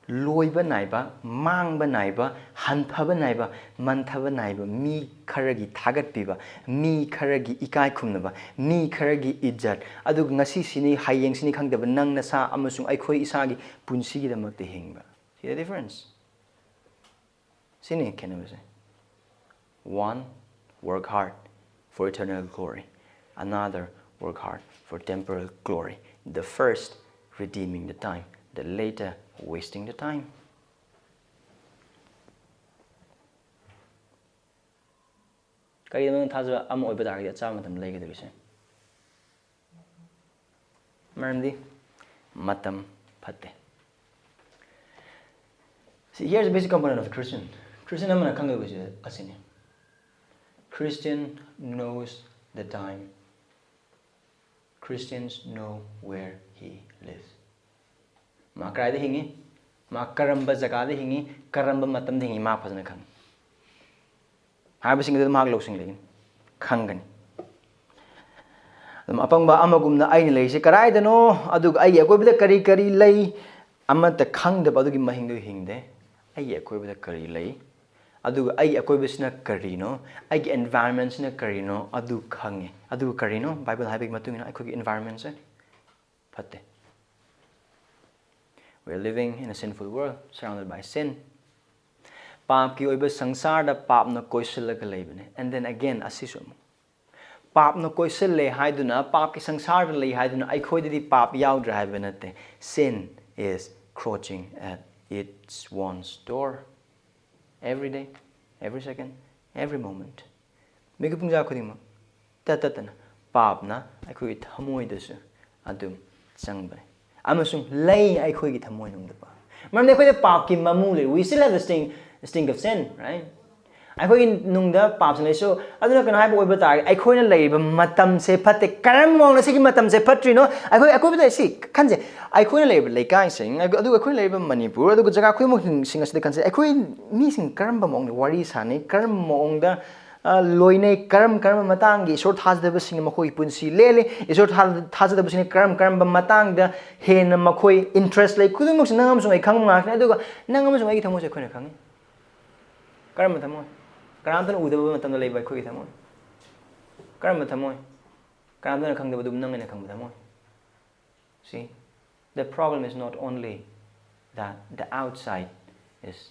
ꯂꯣꯏꯕ ꯅꯥꯏꯕ, ꯃꯥꯡꯕ ꯅꯥꯏꯕ, ꯍꯟꯊꯕ ꯅꯥꯏꯕ, ꯃꯟꯊꯕ ꯅꯥꯏꯕ, ꯃꯤ ꯈꯔꯒꯤ ꯊꯥꯒꯠꯄꯤꯕ, ꯃꯤ ꯈꯔꯒꯤ ꯏꯀꯥꯏ ꯈꯨꯝꯅꯕ, ꯃꯤ ꯈꯔꯒꯤ ꯏꯖꯠ, ꯑꯗꯨꯒ ꯉꯁꯤ ꯁꯤꯅꯤ, ꯍꯌꯦꯡ ꯁꯤꯅꯤ ꯈꯪꯗꯕ ꯅꯪ ꯅꯁꯥ ꯑꯃꯁꯨꯡ ꯑꯩꯈꯣꯏ ꯏꯁꯥꯒꯤ ꯄꯨꯟꯁꯤꯒꯤꯗꯃꯛꯇ ꯍꯤꯡꯕ꯫ See the difference? ꯁꯤꯅꯤ ꯈꯦꯠꯅꯕꯁꯦ꯫ One, work hard for eternal glory. Another, work hard for temporal glory. The first, redeeming the time. The later, wasting the time. ꯀꯔꯤꯒꯤꯅꯣ ꯅꯪ ꯊꯥꯖꯕ ꯑꯃ ꯑꯣꯏꯕ ꯇꯥꯔꯒꯗꯤ ꯑꯆꯥꯕ ꯃꯇꯝ ꯂꯩꯒꯗꯧꯔꯤꯁꯦ? ꯃꯔꯝꯗꯤ ꯃꯇꯝ ꯐꯠꯇꯦ꯫ See, here's the basic component of a Christian. Christian ꯑꯃꯅ ꯈꯪꯒꯗꯕꯁꯦ ꯑꯁꯤꯅꯤ: Christian knows the time. Christians know where he lives. ꯃꯥ ꯀꯗꯥꯏꯗ ꯍꯤꯡꯉꯤ, ꯃꯥ ꯀꯔꯝꯕ ꯖꯒꯥꯗ ꯍꯤꯡꯉꯤ, ꯀꯔꯝꯕ ꯃꯇꯝꯗ ꯍꯤꯡꯉꯤ, ꯃꯥ ꯐꯖꯅ ꯈꯪꯉꯤ꯫ ꯍꯥꯏꯕꯁꯤꯡ ꯑꯗꯨ ꯃꯍꯥꯛ ꯂꯧꯁꯤꯡ ꯂꯩꯒꯅꯤ, ꯈꯪꯒꯅꯤ꯫ ꯑꯗꯨꯝ ꯑꯄꯪꯕ ꯑꯃꯒꯨꯝꯅ ꯑꯩꯅ ꯂꯩꯔꯤꯁꯦ ꯀꯗꯥꯏꯗꯅꯣ, ꯑꯗꯨꯒ ꯑꯩꯒꯤ ꯑꯀꯣꯏꯕꯗ ꯀꯔꯤ ꯀꯔꯤ ꯂꯩ, ꯑꯃꯠꯇ ꯈꯪꯗꯕ ꯑꯗꯨꯒꯤ ꯃꯍꯤꯡꯗꯨ ꯍꯤꯡꯗꯦ꯫ ꯑꯩꯒꯤ ꯑꯀꯣꯏꯕꯗ ꯀꯔꯤ ꯂꯩ, ꯑꯗꯨꯒ ꯑꯩꯒꯤ ꯑꯀꯣꯏꯕꯁꯤꯅ ꯀꯔꯤꯅꯣ, ꯑꯩꯒꯤ environment ꯁꯤꯅ ꯀꯔꯤꯅꯣ, ꯑꯗꯨ ꯈꯪꯉꯦ꯫ ꯑꯗꯨꯒ ꯀꯔꯤꯅꯣ? ꯕꯥꯏꯕꯜ ꯍꯥꯏꯕꯒꯤ ꯃꯇꯨꯡ ꯏꯟꯅ ꯑꯩꯈꯣꯏꯒꯤ environment ꯁꯦ ꯐꯠꯇꯦ꯫ We are living in a sinful world, surrounded by sin. ꯄꯥꯞꯀꯤ ꯑꯣꯏꯕ ꯁꯪꯁꯥꯔꯗ ꯄꯥꯞꯅ ꯀꯣꯏꯁꯤꯜꯂꯒ ꯂꯩꯕꯅꯦ꯫ And then again, ꯑꯁꯤꯁꯨ ꯑꯃꯨꯛ ꯄꯥꯞꯅ ꯀꯣꯏꯁꯤꯜꯂꯦ ꯍꯥꯏꯗꯨꯅ, ꯄꯥꯞꯀꯤ ꯁꯪꯁꯥꯔꯗ ꯂꯩ ꯍꯥꯏꯗꯨꯅ ꯑꯩꯈꯣꯏꯗꯗꯤ ꯄꯥꯞ ꯌꯥꯎꯗ꯭ꯔꯦ ꯍꯥꯏꯕ ꯅꯠꯇꯦ꯫ Sin is crouching at its one's door every day, every second, every moment. ꯃꯤꯀꯨꯞ ꯄꯨꯡꯖꯥ ꯈꯨꯗꯤꯡꯃꯛ ꯇꯠ ꯇꯠꯇꯅ ꯄꯥꯞꯅ ꯑꯩꯈꯣꯏꯒꯤ ꯊꯃꯣꯏꯗꯁꯨ ꯑꯗꯨꯝ ꯆꯪꯕꯅꯤ ꯑꯃꯁꯨꯡ ꯂꯩ ꯑꯩꯈꯣꯏꯒꯤ ꯊꯃꯣꯏꯅꯨꯡꯗ ꯄꯥꯞ꯫ ꯃꯔꯝꯗꯤ ꯑꯩꯈꯣꯏꯗ ꯄꯥꯞꯀꯤ ꯃꯃꯨ ꯂꯩ꯫ We still have the sting, sting of sin, right? ꯑꯩꯈꯣꯏꯒꯤ ꯅꯨꯡꯗ ꯄꯥꯞꯁꯤ ꯂꯩꯁꯨ꯫ ꯑꯗꯨꯅ ꯀꯩꯅꯣ ꯍꯥꯏꯕ ꯑꯣꯏꯕ ꯇꯥꯔꯒꯗꯤ, ꯑꯩꯈꯣꯏꯅ ꯂꯩꯔꯤꯕ ꯃꯇꯝꯁꯦ ꯐꯠꯇꯦ꯫ ꯀꯔꯝꯕ ꯃꯑꯣꯡꯗ ꯁꯤꯒꯤ ꯃꯇꯝꯁꯦ ꯐꯠꯇ꯭ꯔꯤꯅꯣ? ꯑꯩꯈꯣꯏ ꯑꯀꯣꯏꯕꯗ ꯁꯤ ꯈꯟꯁꯦ, ꯑꯩꯈꯣꯏꯅ ꯂꯩꯔꯤꯕ ꯂꯩꯀꯥꯏꯁꯤꯡ, ꯑꯗꯨꯒ ꯑꯩꯈꯣꯏꯅ ꯂꯩꯔꯤꯕ ꯃꯅꯤꯄꯨꯔ, ꯑꯗꯨꯒ ꯖꯒꯥ ꯈꯨꯗꯤꯡꯃꯛꯁꯤꯡ ꯑꯁꯤꯗ ꯈꯟꯁꯦ, ꯑꯩꯈꯣꯏ ꯃꯤꯁꯤꯡ ꯀꯔꯝꯕ ꯃꯑꯣꯡꯗ ꯋꯥꯔꯤ ꯁꯥꯟꯅꯩ, ꯀꯔꯝꯕ ꯃꯑꯣꯡꯗ ꯑ, ꯂꯣꯏꯅꯩ, ꯀꯔꯝ ꯀꯔꯝꯕ ꯃꯇꯥꯡꯒꯤ ꯏꯁꯣꯔ ꯊꯥꯖꯗꯕꯁꯤꯡꯅ ꯃꯈꯣꯏꯒꯤ ꯄꯨꯟꯁꯤ ꯂꯦꯜꯂꯤ, ꯏꯁꯣꯔ ꯊꯥ-, ꯊꯥꯖꯗꯕꯁꯤꯡꯅ ꯀꯔꯝ ꯀꯔꯝꯕ ꯃꯇꯥꯡꯗ ꯍꯦꯟꯅ ꯃꯈꯣꯏ interest ꯂꯩ, ꯈꯨꯗꯤꯡꯃꯛꯁꯤ ꯅꯪ ꯑꯃꯁꯨꯡ ꯑꯩ ꯈꯪꯕ ꯉꯥꯛꯇꯅꯤ꯫ ꯑꯗꯨꯒ ꯅꯪ ꯑꯃꯁꯨꯡ ꯑꯩꯒꯤ ꯊꯃꯣꯏꯁꯦ ꯑꯩꯈꯣꯏꯅ ꯈꯪꯉꯤ꯫ ꯀꯔꯝꯕ ꯊꯃꯣꯏ? ꯀꯅꯥꯝꯇꯅ ꯎꯗꯕ ꯃꯇꯝꯗ ꯂꯩꯕ ꯑꯩꯈꯣꯏꯒꯤ ꯊꯃꯣꯏ꯫ ꯀꯔꯝꯕ ꯊꯃꯣꯏ? ꯀꯅꯥꯝꯇꯅ ꯈꯪꯗꯕ, ꯑꯗꯨꯕꯨ ꯅꯪ ꯑꯩꯅ ꯈꯪꯕ ꯊꯃꯣꯏ꯫ See, the problem is not only that the outside is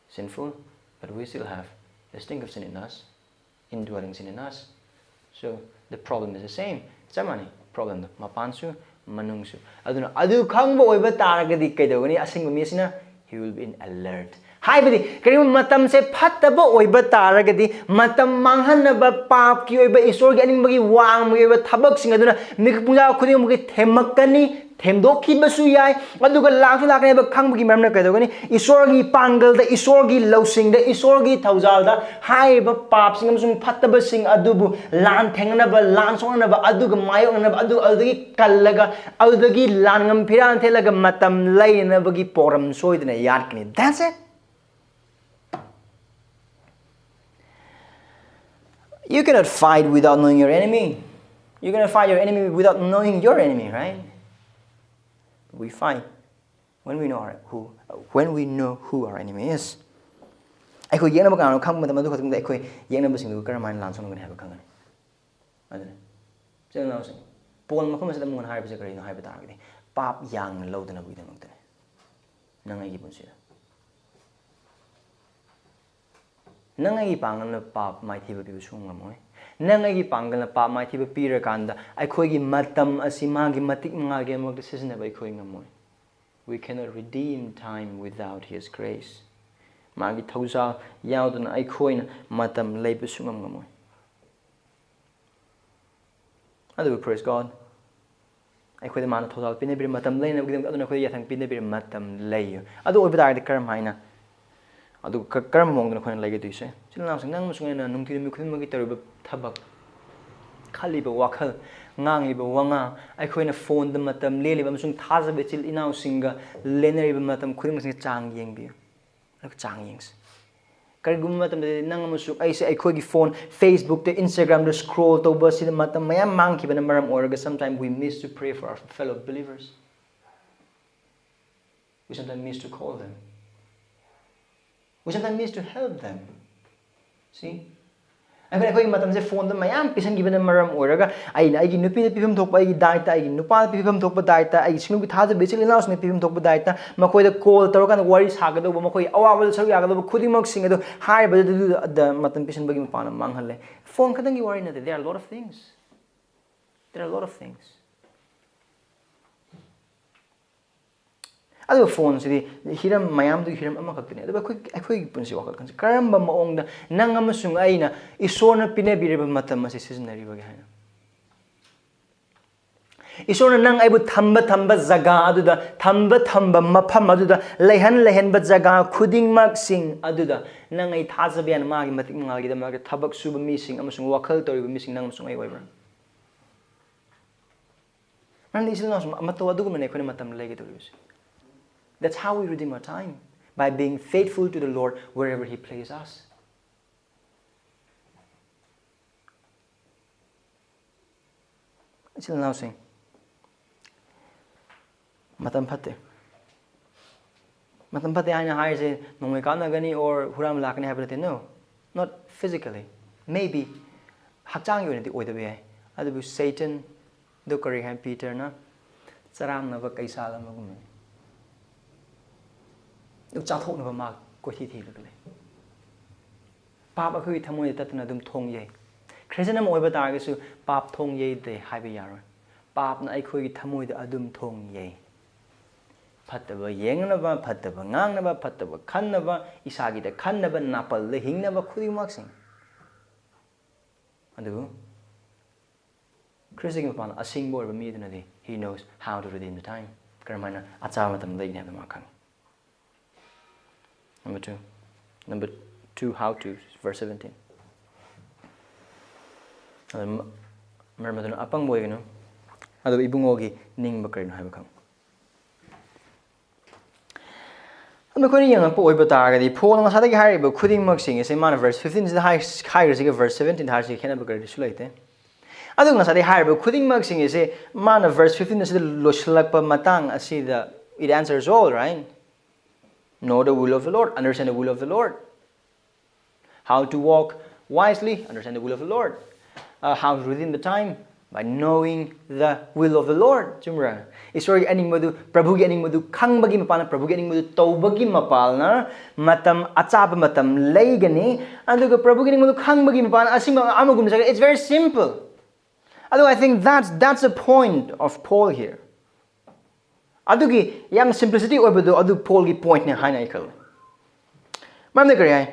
sinful, but we still have the stink of sin in us, indwelling sin in us. So the problem is the same. ꯆꯞ ꯃꯥꯟꯅꯩ problemꯗꯣ, ꯃꯄꯥꯟꯁꯨ ꯃꯅꯨꯡꯁꯨ꯫ ꯑꯗꯨꯅ ꯑꯗꯨ ꯈꯪꯕ ꯑꯣꯏꯕ ꯇꯥꯔꯒꯗꯤ ꯀꯩꯗꯧꯒꯅꯤ? ꯑꯁꯦꯡꯕ ꯃꯤ ꯑꯁꯤꯅ, he will be in alert. ꯍꯥꯏꯕꯗꯤ ꯀꯔꯤꯒꯨꯝꯕ ꯃꯇꯝꯁꯦ ꯐꯠꯇꯕ ꯑꯣꯏꯕ ꯇꯥꯔꯒꯗꯤ, ꯃꯇꯝ ꯃꯥꯡꯍꯟꯅꯕ, ꯄꯥꯞꯀꯤ ꯑꯣꯏꯕ, ꯏꯁꯣꯔꯒꯤ ꯑꯅꯤꯡꯕꯒꯤ ꯋꯥꯡꯃꯒꯤ ꯑꯣꯏꯕ ꯊꯕꯛꯁꯤꯡ ꯑꯗꯨꯅ ꯃꯤꯀꯨꯞ ꯄꯨꯡꯖꯥ ꯈꯨꯗꯤꯡꯃꯛꯀꯤ ꯊꯦꯝꯃꯛꯀꯅꯤ, ꯊꯦꯝꯗꯣꯛꯈꯤꯕꯁꯨ ꯌꯥꯏ꯫ ꯑꯗꯨꯒ ꯂꯥꯛꯁꯨ ꯂꯥꯛꯀꯅꯤ ꯍꯥꯏꯕ ꯈꯪꯕꯒꯤ ꯃꯔꯝꯅ ꯀꯩꯗꯧꯒꯅꯤ? ꯏꯁꯣꯔꯒꯤ ꯄꯥꯡꯒꯜꯗ, ꯏꯁꯣꯔꯒꯤ ꯂꯧꯁꯤꯡꯗ, ꯏꯁꯣꯔꯒꯤ ꯊꯧꯖꯥꯜꯗ ꯍꯥꯏꯔꯤꯕ ꯄꯥꯞꯁꯤꯡ ꯑꯃꯁꯨꯡ ꯐꯠꯇꯕꯁꯤꯡ ꯑꯗꯨꯕꯨ ꯂꯥꯟ ꯊꯦꯡꯅꯅꯕ, ꯂꯥꯟ ꯁꯣꯛꯅꯅꯕ, ꯑꯗꯨꯒ ꯃꯥꯌꯣꯛꯅꯅꯕ, ꯑꯗꯨ, ꯑꯗꯨꯗꯒꯤ ꯀꯜꯂꯒ, ꯑꯗꯨꯗꯒꯤ ꯂꯥꯟꯉꯝ ꯐꯤꯔꯥꯜ ꯊꯦꯠꯂꯒ ꯃꯇꯝ ꯂꯩꯅꯅꯕꯒꯤ ꯄꯣꯔꯝ ꯁꯣꯏꯗꯅ ꯌꯥꯠꯀꯅꯤ꯫ That's it. You cannot fight without knowing your enemy. You cannot fight your enemy without knowing your enemy, right? We fight when we know our, who, when we know who our enemy is. ꯑꯩꯈꯣꯏ ꯌꯦꯛꯅꯕ ꯀꯅꯥꯅꯣ ꯈꯪꯕ ꯃꯇꯝ ꯑꯗꯨ ꯈꯛꯇꯪꯗ ꯑꯩꯈꯣꯏ ꯌꯦꯛꯅꯕꯁꯤꯡꯗꯨ ꯀꯔꯝꯍꯥꯏꯅ ꯂꯥꯟꯁꯣꯛꯅꯒꯅꯤ ꯍꯥꯏꯕ ꯈꯪꯒꯅꯤ꯫ ꯑꯗꯨꯅ ꯏꯆꯤꯜ ꯏꯅꯥꯎꯁꯤꯡ, ꯄꯣꯜ ꯃꯐꯝ ꯑꯁꯤꯗ ꯑꯃꯨꯛ ꯍꯟꯅ ꯍꯥꯏꯔꯤꯕꯁꯤ ꯀꯔꯤꯅꯣ ꯍꯥꯏꯕ ꯇꯥꯔꯒꯗꯤ, ꯄꯥꯞ ꯌꯥꯡꯅ ꯂꯧꯗꯅꯕꯒꯤꯗꯃꯛꯇꯅꯤ꯫ ꯅꯪ ꯑꯩꯒꯤ ꯄꯨꯟꯁꯤꯗ ꯅꯪ ꯑꯩꯒꯤ ꯄꯥꯡꯒꯜꯅ ꯄꯥꯞ ꯃꯥꯏꯊꯤꯕ ꯄꯤꯕ ꯁꯨꯡꯉꯝ ꯉꯝꯃꯣꯏ꯫ ꯅꯪ ꯑꯩꯒꯤ ꯄꯥꯡꯒꯜꯅ ꯄꯥꯞ ꯃꯥꯏꯊꯤꯕ ꯄꯤꯔꯀꯥꯟꯗ ꯑꯩꯈꯣꯏꯒꯤ ꯃꯇꯝ ꯑꯁꯤ ꯃꯥꯒꯤ ꯃꯇꯤꯛ ꯃꯉꯥꯒꯤꯗꯃꯛꯇ ꯁꯤꯖꯤꯟꯅꯕ ꯑꯩꯈꯣꯏ ꯉꯝꯃꯣꯏ꯫ We cannot redeem time without His grace. ꯃꯥꯒꯤ ꯊꯧꯖꯥꯜ ꯌꯥꯎꯗꯅ ꯑꯩꯈꯣꯏꯅ ꯃꯇꯝ ꯂꯩꯕ ꯁꯨꯡꯉꯝ ꯉꯝꯃꯣꯏ꯫ ꯑꯗꯨꯕꯨ praise God, ꯑꯩꯈꯣꯏꯗ ꯃꯥꯅ ꯊꯧꯖꯥꯜ ꯄꯤꯅꯕꯤꯔ ꯃꯇꯝ ꯂꯩꯅꯕꯒꯤꯗꯃꯛꯇ ꯑꯗꯨꯅ ꯑꯩꯈꯣꯏꯗ ꯌꯥꯊꯪ ꯄꯤꯅꯕꯤꯔ ꯃꯇꯝ ꯂꯩ꯫ ꯑꯗꯨ ꯑꯣꯏꯕ ꯇꯥꯔꯒꯗꯤ ꯀꯔꯝ ꯍꯥꯏꯅ, ꯑꯗꯨ ꯀ-, ꯀꯔꯝꯕ ꯃꯑꯣꯡꯗꯅꯣ ꯑꯩꯈꯣꯏꯅ ꯂꯩꯒꯗꯣꯏꯁꯦ? ꯏꯆꯤꯜ ꯏꯅꯥꯎꯁꯤꯡ, ꯅꯪ ꯑꯃꯁꯨꯡ ꯑꯩꯅ ꯅꯨꯡꯇꯤ ꯅꯨꯃꯤꯠ ꯈꯨꯗꯤꯡꯃꯛꯀꯤ ꯇꯧꯔꯤꯕ ꯊꯕꯛ, ꯈꯜꯂꯤꯕ ꯋꯥꯈꯜ, ꯉꯥꯡꯂꯤꯕ ꯋꯥꯉꯥꯡ, ꯑꯩꯈꯣꯏꯅ ꯐꯣꯟꯗ ꯃꯇꯝ ꯂꯦꯜꯂꯤꯕ ꯑꯃꯁꯨꯡ ꯊꯥꯖꯕ ꯏꯆꯤꯜ ꯏꯅꯥꯎꯁꯤꯡꯒ ꯂꯦꯟꯅꯔꯤꯕ ꯃꯇꯝ ꯈꯨꯗꯤꯡꯃꯛꯁꯤ ꯆꯥꯡ ꯌꯦꯡꯕꯤꯌꯨ꯫ ꯑꯗꯨꯒ ꯆꯥꯡ ꯌꯦꯡꯁꯤ꯫ ꯀꯔꯤꯒꯨꯝꯕ ꯃꯇꯝꯗꯗꯤ ꯅꯪ ꯑꯃꯁꯨꯡ ꯑꯩꯁꯦ ꯑꯩꯈꯣꯏꯒꯤ ꯐꯣꯟ, Facebook-ꯇ, Instagram-ꯗ scroll ꯇꯧꯕ ꯑꯁꯤꯗ ꯃꯇꯝ ꯃꯌꯥꯝ ꯃꯥꯡꯈꯤꯕꯅ ꯃꯔꯝ ꯑꯣꯏꯔꯒ sometimes we miss to pray for our fellow believers. We sometimes miss to call them. We sometimes miss to help them. See? ꯑꯩꯈꯣꯏ, ꯑꯩꯈꯣꯏꯒꯤ ꯃꯇꯝꯁꯦ ꯐꯣꯟꯗ ꯃꯌꯥꯝ ꯄꯤꯁꯟꯈꯤꯕꯅ ꯃꯔꯝ ꯑꯣꯏꯔꯒ ꯑꯩꯅ ꯑꯩꯒꯤ ꯅꯨꯄꯤꯗ ꯄꯤꯐꯝ ꯊꯣꯛꯄ ꯑꯩꯒꯤ ꯗꯥꯏꯇ, ꯑꯩꯒꯤ ꯅꯨꯄꯥꯗ ꯄꯤꯐꯝ ꯊꯣꯛꯄ ꯗꯥꯏꯇ, ꯑꯩꯒꯤ ꯁꯤꯡꯂꯨꯒꯤ ꯊꯥꯖꯕ ꯏꯆꯤꯜ ꯏꯅꯥꯎꯁꯤꯡꯗ ꯄꯤꯐꯝ ꯊꯣꯛꯄ ꯗꯥꯏꯇ, ꯃꯈꯣꯏꯗ call ꯇꯧꯔꯀꯥꯟꯗ ꯋꯥꯔꯤ ꯁꯥꯒꯗꯧꯕ, ꯃꯈꯣꯏꯒꯤ ꯑꯋꯥꯕꯗ ꯁꯔꯨꯛ ꯌꯥꯒꯗꯧꯕ ꯈꯨꯗꯤꯡꯃꯛꯁꯤꯡ ꯑꯗꯨ ꯍꯥꯏꯔꯤꯕꯗꯨꯗ ꯃꯇꯝ ꯄꯤꯁꯟꯕꯒꯤ ꯃꯄꯥꯟꯅ ꯃꯥꯡꯍꯜꯂꯦ꯫ ꯐꯣꯟ ꯈꯛꯇꯪꯒꯤ ꯋꯥꯔꯤ ꯅꯠꯇꯦ, there are a lot of things. There are a lot of things. ꯑꯗꯨꯒ ꯐꯣꯟꯁꯤꯗꯤ ꯍꯤꯔꯝ ꯃꯌꯥꯝꯗꯨꯒꯤ ꯍꯤꯔꯝ ꯑꯃꯈꯛꯇꯅꯤ꯫ ꯑꯗꯨꯒ ꯑꯩꯈꯣꯏ, ꯑꯩꯈꯣꯏꯒꯤ ꯄꯨꯟꯁꯤ ꯋꯥꯈꯜ ꯈꯟꯁꯤ꯫ ꯀꯔꯝꯕ ꯃꯑꯣꯡꯗ ꯅꯪ ꯑꯃꯁꯨꯡ ꯑꯩꯅ ꯏꯁꯣꯔꯅ ꯄꯤꯅꯕꯤꯔꯤꯕ ꯃꯇꯝ ꯑꯁꯤ ꯁꯤꯖꯤꯟꯅꯔꯤꯕꯒꯦ ꯍꯥꯏꯅ? ꯏꯁꯣꯔꯅ ꯅꯪ ꯑꯩꯕꯨ ꯊꯝꯕ ꯊꯝꯕ ꯖꯒꯥ ꯑꯗꯨꯗ, ꯊꯝꯕ ꯊꯝꯕ ꯃꯐꯝ ꯑꯗꯨꯗ, ꯂꯩꯍꯟ ꯂꯩꯍꯟꯕ ꯖꯒꯥ ꯈꯨꯗꯤꯡꯃꯛꯁꯤꯡ ꯑꯗꯨꯗ ꯅꯪ ꯑꯩ ꯊꯥꯖꯕ ꯌꯥꯅ ꯃꯥꯒꯤ ꯃꯇꯤꯛ ꯃꯉꯥꯜꯒꯤꯗꯃꯛꯇ ꯊꯕꯛ ꯁꯨꯕ ꯃꯤꯁꯤꯡ ꯑꯃꯁꯨꯡ ꯋꯥꯈꯜ ꯇꯧꯔꯤꯕ ꯃꯤꯁꯤꯡ ꯅꯪ ꯑꯃꯁꯨꯡ ꯑꯩ ꯑꯣꯏꯕ꯭ꯔꯥ? ꯅꯪꯗꯤ ꯏꯆꯤꯜ ꯏꯅꯥꯎꯁꯨ ꯃꯇꯧ ꯑꯗꯨꯒꯨꯝꯕꯅꯦ ꯑꯩꯈꯣꯏꯅ ꯃꯇꯝ ꯂꯩꯒꯗꯧꯔꯤꯕꯁꯦ꯫ That's how we redeem our time, by being faithful to the Lord wherever He places us. ꯏꯆꯤꯜ ꯏꯅꯥꯎꯁꯤꯡ, ꯃꯇꯝ ꯐꯠꯇꯦ꯫ ꯃꯇꯝ ꯐꯠꯇꯦ ꯍꯥꯏꯅ ꯍꯥꯏꯔꯤꯁꯦ ꯅꯣꯡꯃꯩ ꯀꯥꯞꯅꯒꯅꯤ or ꯍꯨꯔꯥꯟꯕ ꯂꯥꯛꯀꯅꯤ ꯍꯥꯏꯕ ꯅꯠꯇꯦ, no, not physically, maybe ꯍꯛꯆꯥꯡꯒꯤ ꯑꯣꯏꯅꯗꯤ ꯑꯣꯏꯗꯕ ꯌꯥꯏ, ꯑꯗꯨꯕꯨ Satan ꯗꯨ ꯀꯔꯤ ꯍꯥꯏ? ꯄꯤꯇꯔꯅ ꯆꯔꯥꯡꯅꯕ ꯀꯩꯁꯥꯜ ꯑꯃꯒꯨꯝꯕꯅꯤ꯫ ꯑꯗꯨ ꯆꯥꯊꯣꯛꯅꯕ ꯃꯥ ꯀꯣꯏꯊꯤ ꯊꯤꯔꯒ ꯂꯩ꯫ ꯄꯥꯞ ꯑꯩꯈꯣꯏꯒꯤ ꯊꯃꯣꯏꯗ ꯇꯠꯇꯅ ꯑꯗꯨꯝ ꯊꯣꯡ ꯌꯩ꯫ ꯈ꯭ꯔꯤꯁꯇꯤꯌꯥꯟ ꯑꯃ ꯑꯣꯏꯕ ꯇꯥꯔꯒꯁꯨ ꯄꯥꯞ ꯊꯣꯡ ꯌꯩꯗꯦ ꯍꯥꯏꯕ ꯌꯥꯔꯣꯏ꯫ ꯄꯥꯞꯅ ꯑꯩꯈꯣꯏꯒꯤ ꯊꯃꯣꯏꯗ ꯑꯗꯨꯝ ꯊꯣꯡ ꯌꯩ꯫ ꯐꯠꯇꯕ ꯌꯦꯡꯅꯕ, ꯐꯠꯇꯕ ꯉꯥꯡꯅꯕ, ꯐꯠꯇꯕ ꯈꯟꯅꯕ, ꯏꯁꯥꯒꯤꯗ ꯈꯟꯅꯕ, ꯅꯥꯄꯜꯗ ꯍꯤꯡꯅꯕ ꯈꯨꯗꯤꯡꯃꯛꯁꯤꯡ꯫ ꯑꯗꯨꯕꯨ ꯈ꯭ꯔꯤꯁꯇꯒꯤ ꯃꯄꯥꯟꯗ ꯑꯁꯤꯡꯕ ꯑꯣꯏꯕ ꯃꯤ ꯑꯗꯨꯅꯗꯤ he knows how to redeem the time. ꯀꯔꯝꯍꯥꯏꯅ ꯑꯆꯥꯕ ꯃꯇꯝ ꯂꯩꯒꯅꯤ ꯍꯥꯏꯕꯗꯨ ꯃꯥ ꯈꯪꯉꯤ꯫ Number two. Number two, how to, verse seventeen. ꯑꯗꯨ ꯃ-, ꯃꯔꯝ ꯑꯗꯨꯅ ꯑꯄꯪꯕ ꯑꯣꯏꯒꯅꯨ, ꯑꯗꯨꯕꯨ ꯏꯕꯨꯡꯉꯣꯒꯤ ꯅꯤꯡꯕ ꯀꯔꯤꯅꯣ ꯍꯥꯏꯕ ꯈꯪꯉꯨ꯫ ꯑꯗꯨ ꯑꯩꯈꯣꯏꯅ ꯌꯦꯡꯉꯛꯄ ꯑꯣꯏꯕ ꯇꯥꯔꯒꯗꯤ, ꯄꯣꯜꯅ ꯉꯁꯥꯏꯗꯒꯤ ꯍꯥꯏꯔꯤꯕ ꯈꯨꯗꯤꯡꯃꯛꯁꯤꯡ ꯑꯁꯦ ꯃꯥꯅ verse fifteen ꯁꯤꯗ ꯍꯥꯏ-, ꯍꯥꯏꯔꯤꯁꯤꯒ verse seventeen ꯍꯥꯏꯔꯤꯁꯤꯒ ꯈꯦꯠꯅꯕ ꯀꯔꯤꯁꯨ ꯂꯩꯇꯦ꯫ ꯑꯗꯨ ꯉꯁꯥꯏꯗꯒꯤ ꯍꯥꯏꯔꯤꯕ ꯈꯨꯗꯤꯡꯃꯛꯁꯤꯡ ꯑꯁꯦ ꯃꯥꯅ verse fifteen ꯑꯁꯤꯗ ꯂꯣꯏꯁꯤꯜꯂꯛꯄ ꯃꯇꯥꯡ ꯑꯁꯤꯗ, it answers all, right? Know the will of the Lord, understand the will of the Lord. How to walk wisely, understand the will of the Lord. Uh, how to redeem the time, by knowing the will of the Lord. ꯆꯨꯝꯕ꯭ꯔꯥ? ꯏꯁꯣꯔꯒꯤ ꯑꯅꯤꯡꯕꯗꯨ, ꯄ꯭ꯔꯚꯨꯒꯤ ꯑꯅꯤꯡꯕꯗꯨ ꯈꯪꯕꯒꯤ ꯃꯄꯥꯟꯅ, ꯄ꯭ꯔꯚꯨꯒꯤ ꯑꯅꯤꯡꯕꯗꯨ ꯇꯧꯕꯒꯤ ꯃꯄꯥꯜꯅ ꯃꯇꯝ, ꯑꯆꯥꯕ ꯃꯇꯝ ꯂꯩꯒꯅꯤ꯫ ꯑꯗꯨꯒ ꯄ꯭ꯔꯚꯨꯒꯤ ꯑꯅꯤꯡꯕꯗꯨ ꯈꯪꯕꯒꯤ ꯃꯄꯥꯟ ꯑꯁꯤꯡꯕ ꯑꯃꯒꯨꯝꯅ ꯆꯠꯀꯅꯤ꯫ It's very simple. ꯑꯗꯨ I think that's, that's the point of Paul here. ꯑꯗꯨꯒꯤ ꯌꯥꯝ simplicity ꯑꯣꯏꯕꯗꯣ ꯑꯗꯨ ꯄꯣꯜꯒꯤ ꯄꯣꯏꯟꯠꯅꯦ ꯍꯥꯏꯅ ꯑꯩ ꯈꯜꯂꯤ꯫ ꯃꯔꯝꯗꯤ ꯀꯔꯤ ꯍꯥꯏ?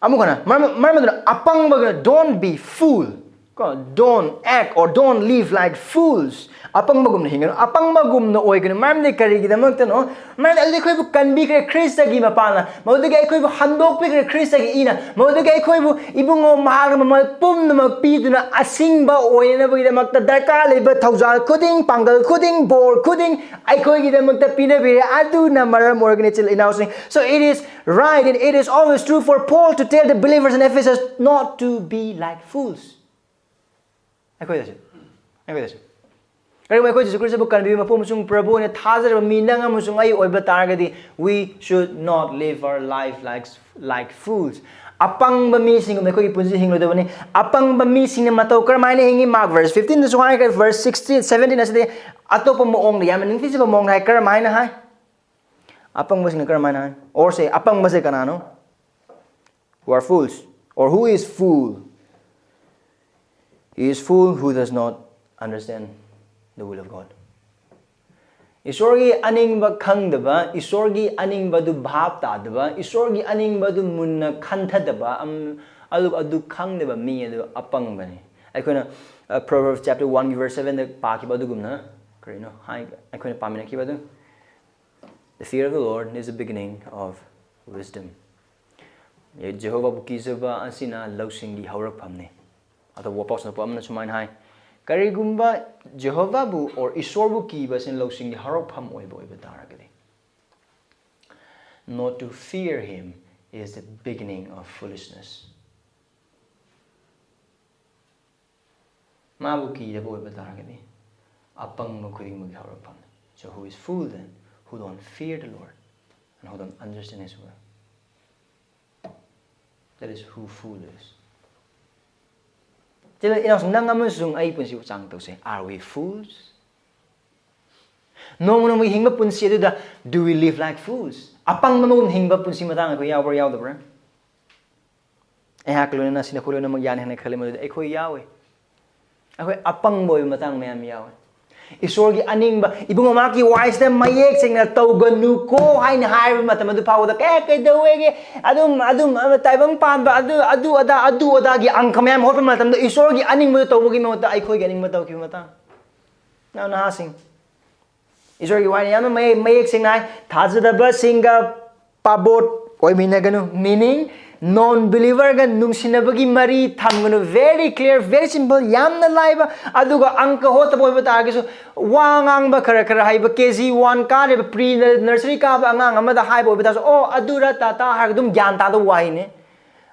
ꯑꯃꯨꯛ ꯍꯟꯅ, ꯃꯔꯝ, ꯃꯔꯝ ꯑꯗꯨꯅ ꯑꯄꯪꯕꯒ, don't be fool, ꯀꯣ, don't act or don't live like fools. ꯑꯄꯪꯕꯒꯨꯝꯅ ꯍꯤꯡꯒꯅꯨ, ꯑꯄꯪꯕꯒꯨꯝꯅ ꯑꯣꯏꯒꯅꯨ꯫ ꯃꯔꯝꯗꯤ ꯀꯔꯤꯒꯤꯗꯃꯛꯇꯅꯣ? ꯃꯔꯝꯗꯤ ꯑꯗꯨꯗꯤ ꯑꯩꯈꯣꯏꯕꯨ ꯀꯟꯕꯤꯈ꯭ꯔꯦ ꯈ꯭ꯔꯤꯁꯇꯒꯤ ꯃꯄꯥꯟꯅ, ꯃꯗꯨꯗꯒꯤ ꯑꯩꯈꯣꯏꯕꯨ ꯍꯟꯗꯣꯛꯄꯤꯈ꯭ꯔꯦ ꯈ꯭ꯔꯤꯁꯇꯒꯤ ꯏꯅ, ꯃꯗꯨꯗꯒꯤ ꯑꯩꯈꯣꯏꯕꯨ ꯏꯕꯨꯡꯉꯣ ꯃꯍꯥꯛꯅ ꯃꯃꯜ ꯄꯨꯝꯅꯃꯛ ꯄꯤꯗꯨꯅ ꯑꯁꯤꯡꯕ ꯑꯣꯏꯅꯅꯕꯒꯤꯗꯃꯛꯇ ꯗꯔꯀꯥꯔ ꯂꯩꯕ ꯊꯧꯖꯥꯜ ꯈꯨꯗꯤꯡ, ꯄꯥꯡꯒꯜ ꯈꯨꯗꯤꯡ, ꯕꯣꯔ ꯈꯨꯗꯤꯡ ꯑꯩꯈꯣꯏꯒꯤꯗꯃꯛꯇ ꯄꯤꯅꯕꯤꯔꯦ꯫ ꯑꯗꯨꯅ ꯃꯔꯝ ꯑꯣꯏꯔꯒꯅꯤ, ꯏꯆꯤꯜ ꯏꯅꯥꯎꯁꯤꯡ꯫ So it is right and it is always true for Paul to tell the believers in Ephesus not to be like fools. ꯑꯩꯈꯣꯏꯗꯁꯨ, ꯑꯩꯈꯣꯏꯗꯁꯨ꯫ ꯀꯔꯤꯒꯨꯝꯕ ꯑꯩꯈꯣꯏ ꯖꯤꯁꯨ ꯈ꯭ꯔꯤꯁꯇꯕꯨ ꯀꯟꯕꯤꯕ ꯃꯄꯨ ꯑꯃꯁꯨꯡ ꯄ꯭ꯔꯚꯨ ꯑꯣꯏꯅ ꯊꯥꯖꯔꯕ ꯃꯤ ꯅꯪ ꯑꯃꯁꯨꯡ ꯑꯩ ꯑꯣꯏꯕ ꯇꯥꯔꯒꯗꯤ, we should not live our life like, like fools. ꯑꯄꯪꯕ ꯃꯤꯁꯤꯡꯒꯨꯝꯅ ꯑꯩꯈꯣꯏꯒꯤ ꯄꯨꯟꯁꯤ ꯍꯤꯡꯂꯣꯏꯗꯕꯅꯤ꯫ ꯑꯄꯪꯕ ꯃꯤꯁꯤꯡꯅ ꯃꯇꯧ ꯀꯔꯝꯍꯥꯏꯅ ꯍꯤꯡꯉꯤ? Mark verse fifteen ꯗꯁꯨ ꯍꯥꯏꯈ꯭ꯔꯦ, verse sixteen, seventeen ꯑꯁꯤꯗꯤ ꯑꯇꯣꯞꯄ ꯃꯑꯣꯡꯗ, ꯌꯥꯝꯅ ꯅꯤꯡꯊꯤꯖꯕ ꯃꯑꯣꯡꯗ ꯍꯥꯏ꯫ ꯀꯔꯝꯍꯥꯏꯅ ꯍꯥꯏ? ꯑꯄꯪꯕꯁꯤꯡꯅ ꯀꯔꯝꯍꯥꯏꯅ ꯍꯥꯏ? Or say, ꯑꯄꯪꯕꯁꯦ ꯀꯅꯥꯅꯣ? Who are fools? Or who is fool? He is fool who does not understand the will of God. ꯏꯁꯣꯔꯒꯤ ꯑꯅꯤꯡꯕ ꯈꯪꯗꯕ, ꯏꯁꯣꯔꯒꯤ ꯑꯅꯤꯡꯕꯗꯨ ꯚꯥꯞ ꯇꯥꯗꯕ, ꯏꯁꯣꯔꯒꯤ ꯑꯅꯤꯡꯕꯗꯨ ꯃꯨꯟꯅ ꯈꯟꯊꯗꯕ, ꯑꯝ, ꯑꯗꯨ, ꯑꯗꯨ ꯈꯪꯗꯕ ꯃꯤ ꯑꯗꯨ ꯑꯄꯪꯕꯅꯤ꯫ ꯑꯩꯈꯣꯏꯅ, ꯑ, Proverbs chapter one verse seven ꯗ ꯄꯥꯈꯤꯕ ꯑꯗꯨꯒꯨꯝꯅ, ꯀꯔꯤꯅꯣ ꯍꯥꯏ, ꯑꯩꯈꯣꯏꯅ ꯄꯥꯃꯤꯟꯅꯈꯤꯕ ꯑꯗꯨ, "The fear of the Lord is the beginning of wisdom." ꯖꯦꯍꯣꯚꯥꯕꯨ ꯀꯤꯖꯕ ꯑꯁꯤꯅ ꯂꯧꯁꯤꯡꯒꯤ ꯍꯧꯔꯛꯐꯝꯅꯤ꯫ ꯑꯗꯣ ꯋꯥꯄꯥꯎꯁꯅꯄ ꯑꯃꯅ ꯁꯨꯃꯥꯏꯅ ꯍꯥꯏ, ꯀꯔꯤꯒꯨꯝꯕ ꯖꯦꯍꯣꯚꯥꯕꯨ or ꯏꯁꯣꯔꯕꯨ ꯀꯤꯕ ꯑꯁꯤꯅ ꯂꯧꯁꯤꯡꯒꯤ ꯍꯧꯔꯛꯐꯝ ꯑꯣꯏꯕ ꯑꯣꯏꯕ ꯇꯥꯔꯒꯗꯤ, "Not to fear him is the beginning of foolishness." ꯃꯥꯕꯨ ꯀꯤꯗꯕ ꯑꯣꯏꯕ ꯇꯥꯔꯒꯗꯤ ꯑꯄꯪꯕ ꯈꯨꯗꯤꯡꯃꯛꯀꯤ ꯍꯧꯔꯛꯐꯝꯅꯤ꯫ So who is fool then, who don't fear the Lord and who don't understand his will? That is who fool is. ꯏꯆꯤꯜ ꯏꯅꯥꯎꯁꯤꯡ, ꯅꯪ ꯑꯃꯁꯨꯡ ꯑꯩ ꯄꯨꯟꯁꯤꯕꯨ ꯆꯥꯡ ꯇꯧꯁꯦ꯫ Are we fools? ꯅꯣꯡꯃ ꯅꯣꯡꯃꯒꯤ ꯍꯤꯡꯕ ꯄꯨꯟꯁꯤ ꯑꯗꯨꯗ, do we live like fools? ꯑꯄꯪꯕ ꯃꯒꯨꯝ ꯍꯤꯡꯕ ꯄꯨꯟꯁꯤ ꯃꯇꯥꯡ ꯑꯩꯈꯣꯏ ꯌꯥꯎꯕ꯭ꯔꯥ ꯌꯥꯎꯗꯕ꯭ꯔꯥ? ꯑꯩꯍꯥꯛꯀ ꯂꯣꯏꯅꯅ ꯁꯤꯅ ꯑꯩꯈꯣꯏ ꯂꯣꯏꯅꯃꯛ ꯌꯥꯅꯤ ꯍꯥꯏꯅ ꯈꯜꯂꯤ, ꯃꯗꯨꯗꯤ ꯑꯩꯈꯣꯏ ꯌꯥꯎꯋꯦ꯫ ꯑꯩꯈꯣꯏ ꯑꯄꯪꯕ ꯑꯣꯏꯕ ꯃꯇꯥꯡ ꯃꯌꯥꯝ ꯌꯥꯎꯋꯦ꯫ ꯏꯁꯣꯔꯒꯤ ꯑꯅꯤꯡꯕ, ꯏꯕꯨꯡꯉꯣ, ꯃꯍꯥꯛꯀꯤ ꯋꯥꯏꯁꯤꯗ ꯃꯌꯦꯛ ꯁꯦꯡꯅ "ꯇꯧꯒꯅꯨꯀꯣ" ꯍꯥꯏꯅ ꯍꯥꯏꯕ ꯃꯇꯝ ꯑꯗꯨ ꯐꯥꯎꯕꯗ ꯀꯌꯥ ꯀꯩꯗꯧꯋꯦꯒꯦ? ꯑꯗꯨꯝ, ꯑꯗꯨꯝ, ꯑꯃ ꯇꯥꯏꯕꯪ ꯄꯥꯟꯕ, ꯑꯗꯨ, ꯑꯗꯨ, ꯑꯗꯥ, ꯑꯗꯨ, ꯑꯗꯥꯒꯤ ꯑꯪꯀ ꯃꯌꯥꯝ ꯍꯣꯠꯄ ꯃꯇꯝꯗ ꯏꯁꯣꯔꯒꯤ ꯑꯅꯤꯡꯕꯗꯨ ꯇꯧꯕꯒꯤ ꯃꯍꯨꯠꯇ ꯑꯩꯈꯣꯏꯒꯤ ꯑꯅꯤꯡꯕ ꯇꯧꯈꯤꯕ ꯃꯇꯥꯡ꯫ ꯅꯍꯥ-, ꯅꯍꯥꯁꯤꯡ, ꯏꯁꯣꯔꯒꯤ ꯋꯥꯅꯤ ꯌꯥꯝꯅ ꯃꯌꯦꯛ, ꯃꯌꯦꯛ ꯁꯦꯡꯅ ꯍꯥꯏ, "ꯊꯥꯖꯗꯕꯁꯤꯡꯒ ꯄꯥꯕꯣꯠ ꯑꯣꯏꯃꯤꯟꯅꯒꯅꯨ", meaning non believerꯒ ꯅꯨꯡꯁꯤꯅꯕꯒꯤ ꯃꯔꯤ ꯊꯝꯒꯅꯨ꯫ Very clear, very simple, ꯌꯥꯝꯅ ꯂꯥꯏꯕ꯫ ꯑꯗꯨꯒ ꯑꯪꯀ ꯍꯣꯠꯇꯕ ꯑꯣꯏꯕ ꯇꯥꯔꯒꯁꯨ, ꯋꯥ ꯉꯥꯡꯕ ꯈꯔ ꯈꯔ ꯍꯩꯕ, K G one ꯀꯥꯔꯤꯕ, pre nursery ꯀꯥꯕ ꯑꯉꯥꯡ ꯑꯃꯗ ꯍꯥꯏꯕ ꯑꯣꯏꯕ ꯇꯥꯔꯁꯨ, "ꯑꯣ, ꯑꯗꯨꯔ ꯇꯥꯇꯥ" ꯍꯥꯏꯔꯒ ꯑꯗꯨꯝ ꯒ꯭ꯌꯥꯟ ꯇꯥꯗꯕ ꯋꯥꯍꯩꯅꯤ꯫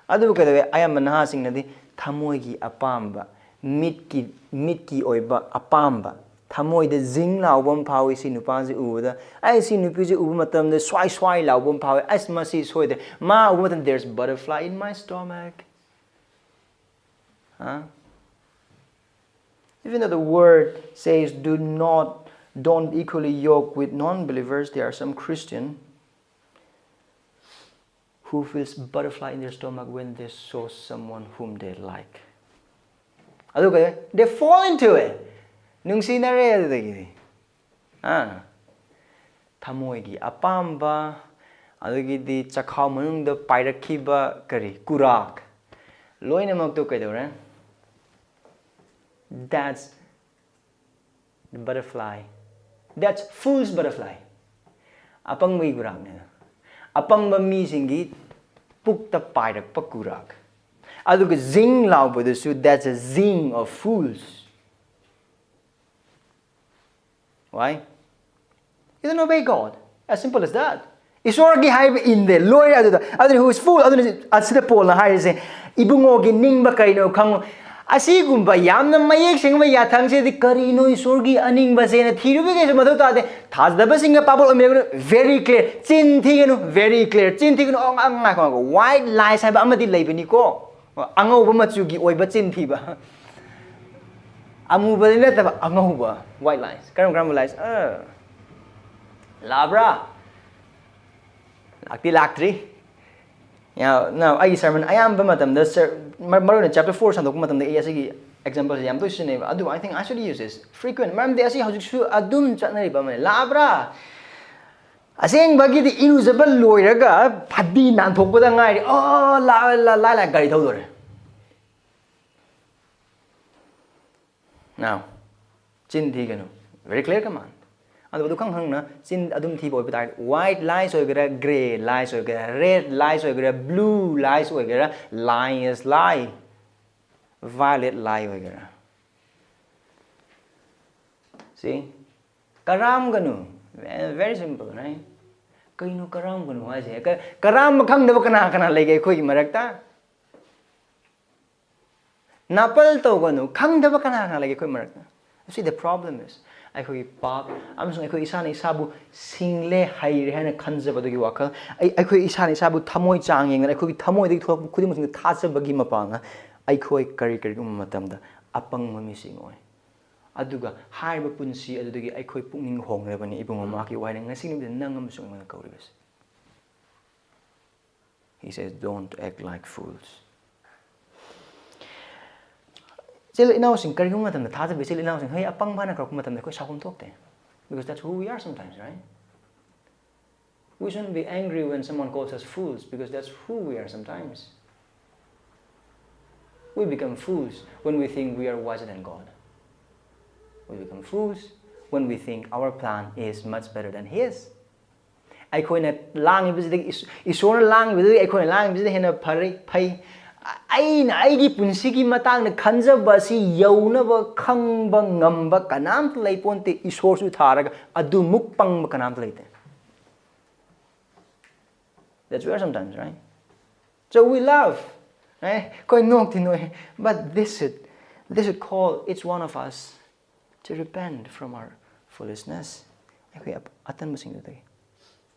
ꯑꯗꯨꯕꯨ ꯀꯩꯗꯧꯋꯦ? ꯑꯌꯥꯝꯕ ꯅꯍꯥꯁꯤꯡꯅꯗꯤ ꯊꯃꯣꯏꯒꯤ ꯑꯄꯥꯝꯕ, ꯃꯤꯠꯀꯤ, ꯃꯤꯠꯀꯤ ꯑꯣꯏꯕ ꯑꯄꯥꯝꯕ, ꯊꯃꯣꯏꯗ ꯖꯤꯡ ꯂꯥꯎꯕ ꯑꯃ ꯐꯥꯎꯏ ꯁꯤ ꯅꯨꯄꯥꯁꯤ ꯎꯕꯗ꯫ ꯑꯩ ꯁꯤ ꯅꯨꯄꯤꯁꯤ ꯎꯕ ꯃꯇꯝꯗ ꯁ꯭ꯋꯥꯏ ꯁ꯭ꯋꯥꯏ ꯂꯥꯎꯕ ꯑꯃ ꯐꯥꯎꯏ꯫ ꯑꯁ, ꯃꯁꯤ ꯁꯣꯏꯗ꯭ꯔꯦ꯫ ꯃꯥ ꯎꯕ ꯃꯇꯝꯗ, "There's butterfly in my stomach." Huh? Even though the word says, "Do not, don't equally yoke with non-believers," there are some Christian who feels butterfly in their stomach when they saw someone whom they like. ꯑꯗꯨꯒ they fall into it. ꯅꯨꯡꯁꯤꯅꯔꯦ ꯑꯗꯨꯗꯒꯤꯗꯤ꯫ ꯑꯥ, ꯊꯃꯣꯏꯒꯤ ꯑꯄꯥꯝꯕ, ꯑꯗꯨꯒꯤꯗꯤ ꯆꯈꯥꯎ ꯃꯅꯨꯡꯗ ꯄꯥꯏꯔꯛꯈꯤꯕ ꯀꯔꯤ, ꯀꯨꯔꯥꯛ, ꯂꯣꯏꯅꯃꯛꯇꯨ ꯀꯩꯗꯧꯔꯦ? That's the butterfly. That's fool's butterfly. ꯑꯄꯪꯕꯒꯤ ꯀꯨꯔꯥꯛꯅꯦ꯫ ꯑꯄꯪꯕ ꯃꯤꯁꯤꯡꯒꯤ ꯄꯨꯛꯇ ꯄꯥꯏꯔꯛꯄ ꯀꯨꯔꯥꯛ꯫ ꯑꯗꯨꯒ ꯖꯤꯡ ꯂꯥꯎꯕꯗꯨꯁꯨ, that's a zing of fools. Why? You don't obey God. As simple as that. ꯏꯁꯣꯔꯒꯤ ꯍꯥꯏꯕ ꯏꯟꯗꯦ, ꯂꯣꯏꯔꯦ ꯑꯗꯨꯗ꯫ ꯑꯗꯨꯅ who is fool, ꯑꯗꯨꯅ ꯑꯁꯤꯗ ꯄꯣꯜꯅ ꯍꯥꯏꯔꯤꯁꯦ, "ꯏꯕꯨꯡꯉꯣꯒꯤ ꯅꯤꯡꯕ ꯀꯩꯅꯣ ꯈꯪꯉꯨ"꯫ ꯑꯁꯤꯒꯨꯝꯕ ꯌꯥꯝꯅ ꯃꯌꯦꯛ ꯁꯦꯡꯕ ꯌꯥꯊꯪꯁꯤꯗꯤ ꯀꯔꯤꯅꯣ ꯏꯁꯣꯔꯒꯤ ꯑꯅꯤꯡꯕꯁꯦꯅ ꯊꯤꯔꯨꯕꯒꯤ ꯀꯩꯁꯨ ꯃꯊꯧ ꯇꯥꯗꯦ꯫ ꯊꯥꯖꯗꯕꯁꯤꯡꯒ ꯄꯥꯕ ꯑꯣꯏꯃꯤꯟꯅꯒꯅꯨ꯫ Very clear. ꯆꯤꯟ ꯊꯤꯒꯅꯨ꯫ Very clear. ꯆꯤꯟ ꯊꯤꯒꯅꯨ꯫ ꯑꯣ, ꯉꯥꯏꯈꯣ, ꯉꯥꯏꯈꯣ, ꯉꯥꯏꯈꯣ꯫ White lies ꯍꯥꯏꯕ ꯑꯃꯗꯤ ꯂꯩꯕꯅꯤꯀꯣ꯫ ꯑꯉꯧꯕ ꯃꯆꯨꯒꯤ ꯑꯣꯏꯕ ꯆꯤꯟ ꯊꯤꯕ꯫ ꯑꯃꯨꯕꯗꯤ ꯅꯠꯇꯕ, ꯑꯉꯧꯕ, white lies꯫ ꯀꯔꯝ ꯀꯔꯝꯕ lies? ꯑ, ꯂꯥꯛꯑꯕ꯭ꯔꯥ? ꯂꯥꯛꯇꯤ ꯂꯥꯛꯇ꯭ꯔꯤ꯫ Now, ꯑꯩꯒꯤ sermon ꯑꯌꯥꯝꯕ ꯃꯇꯝꯗ, ꯃꯔꯨ ꯑꯣꯏꯅ chapter four ꯁꯟꯗꯣꯛꯄ ꯃꯇꯝꯗ ꯑꯩ ꯑꯁꯤꯒꯤ exampleꯁꯦ ꯌꯥꯝ ꯇꯣꯏ ꯁꯤꯖꯤꯟꯅꯩꯕ꯫ ꯑꯗꯨꯕꯨ I think I should use this frequent, ꯃꯔꯝꯗꯤ ꯑꯁꯤ ꯍꯧꯖꯤꯛꯁꯨ ꯑꯗꯨꯝ ꯆꯠꯅꯔꯤꯕ ꯑꯃꯅꯤ꯫ ꯂꯥꯛꯑꯕ꯭ꯔꯥ? ꯑꯁꯦꯡꯕꯒꯤꯗꯤ ꯏꯔꯨꯖꯕ ꯂꯣꯏꯔꯒ ꯐꯗꯤ ꯅꯥꯟꯊꯣꯛꯄꯗ ꯉꯥꯏꯔꯤ꯫ ꯑꯣ, ꯂꯥꯛ, ꯂꯥꯛ, ꯂꯥꯛ, ꯂꯥꯛ, ꯒꯥꯔꯤ ꯊꯧꯗꯣꯔꯦ꯫ Now, ꯆꯤꯟ ꯊꯤꯒꯅꯨ꯫ Very clear command. ꯑꯗꯨ, ꯑꯗꯨ ꯈꯪ ꯈꯪꯅ ꯆꯤꯟ ꯑꯗꯨꯝ ꯊꯤꯕ ꯑꯣꯏꯕ ꯇꯥꯔꯗꯤ, white lies ꯑꯣꯏꯒꯦꯔꯥ, grey lies ꯑꯣꯏꯒꯦꯔꯥ, red lies ꯑꯣꯏꯒꯦꯔꯥ, blue lies ꯑꯣꯏꯒꯦꯔꯥ, lie is lie, violet lie ꯑꯣꯏꯒꯦꯔꯥ꯫ See? ꯀꯔꯥꯝꯒꯅꯨ꯫ Very simple, right? ꯀꯩꯅꯣ ꯀꯔꯥꯝꯒꯅꯨ ꯍꯥꯏꯁꯦ? ꯀ-, ꯀꯔꯥꯝꯕ ꯈꯪꯗꯕ ꯀꯅꯥ ꯀꯅꯥ ꯂꯩꯒꯦ ꯑꯩꯈꯣꯏꯒꯤ ꯃꯔꯛꯇ? ꯅꯥꯄꯜ ꯇꯧꯒꯅꯨ꯫ ꯈꯪꯗꯕ ꯀꯅꯥ ꯀꯅꯥ ꯂꯩꯒꯦ ꯑꯩꯈꯣꯏ ꯃꯔꯛꯇ? You see, the problem is, ꯑꯩꯈꯣꯏꯒꯤ ꯄꯥꯞ ꯑꯃꯁꯨꯡ ꯑꯩꯈꯣꯏ ꯏꯁꯥꯅ ꯏꯁꯥꯕꯨ ꯁꯤꯡꯂꯦ, ꯍꯩꯔꯦ ꯍꯥꯏꯅ ꯈꯟꯖꯕ ꯑꯗꯨꯒꯤ ꯋꯥꯈꯜ, ꯑꯩ, ꯑꯩꯈꯣꯏ ꯏꯁꯥꯅ ꯏꯁꯥꯕꯨ ꯊꯃꯣꯏ ꯆꯥꯡ ꯌꯦꯡꯗꯅ ꯑꯩꯈꯣꯏꯒꯤ ꯊꯃꯣꯏꯗꯒꯤ ꯊꯣꯛꯂꯛꯄ ꯈꯨꯗꯤꯡꯃꯛꯁꯤꯡꯗ ꯊꯥꯖꯕꯒꯤ ꯃꯄꯥꯡꯅ ꯑꯩꯈꯣꯏ ꯀꯔꯤ ꯀꯔꯤꯒꯨꯝꯕ ꯃꯇꯝꯗ ꯑꯄꯪꯕ ꯃꯤꯁꯤꯡ ꯑꯣꯏ꯫ ꯑꯗꯨꯒ ꯍꯥꯏꯔꯤꯕ ꯄꯨꯟꯁꯤ ꯑꯗꯨꯗꯒꯤ ꯑꯩꯈꯣꯏ ꯄꯨꯛꯅꯤꯡ ꯍꯣꯡꯂꯕꯅꯤ꯫ ꯏꯕꯨꯡꯉꯣ, ꯃꯍꯥꯛꯀꯤ ꯋꯥꯍꯩꯅ ꯉꯁꯤ ꯅꯨꯃꯤꯠꯇ ꯅꯪ ꯑꯃꯁꯨꯡ ꯑꯩꯉꯣꯟꯗ ꯀꯧꯔꯤꯕꯁꯦ꯫ He says, "Don't act like fools." ꯏꯆꯤꯜ ꯏꯅꯥꯎꯁꯤꯡ, ꯀꯔꯤꯒꯨꯝꯕ ꯃꯇꯝꯗ ꯊꯥꯖꯕ ꯏꯆꯤꯜ ꯏꯅꯥꯎꯁꯤꯡ ꯍꯦꯛ ꯑꯄꯪꯕ ꯍꯥꯏꯅ ꯀꯧꯔꯛꯄ ꯃꯇꯝꯗ ꯑꯩꯈꯣꯏ ꯁꯥꯎꯐꯝ ꯊꯣꯛꯇꯦ, because that's who we are sometimes, right? We shouldn't be angry when someone calls us fools, because that's who we are sometimes. We become fools when we think we are wiser than God. We become fools when we think our plan is much better than His. ꯑꯩꯈꯣꯏꯅ ꯂꯥꯡꯉꯤꯕꯁꯤꯗꯒꯤ ꯏꯁ-, ꯏꯁꯣꯔꯅ ꯂꯥꯡꯉꯤꯕꯗꯒꯤ ꯑꯩꯈꯣꯏꯅ ꯂꯥꯡꯉꯤꯕꯁꯤꯗ ꯍꯦꯟꯅ ꯐꯔꯦ, ꯐꯩ꯫ ꯑꯩꯅ ꯑꯩꯒꯤ ꯄꯨꯟꯁꯤꯒꯤ ꯃꯇꯥꯡꯗ ꯈꯟꯖꯕ ꯑꯁꯤ ꯌꯧꯅꯕ ꯈꯪꯕ ꯉꯝꯕ ꯀꯅꯥꯝꯇ ꯂꯩꯄꯣꯟꯇꯦ, ꯏꯁꯣꯔꯁꯨ ꯊꯥꯔꯒ꯫ ꯑꯗꯨꯃꯨꯛ ꯄꯪꯕ ꯀꯅꯥꯝꯇ ꯂꯩꯇꯦ꯫ That's where sometimes, right? So we love, right? ꯑꯩꯈꯣꯏ ꯅꯣꯛꯇꯤ ꯅꯣꯛꯑꯦ, but this should, this should call each one of us to repent from our foolishness. ꯑꯩꯈꯣꯏ ꯑꯞ-, ꯑꯇꯟꯕꯁꯤꯡꯗꯨꯗꯒꯤ꯫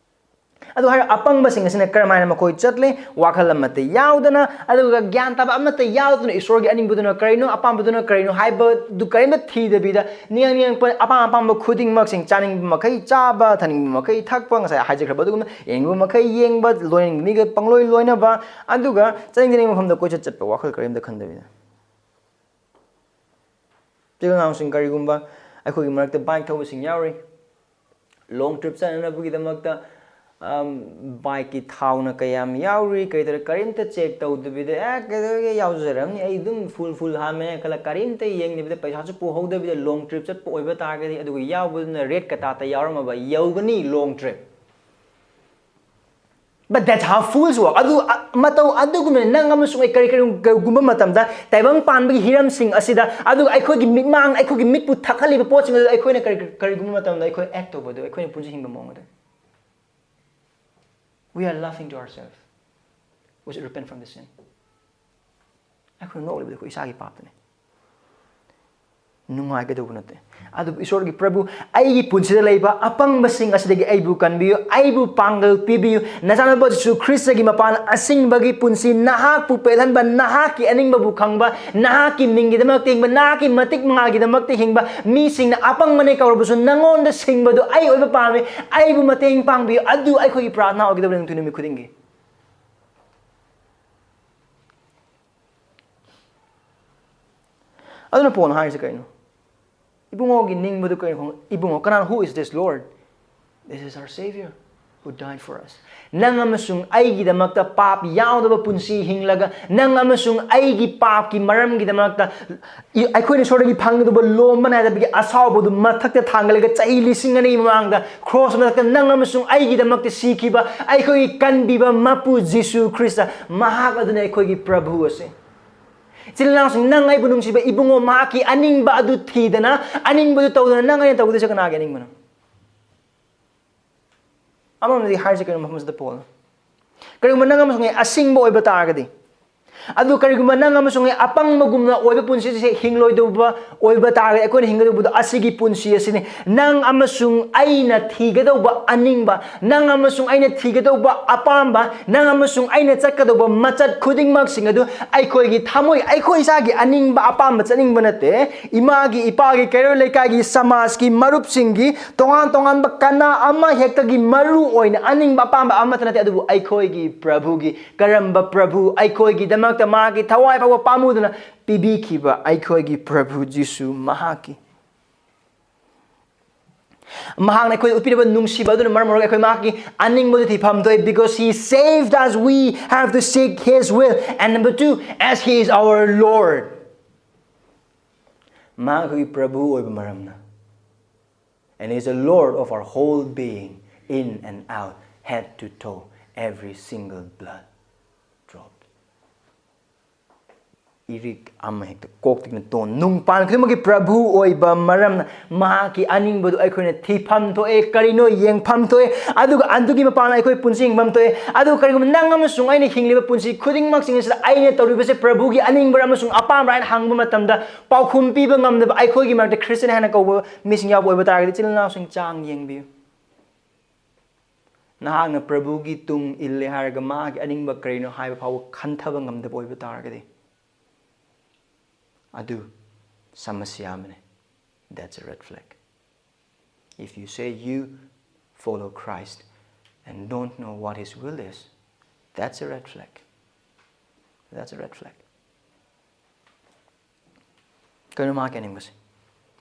ꯑꯗꯨ ꯍꯥꯏꯔ ꯑꯄꯪꯕꯁꯤꯡ ꯑꯁꯤꯅ ꯀꯔꯝꯍꯥꯏꯅ ꯃꯈꯣꯏ ꯆꯠꯂꯤ? ꯋꯥꯈꯜ ꯑꯃꯠꯇ ꯌꯥꯎꯗꯅ, ꯑꯗꯨꯒ ꯒ꯭ꯌꯥꯟ ꯇꯥꯕ ꯑꯃꯠꯇ ꯌꯥꯎꯗꯅ, ꯏꯁꯣꯔꯒꯤ ꯑꯅꯤꯡꯕꯗꯨꯅ ꯀꯔꯤꯅꯣ, ꯑꯄꯥꯝꯕꯗꯨꯅ ꯀꯔꯤꯅꯣ ꯍꯥꯏꯕꯗꯨ ꯀꯔꯤꯝꯇ ꯊꯤꯗꯕꯤꯗ, ꯅꯤꯌꯥꯡ ꯅꯤꯌꯥꯡꯄ ꯑꯄꯥꯝ ꯑꯄꯥꯝꯕ ꯈꯨꯗꯤꯡꯃꯛꯁꯤꯡ, ꯆꯥꯅꯤꯡꯕ ꯃꯈꯩ ꯆꯥꯕ, ꯊꯛꯅꯤꯡꯕ ꯃꯈꯩ ꯊꯛꯄ, ꯉꯁꯥꯏ ꯍꯥꯏꯖꯈ꯭ꯔꯕ ꯑꯗꯨꯒꯨꯝꯅ, ꯌꯦꯡꯅꯤꯡꯕ ꯃꯈꯩ ꯌꯦꯡꯕ, ꯂꯣꯏꯅꯤꯡꯕ ꯃꯤꯒ ꯄꯪꯂꯣꯏ ꯂꯣꯏꯅꯕ, ꯑꯗꯨꯒ ꯆꯠꯅꯤꯡ ꯆꯠꯅꯤꯡꯕ ꯃꯐꯝꯗ ꯀꯣꯏꯆꯠ ꯆꯠꯄ, ꯋꯥꯈꯜ ꯀꯔꯤꯝꯇ ꯈꯟꯗꯕꯤꯗ꯫ ꯆꯤꯜ ꯏꯅꯥꯎꯁꯤꯡ, ꯀꯔꯤꯒꯨꯝꯕ ꯑꯩꯈꯣꯏꯒꯤ ꯃꯔꯛꯇ bike ꯊꯧꯕꯁꯤꯡ ꯌꯥꯎꯔꯤ, long trip ꯆꯠꯅꯅꯕꯒꯤꯗꯃꯛꯇ, ꯑꯝ, bikeꯀꯤ ꯊꯥꯎꯅ ꯀꯌꯥꯝ ꯌꯥꯎꯔꯤ, ꯀꯔꯤ ꯇꯧꯔꯤ, ꯀꯔꯤꯝꯇ check ꯇꯧꯗꯕꯤꯗ, "ꯑꯦ, ꯀꯩꯗꯧꯔꯒꯦ, ꯌꯥꯎꯖꯔꯝꯅꯤ, ꯑꯩ ꯑꯗꯨꯝ full, full ꯍꯥꯟꯕꯅꯦ" ꯈꯜꯂ, ꯀꯔꯤꯝꯇ ꯌꯦꯡꯗꯕꯤꯗ, ꯄꯩꯁꯥꯁꯨ ꯄꯨꯍꯧꯗꯕꯤꯗ long trip ꯆꯠꯄ ꯑꯣꯏꯕ ꯇꯥꯔꯒꯗꯤ, ꯑꯗꯨꯒ ꯌꯥꯎꯕꯗꯨꯅ rate ꯀꯇꯥꯇ ꯌꯥꯎꯔꯝꯃꯕ, ꯌꯧꯒꯅꯤ long trip꯫ But that's how fools work. ꯑꯗꯨ, ꯑ, ꯃꯇꯧ ꯑꯗꯨꯒꯨꯝꯅ ꯅꯪ ꯑꯃꯁꯨꯡ ꯑꯩ ꯀꯔꯤ, ꯀꯔꯤꯒꯨꯝꯕ ꯃꯇꯝꯗ ꯇꯥꯏꯕꯪ ꯄꯥꯟꯕꯒꯤ ꯍꯤꯔꯝꯁꯤꯡ ꯑꯁꯤꯗ, ꯑꯗꯨꯒ ꯑꯩꯈꯣꯏꯒꯤ ꯃꯤꯠꯃꯥꯡ, ꯑꯩꯈꯣꯏꯒꯤ ꯃꯤꯠꯄꯨ ꯊꯛꯍꯜꯂꯤꯕ ꯄꯣꯠꯁꯤꯡ ꯑꯗꯨ ꯑꯩꯈꯣꯏꯅ ꯀꯔꯤ, ꯀꯔꯤꯒꯨꯝꯕ ꯃꯇꯝꯗ ꯑꯩꯈꯣꯏ act ꯇꯧꯕꯗꯨ, ꯑꯩꯈꯣꯏꯅ ꯄꯨꯟꯁꯤ ꯍꯤꯡꯕ ꯃꯑꯣꯡ ꯑꯗꯨ, we are laughing to ourselves. We should repent from the sin. ꯑꯩꯈꯣꯏꯅ ꯅꯣꯛꯂꯤꯕꯗꯨ ꯑꯩꯈꯣꯏ ꯏꯁꯥꯒꯤ ꯄꯥꯞꯇꯅꯤ꯫ ꯅꯨꯡꯉꯥꯏꯒꯗꯧꯕ ꯅꯠꯇꯦ꯫ ꯑꯗꯨꯕꯨ ꯏꯁꯣꯔꯒꯤ ꯄ꯭ꯔꯚꯨ, ꯑꯩꯒꯤ ꯄꯨꯟꯁꯤꯗ ꯂꯩꯕ ꯑꯄꯪꯕꯁꯤꯡ ꯑꯁꯤꯗꯒꯤ ꯑꯩꯕꯨ ꯀꯟꯕꯤꯌꯨ, ꯑꯩꯕꯨ ꯄꯥꯡꯒꯜ ꯄꯤꯕꯤꯌꯨ꯫ ꯅꯆꯥꯅꯨꯄꯥ ꯖꯤꯁꯨ ꯈ꯭ꯔꯤꯁꯇꯒꯤ ꯃꯄꯥꯟ ꯑꯁꯤꯡꯕꯒꯤ ꯄꯨꯟꯁꯤ, ꯅꯍꯥꯛꯄꯨ ꯄꯦꯜꯍꯟꯕ, ꯅꯍꯥꯛꯀꯤ ꯑꯅꯤꯡꯕꯕꯨ ꯈꯪꯕ, ꯅꯍꯥꯛꯀꯤ ꯃꯤꯡꯒꯤꯗꯃꯛꯇ ꯍꯤꯡꯕ, ꯅꯍꯥꯛꯀꯤ ꯃꯇꯤꯛ ꯃꯉꯥꯜꯒꯤꯗꯃꯛꯇ ꯍꯤꯡꯕ, ꯃꯤꯁꯤꯡꯅ ꯑꯄꯪꯕꯅꯦ ꯀꯧꯔꯕꯁꯨ ꯅꯉꯣꯟꯗ ꯁꯤꯡꯕꯗꯨ ꯑꯩ ꯑꯣꯏꯕ ꯄꯥꯝꯃꯤ꯫ ꯑꯩꯕꯨ ꯃꯇꯦꯡ ꯄꯥꯡꯕꯤꯌꯨ꯫ ꯑꯗꯨ ꯑꯩꯈꯣꯏꯒꯤ ꯄ꯭ꯔꯥꯔꯊꯅꯥ ꯑꯣꯏꯒꯗꯕꯅꯤ ꯅꯨꯡꯊꯤꯜ ꯅꯨꯃꯤꯠ ꯈꯨꯗꯤꯡꯒꯤ꯫ ꯑꯗꯨꯅ ꯄꯣꯜꯅ ꯍꯥꯏꯔꯤꯁꯦ ꯀꯩꯅꯣ? ꯏꯕꯨꯡꯉꯣꯒꯤ ꯅꯤꯡꯕꯗꯨ ꯀꯩꯅꯣ ꯈꯪ-, ꯏꯕꯨꯡꯉꯣ, ꯀꯅꯥꯅ, who is this Lord? This is our Savior who died for us. ꯅꯪ ꯑꯃꯁꯨꯡ ꯑꯩꯒꯤꯗꯃꯛꯇ ꯄꯥꯞ ꯌꯥꯎꯗꯕ ꯄꯨꯟꯁꯤ ꯍꯤꯡꯂꯒ, ꯅꯪ ꯑꯃꯁꯨꯡ ꯑꯩꯒꯤ ꯄꯥꯞꯀꯤ ꯃꯔꯝꯒꯤꯗꯃꯛꯇ ꯏ-, ꯑꯩꯈꯣꯏꯅ ꯏꯁꯣꯔꯗꯒꯤ ꯐꯪꯒꯗꯕ ꯂꯣꯝꯕ ꯅꯥꯏꯗꯕꯒꯤ ꯑꯁꯥꯎꯕꯗꯨ ꯃꯊꯛꯇ ꯊꯥꯡꯒꯠꯂꯒ, ꯆꯍꯤ ꯂꯤꯁꯤꯡ ꯑꯅꯤ ꯃꯃꯥꯡꯗ ꯀ꯭ꯔꯣꯁ ꯃꯊꯛꯇ ꯅꯪ ꯑꯃꯁꯨꯡ ꯑꯩꯒꯤꯗꯃꯛꯇ ꯁꯤꯈꯤꯕ ꯑꯩꯈꯣꯏꯒꯤ ꯀꯟꯕꯤꯕ ꯃꯄꯨ ꯖꯤꯁꯨ ꯈ꯭ꯔꯤꯁꯇ, ꯃꯍꯥꯛ ꯑꯗꯨꯅ ꯑꯩꯈꯣꯏꯒꯤ ꯄ꯭ꯔꯚꯨ ꯑꯁꯦ꯫ ꯏꯆꯤꯜ ꯏꯅꯥꯎꯁꯤꯡ, ꯅꯪ ꯑꯩꯕꯨ ꯅꯨꯡꯁꯤꯕ ꯏꯕꯨꯡꯉꯣ, ꯃꯍꯥꯛꯀꯤ ꯑꯅꯤꯡꯕ ꯑꯗꯨ ꯊꯤꯗꯅ, ꯑꯅꯤꯡꯕꯗꯨ ꯇꯧꯗꯅ ꯅꯪ ꯑꯩꯅ ꯇꯧꯒꯗꯣꯏꯁꯦ ꯀꯅꯥꯒꯤ ꯑꯅꯤꯡꯕꯅꯣ? ꯑꯃꯔꯣꯝꯗꯗꯤ ꯍꯥꯏꯔꯤꯁꯦ ꯀꯩꯅꯣ ꯃꯐꯝꯁꯤꯗ ꯄꯣꯜꯅ? ꯀꯔꯤꯒꯨꯝꯕ ꯅꯪ ꯑꯃꯁꯨꯡ ꯑꯩ ꯑꯁꯤꯡꯕ ꯑꯣꯏꯕ ꯇꯥꯔꯒꯗꯤ, ꯑꯗꯨ ꯀꯔꯤꯒꯨꯝꯕ ꯅꯪ ꯑꯃꯁꯨꯡ ꯑꯩ ꯑꯄꯪꯕꯒꯨꯝꯅ ꯑꯣꯏꯕ ꯄꯨꯟꯁꯤꯁꯦ ꯍꯤꯡꯂꯣꯏꯗꯧꯕ ꯑꯣꯏꯕ ꯇꯥꯔꯒꯗꯤ, ꯑꯩꯈꯣꯏꯅ ꯍꯤꯡꯒꯗꯧꯕꯗꯣ ꯑꯁꯤꯒꯤ ꯄꯨꯟꯁꯤ ꯑꯁꯤꯅꯤ꯫ ꯅꯪ ꯑꯃꯁꯨꯡ ꯑꯩꯅ ꯊꯤꯒꯗꯧꯕ ꯑꯅꯤꯡꯕ, ꯅꯪ ꯑꯃꯁꯨꯡ ꯑꯩꯅ ꯊꯤꯒꯗꯧꯕ ꯑꯄꯥꯝꯕ, ꯅꯪ ꯑꯃꯁꯨꯡ ꯑꯩꯅ ꯆꯠꯀꯗꯧꯕ ꯃꯆꯠ ꯈꯨꯗꯤꯡꯃꯛꯁꯤꯡ ꯑꯗꯨ ꯑꯩꯈꯣꯏꯒꯤ ꯊꯃꯣꯏ, ꯑꯩꯈꯣꯏ ꯏꯁꯥꯒꯤ ꯑꯅꯤꯡꯕ ꯑꯄꯥꯝꯕ ꯆꯠꯅꯤꯡꯕ ꯅꯠꯇꯦ꯫ ꯏꯃꯥꯒꯤ, ꯏꯄꯥꯒꯤ, ꯀꯩꯔꯣꯜ ꯂꯩꯀꯥꯏꯒꯤ, ꯁꯃꯥꯖꯀꯤ, ꯃꯔꯨꯞꯁꯤꯡꯒꯤ, ꯇꯣꯉꯥꯟ ꯇꯣꯉꯥꯟꯕ ꯀꯅꯥ ꯑꯃ ꯍꯦꯛꯇꯒꯤ ꯃꯔꯨ ꯑꯣꯏꯅ ꯑꯅꯤꯡꯕ ꯑꯄꯥꯝꯕ ꯑꯃꯠꯇ ꯅꯠꯇꯦ, ꯑꯗꯨꯕꯨ ꯑꯩꯈꯣꯏꯒꯤ ꯄ꯭ꯔꯚꯨꯒꯤ, ꯀꯔꯝꯕ ꯄ꯭ꯔꯚꯨ, ꯑꯩꯈꯣꯏꯒꯤꯗꯃꯛꯇ ꯃꯥꯒꯤ ꯊꯋꯥꯏ ꯐꯥꯎꯕ ꯄꯥꯝꯃꯨꯗꯅ ꯄꯤꯕꯤꯈꯤꯕ ꯑꯩꯈꯣꯏꯒꯤ ꯄ꯭ꯔꯚꯨ ꯖꯤꯁꯨ ꯃꯍꯥꯛꯀꯤ꯫ ꯃꯍꯥꯛꯅ ꯑꯩꯈꯣꯏꯗ ꯎꯠꯄꯤꯔꯤꯕ ꯅꯨꯡꯁꯤꯕ ꯑꯗꯨꯅ ꯃꯔꯝ ꯑꯣꯏꯔꯒ ꯑꯩꯈꯣꯏ ꯃꯍꯥꯛꯀꯤ ꯑꯅꯤꯡꯕꯗꯨ ꯊꯤꯐꯝ ꯊꯣꯛꯏ, because he saved us, we have to seek his will, and number two, as he is our Lord. ꯃꯍꯥꯛ ꯑꯩꯈꯣꯏꯒꯤ ꯄ꯭ꯔꯚꯨ ꯑꯣꯏꯕ ꯃꯔꯝꯅ, and he is the Lord of our whole being, in and out, head to toe, every single blood drop. ꯏꯔꯤꯛ ꯑꯃ ꯍꯦꯛꯇ ꯀꯣꯛꯇꯒꯤꯅ tone ꯅꯨꯡꯄꯥꯟ ꯈꯨꯗꯤꯡꯃꯛꯀꯤ ꯄ꯭ꯔꯚꯨ ꯑꯣꯏꯕ ꯃꯔꯝꯅ ꯃꯍꯥꯛꯀꯤ ꯑꯅꯤꯡꯕꯗꯨ ꯑꯩꯈꯣꯏꯅ ꯊꯤꯐꯝ ꯊꯣꯛꯑꯦ꯫ ꯀꯔꯤꯅꯣ ꯌꯦꯡꯐꯝ ꯊꯣꯛꯑꯦ꯫ ꯑꯗꯨꯒ ꯑꯗꯨꯒꯤ ꯃꯄꯥꯟꯅ ꯑꯩꯈꯣꯏ ꯄꯨꯟꯁꯤ ꯍꯤꯡꯐꯝ ꯊꯣꯛꯑꯦ꯫ ꯑꯗꯨꯒ ꯀꯔꯤꯒꯨꯝꯕ ꯅꯪ ꯑꯃꯁꯨꯡ ꯑꯩꯅ ꯍꯤꯡꯂꯤꯕ ꯄꯨꯟꯁꯤ ꯈꯨꯗꯤꯡꯃꯛꯁꯤꯡ ꯑꯁꯤꯗ ꯑꯩꯅ ꯇꯧꯔꯤꯕꯁꯦ ꯄ꯭ꯔꯚꯨꯒꯤ ꯑꯅꯤꯡꯕꯔ ꯑꯃꯁꯨꯡ ꯑꯄꯥꯝꯕꯔ ꯍꯥꯏꯅ ꯍꯪꯕ ꯃꯇꯝꯗ ꯄꯥꯎꯈꯨꯝ ꯄꯤꯕ ꯉꯝꯗꯕ ꯑꯩꯈꯣꯏꯒꯤ ꯃꯔꯛꯇ ꯈ꯭ꯔꯤꯁꯇꯤꯌꯥꯟ ꯍꯥꯏꯅ ꯀꯧꯕ ꯃꯤꯁꯤꯡ ꯌꯥꯎꯕ ꯑꯣꯏꯕ ꯇꯥꯔꯒꯗꯤ, ꯏꯆꯤꯜ ꯏꯅꯥꯎꯁꯤꯡ, ꯆꯥꯡ ꯌꯦꯡꯕꯤꯌꯨ꯫ ꯅꯍꯥꯛꯅ ꯄ꯭ꯔꯚꯨꯒꯤ ꯇꯨꯡ ꯏꯜꯂꯦ ꯍꯥꯏꯔꯒ ꯃꯥꯒꯤ ꯑꯅꯤꯡꯕ ꯀꯔꯤꯅꯣ ꯍꯥꯏꯕ ꯐꯥꯎꯕ ꯈꯟꯊꯕ ꯉꯝꯗꯕ ꯑꯣꯏꯕ ꯇꯥꯔꯒꯗꯤ, ꯑꯗꯨ ꯁꯃꯁ꯭ꯌꯥ ꯑꯃꯅꯤ꯫ That's a red flag. If you say you follow Christ and don't know what his will is, that's a red flag. That's a red flag. ꯀꯩꯅꯣ ꯃꯍꯥꯛꯀꯤ ꯑꯅꯤꯡꯕꯁꯦ?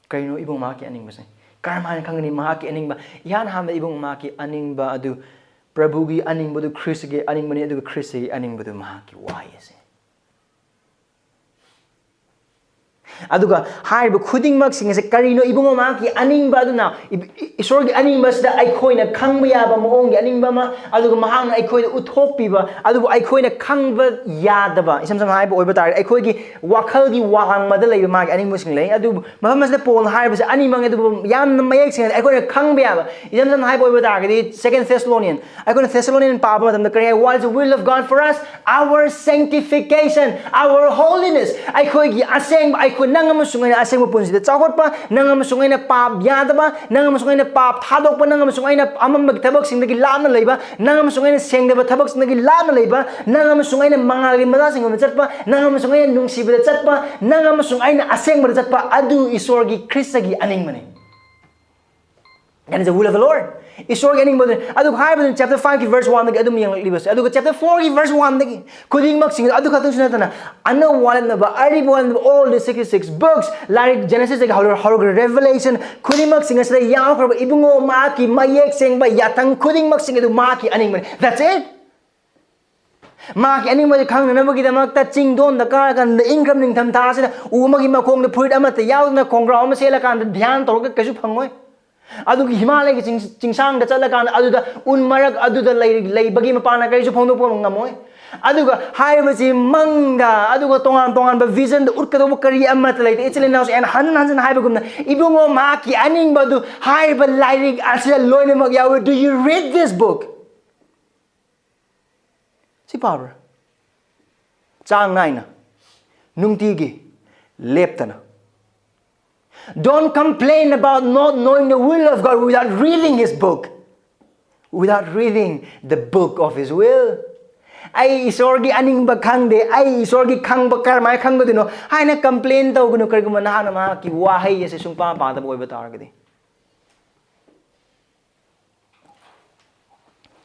ꯀꯩꯅꯣ ꯏꯕꯨꯡ ꯃꯍꯥꯛꯀꯤ ꯑꯅꯤꯡꯕꯁꯦ? ꯀꯔꯝꯍꯥꯏꯅ ꯈꯪꯒꯅꯤ ꯃꯍꯥꯛꯀꯤ ꯑꯅꯤꯡꯕ? ꯏꯍꯥꯟ ꯍꯥꯟꯕ ꯏꯕꯨꯡ ꯃꯍꯥꯛꯀꯤ ꯑꯅꯤꯡꯕ ꯑꯗꯨ ꯄ꯭ꯔꯚꯨꯒꯤ ꯑꯅꯤꯡꯕꯗꯨ ꯈ꯭ꯔꯤꯁꯇꯒꯤ ꯑꯅꯤꯡꯕꯅꯤ, ꯑꯗꯨꯒ ꯈ꯭ꯔꯤꯁꯇꯒꯤ ꯑꯅꯤꯡꯕꯗꯨ ꯃꯍꯥꯛꯀꯤ ꯋꯥꯍꯩ ꯑꯁꯦ꯫ ꯑꯗꯨꯒ ꯍꯥꯏꯔꯤꯕ ꯈꯨꯗꯤꯡꯃꯛꯁꯤꯡ ꯑꯁꯦ ꯀꯔꯤꯅꯣ? ꯏꯕꯨꯡꯉꯣ, ꯃꯍꯥꯛꯀꯤ ꯑꯅꯤꯡꯕ ꯑꯗꯨꯅ ꯏ-, ꯏ-, ꯏꯁꯣꯔꯒꯤ ꯑꯅꯤꯡꯕ ꯑꯁꯤꯗ ꯑꯩꯈꯣꯏꯅ ꯈꯪꯕ ꯌꯥꯕ ꯃꯑꯣꯡꯒꯤ ꯑꯅꯤꯡꯕ ꯑꯃ, ꯑꯗꯨꯒ ꯃꯍꯥꯛꯅ ꯑꯩꯈꯣꯏꯗ ꯎꯠꯊꯣꯛꯄꯤꯕ, ꯑꯗꯨꯕꯨ ꯑꯩꯈꯣꯏꯅ ꯈꯪꯕ ꯌꯥꯗꯕ, ꯏꯁꯝ ꯁꯝꯅ ꯍꯥꯏꯕ ꯑꯣꯏꯕ ꯇꯥꯔꯗꯤ, ꯑꯩꯈꯣꯏꯒꯤ ꯋꯥꯈꯜꯒꯤ ꯋꯥꯡꯃꯗ ꯂꯩꯕ ꯃꯥꯒꯤ ꯑꯅꯤꯡꯕꯁꯤꯡ ꯂꯩ꯫ ꯑꯗꯨꯕꯨ ꯃꯐꯝ ꯑꯁꯤꯗ ꯄꯣꯜꯅ ꯍꯥꯏꯔꯤꯕꯁꯦ ꯑꯅꯤꯃꯛꯅꯤ, ꯑꯗꯨꯕꯨ ꯌꯥꯝꯅ ꯃꯌꯦꯛ ꯁꯦꯡꯅ ꯑꯩꯈꯣꯏꯅ ꯈꯪꯕ ꯌꯥꯕ, ꯏꯁꯝ ꯁꯝꯅ ꯍꯥꯏꯕ ꯑꯣꯏꯕ ꯇꯥꯔꯒꯗꯤ, Second Thessalonian, ꯑꯩꯈꯣꯏꯅ Thessalonian ꯄꯥꯕ ꯃꯇꯝꯗ ꯀꯔꯤ ꯍꯥꯏ? What is the will of God for us? Our sanctification, our holiness. ꯑꯩꯈꯣꯏꯒꯤ ꯑꯁꯦꯡꯕ, ꯑꯩꯈꯣꯏ, ꯅꯪ ꯑꯃꯁꯨꯡ ꯑꯩꯅ ꯑꯁꯦꯡꯕ ꯄꯨꯟꯁꯤꯗ ꯆꯥꯎꯈꯠꯄ, ꯅꯪ ꯑꯃꯁꯨꯡ ꯑꯩꯅ ꯄꯥꯞ ꯌꯥꯗꯕ, ꯅꯪ ꯑꯃꯁꯨꯡ ꯑꯩꯅ ꯄꯥꯞ ꯊꯥꯗꯣꯛꯄ, ꯅꯪ ꯑꯃꯁꯨꯡ ꯑꯩꯅ ꯑꯃꯝꯕꯒꯤ ꯊꯕꯛꯁꯤꯡꯗꯒꯤ ꯂꯥꯞꯅ ꯂꯩꯕ, ꯅꯪ ꯑꯃꯁꯨꯡ ꯑꯩꯅ ꯁꯦꯡꯗꯕ ꯊꯕꯛꯁꯤꯡꯗꯒꯤ ꯂꯥꯞꯅ ꯂꯩꯕ, ꯅꯪ ꯑꯃꯁꯨꯡ ꯑꯩꯅ ꯃꯉꯥꯜꯒꯤ ꯃꯆꯥꯁꯤꯡꯒꯨꯝꯅ ꯆꯠꯄ, ꯅꯪ ꯑꯃꯁꯨꯡ ꯑꯩꯅ ꯅꯨꯡꯁꯤꯕꯗ ꯆꯠꯄ, ꯅꯪ ꯑꯃꯁꯨꯡ ꯑꯩꯅ ꯑꯁꯦꯡꯕꯗ ꯆꯠꯄ, ꯑꯗꯨ ꯏꯁꯣꯔꯒꯤ ꯈ꯭ꯔꯤꯁꯇꯒꯤ ꯑꯅꯤꯡꯕꯅꯤ꯫ That is the will of the Lord. ꯏꯁꯣꯔꯒꯤ ꯑꯅꯤꯡꯕꯗꯨꯅꯤ꯫ ꯑꯗꯨ ꯍꯥꯏꯕꯗꯨꯅ chapter five ꯀꯤ verse one ꯗꯒꯤ ꯑꯗꯨꯝ ꯌꯦꯡꯂꯛꯂꯤꯕꯁꯦ꯫ ꯑꯗꯨꯒ chapter four ꯒꯤ verse one ꯗꯒꯤ ꯈꯨꯗꯤꯡꯃꯛꯁꯤꯡ ꯑꯗꯨ ꯈꯛꯇꯪꯁꯨ ꯅꯠꯇꯅ, ꯑꯅꯧꯕ ꯋꯥꯠꯂꯛꯅꯕ, ꯑꯔꯤꯕ ꯋꯥꯠꯂꯛꯅꯕ, all the sixty six books, ꯂꯥꯏꯔꯤꯛ Genesis ꯇꯒꯤ ꯍꯧꯔ-, ꯍꯧꯔꯒ Revelation ꯈꯨꯗꯤꯡꯃꯛꯁꯤꯡ ꯑꯁꯤꯗ ꯌꯥꯎꯈ꯭ꯔꯕ ꯏꯕꯨꯡꯉꯣ ꯃꯍꯥꯛꯀꯤ ꯃꯌꯦꯛ ꯁꯦꯡꯕ ꯌꯥꯊꯪ ꯈꯨꯗꯤꯡꯃꯛꯁꯤꯡ ꯑꯗꯨ ꯃꯍꯥꯛꯀꯤ ꯑꯅꯤꯡꯕꯅꯤ꯫ That's it. ꯃꯍꯥꯛꯀꯤ ꯑꯅꯤꯡꯕꯁꯤ ꯈꯪꯅꯅꯕꯒꯤꯗꯃꯛꯇ ꯆꯤꯡꯗꯣꯟꯗ ꯀꯥꯔꯀꯥꯟꯗ ꯏꯪꯈ꯭ꯔꯕ ꯅꯤꯡꯊꯝꯊꯥ ꯑꯁꯤꯗ ꯎ ꯑꯃꯒꯤ ꯃꯈꯣꯡꯗ ꯐꯨꯔꯤꯠ ꯑꯃꯠꯇ ꯌꯥꯎꯗꯅ ꯈꯣꯡꯒ꯭ꯔꯥꯎ ꯑꯃ ꯁꯦꯠꯂꯀꯥꯟꯗ ꯙ꯭ꯌꯥꯟ ꯇꯧꯔꯒ ꯀꯩꯁꯨ ꯐꯪꯉꯣꯏ꯫ ꯑꯗꯨꯒꯤ ꯍꯤꯃꯥꯂꯌꯒꯤ ꯆꯤꯡ-, ꯆꯤꯡꯁꯥꯡꯗ ꯆꯠꯂꯀꯥꯟꯗ ꯑꯗꯨꯗ ꯎꯟ ꯃꯔꯛ ꯑꯗꯨꯗ ꯂꯩ-, ꯂꯩꯕꯒꯤ ꯃꯄꯥꯟꯅ ꯀꯔꯤꯁꯨ ꯐꯣꯡꯗꯣꯛꯄ ꯉꯝꯃꯣꯏ꯫ ꯑꯗꯨꯒ ꯍꯥꯏꯔꯤꯕꯁꯤ ꯃꯪꯗ, ꯑꯗꯨꯒ ꯇꯣꯉꯥꯟ ꯇꯣꯉꯥꯟꯕ vision ꯗ ꯎꯠꯀꯗꯧꯕ ꯀꯔꯤ ꯑꯃꯠꯇ ꯂꯩꯇꯦ꯫ ꯏꯆꯤꯜ ꯏꯅꯥꯎꯁꯦ, ꯑꯩꯅ ꯍꯟꯖꯤꯟ ꯍꯟꯖꯤꯟ ꯍꯥꯏꯕꯒꯨꯝꯅ, ꯏꯕꯨꯡꯉꯣ, ꯃꯍꯥꯛꯀꯤ ꯑꯅꯤꯡꯕ ꯑꯗꯨ ꯍꯥꯏꯔꯤꯕ ꯂꯥꯏꯔꯤꯛ ꯑꯁꯤꯗ ꯂꯣꯏꯅꯃꯛ ꯌꯥꯎꯏ꯫ Do you read this book? ꯁꯤ ꯄꯥꯕ꯭ꯔꯥ? ꯆꯥꯡ ꯅꯥꯏꯅ, ꯅꯨꯡꯇꯤꯒꯤ, ꯂꯦꯞꯇꯅ꯫ Don't complain about not knowing the will of God without reading His book, without reading the book of His will. "ꯑꯩ ꯏꯁꯣꯔꯒꯤ ꯑꯅꯤꯡꯕ ꯈꯪꯗꯦ, ꯑꯩ ꯏꯁꯣꯔꯒꯤ ꯈꯪꯕ ꯀꯔꯝꯍꯥꯏꯅ ꯈꯪꯒꯗꯣꯏꯅꯣ?" ꯍꯥꯏꯅ complain ꯇꯧꯒꯅꯨ, ꯀꯔꯤꯒꯨꯝꯕ ꯅꯍꯥꯛꯅ ꯃꯍꯥꯛꯀꯤ ꯋꯥꯍꯩ ꯑꯁꯤ ꯁꯨꯡꯄꯥ ꯄꯥꯗꯕ ꯑꯣꯏꯕ ꯇꯥꯔꯒꯗꯤ꯫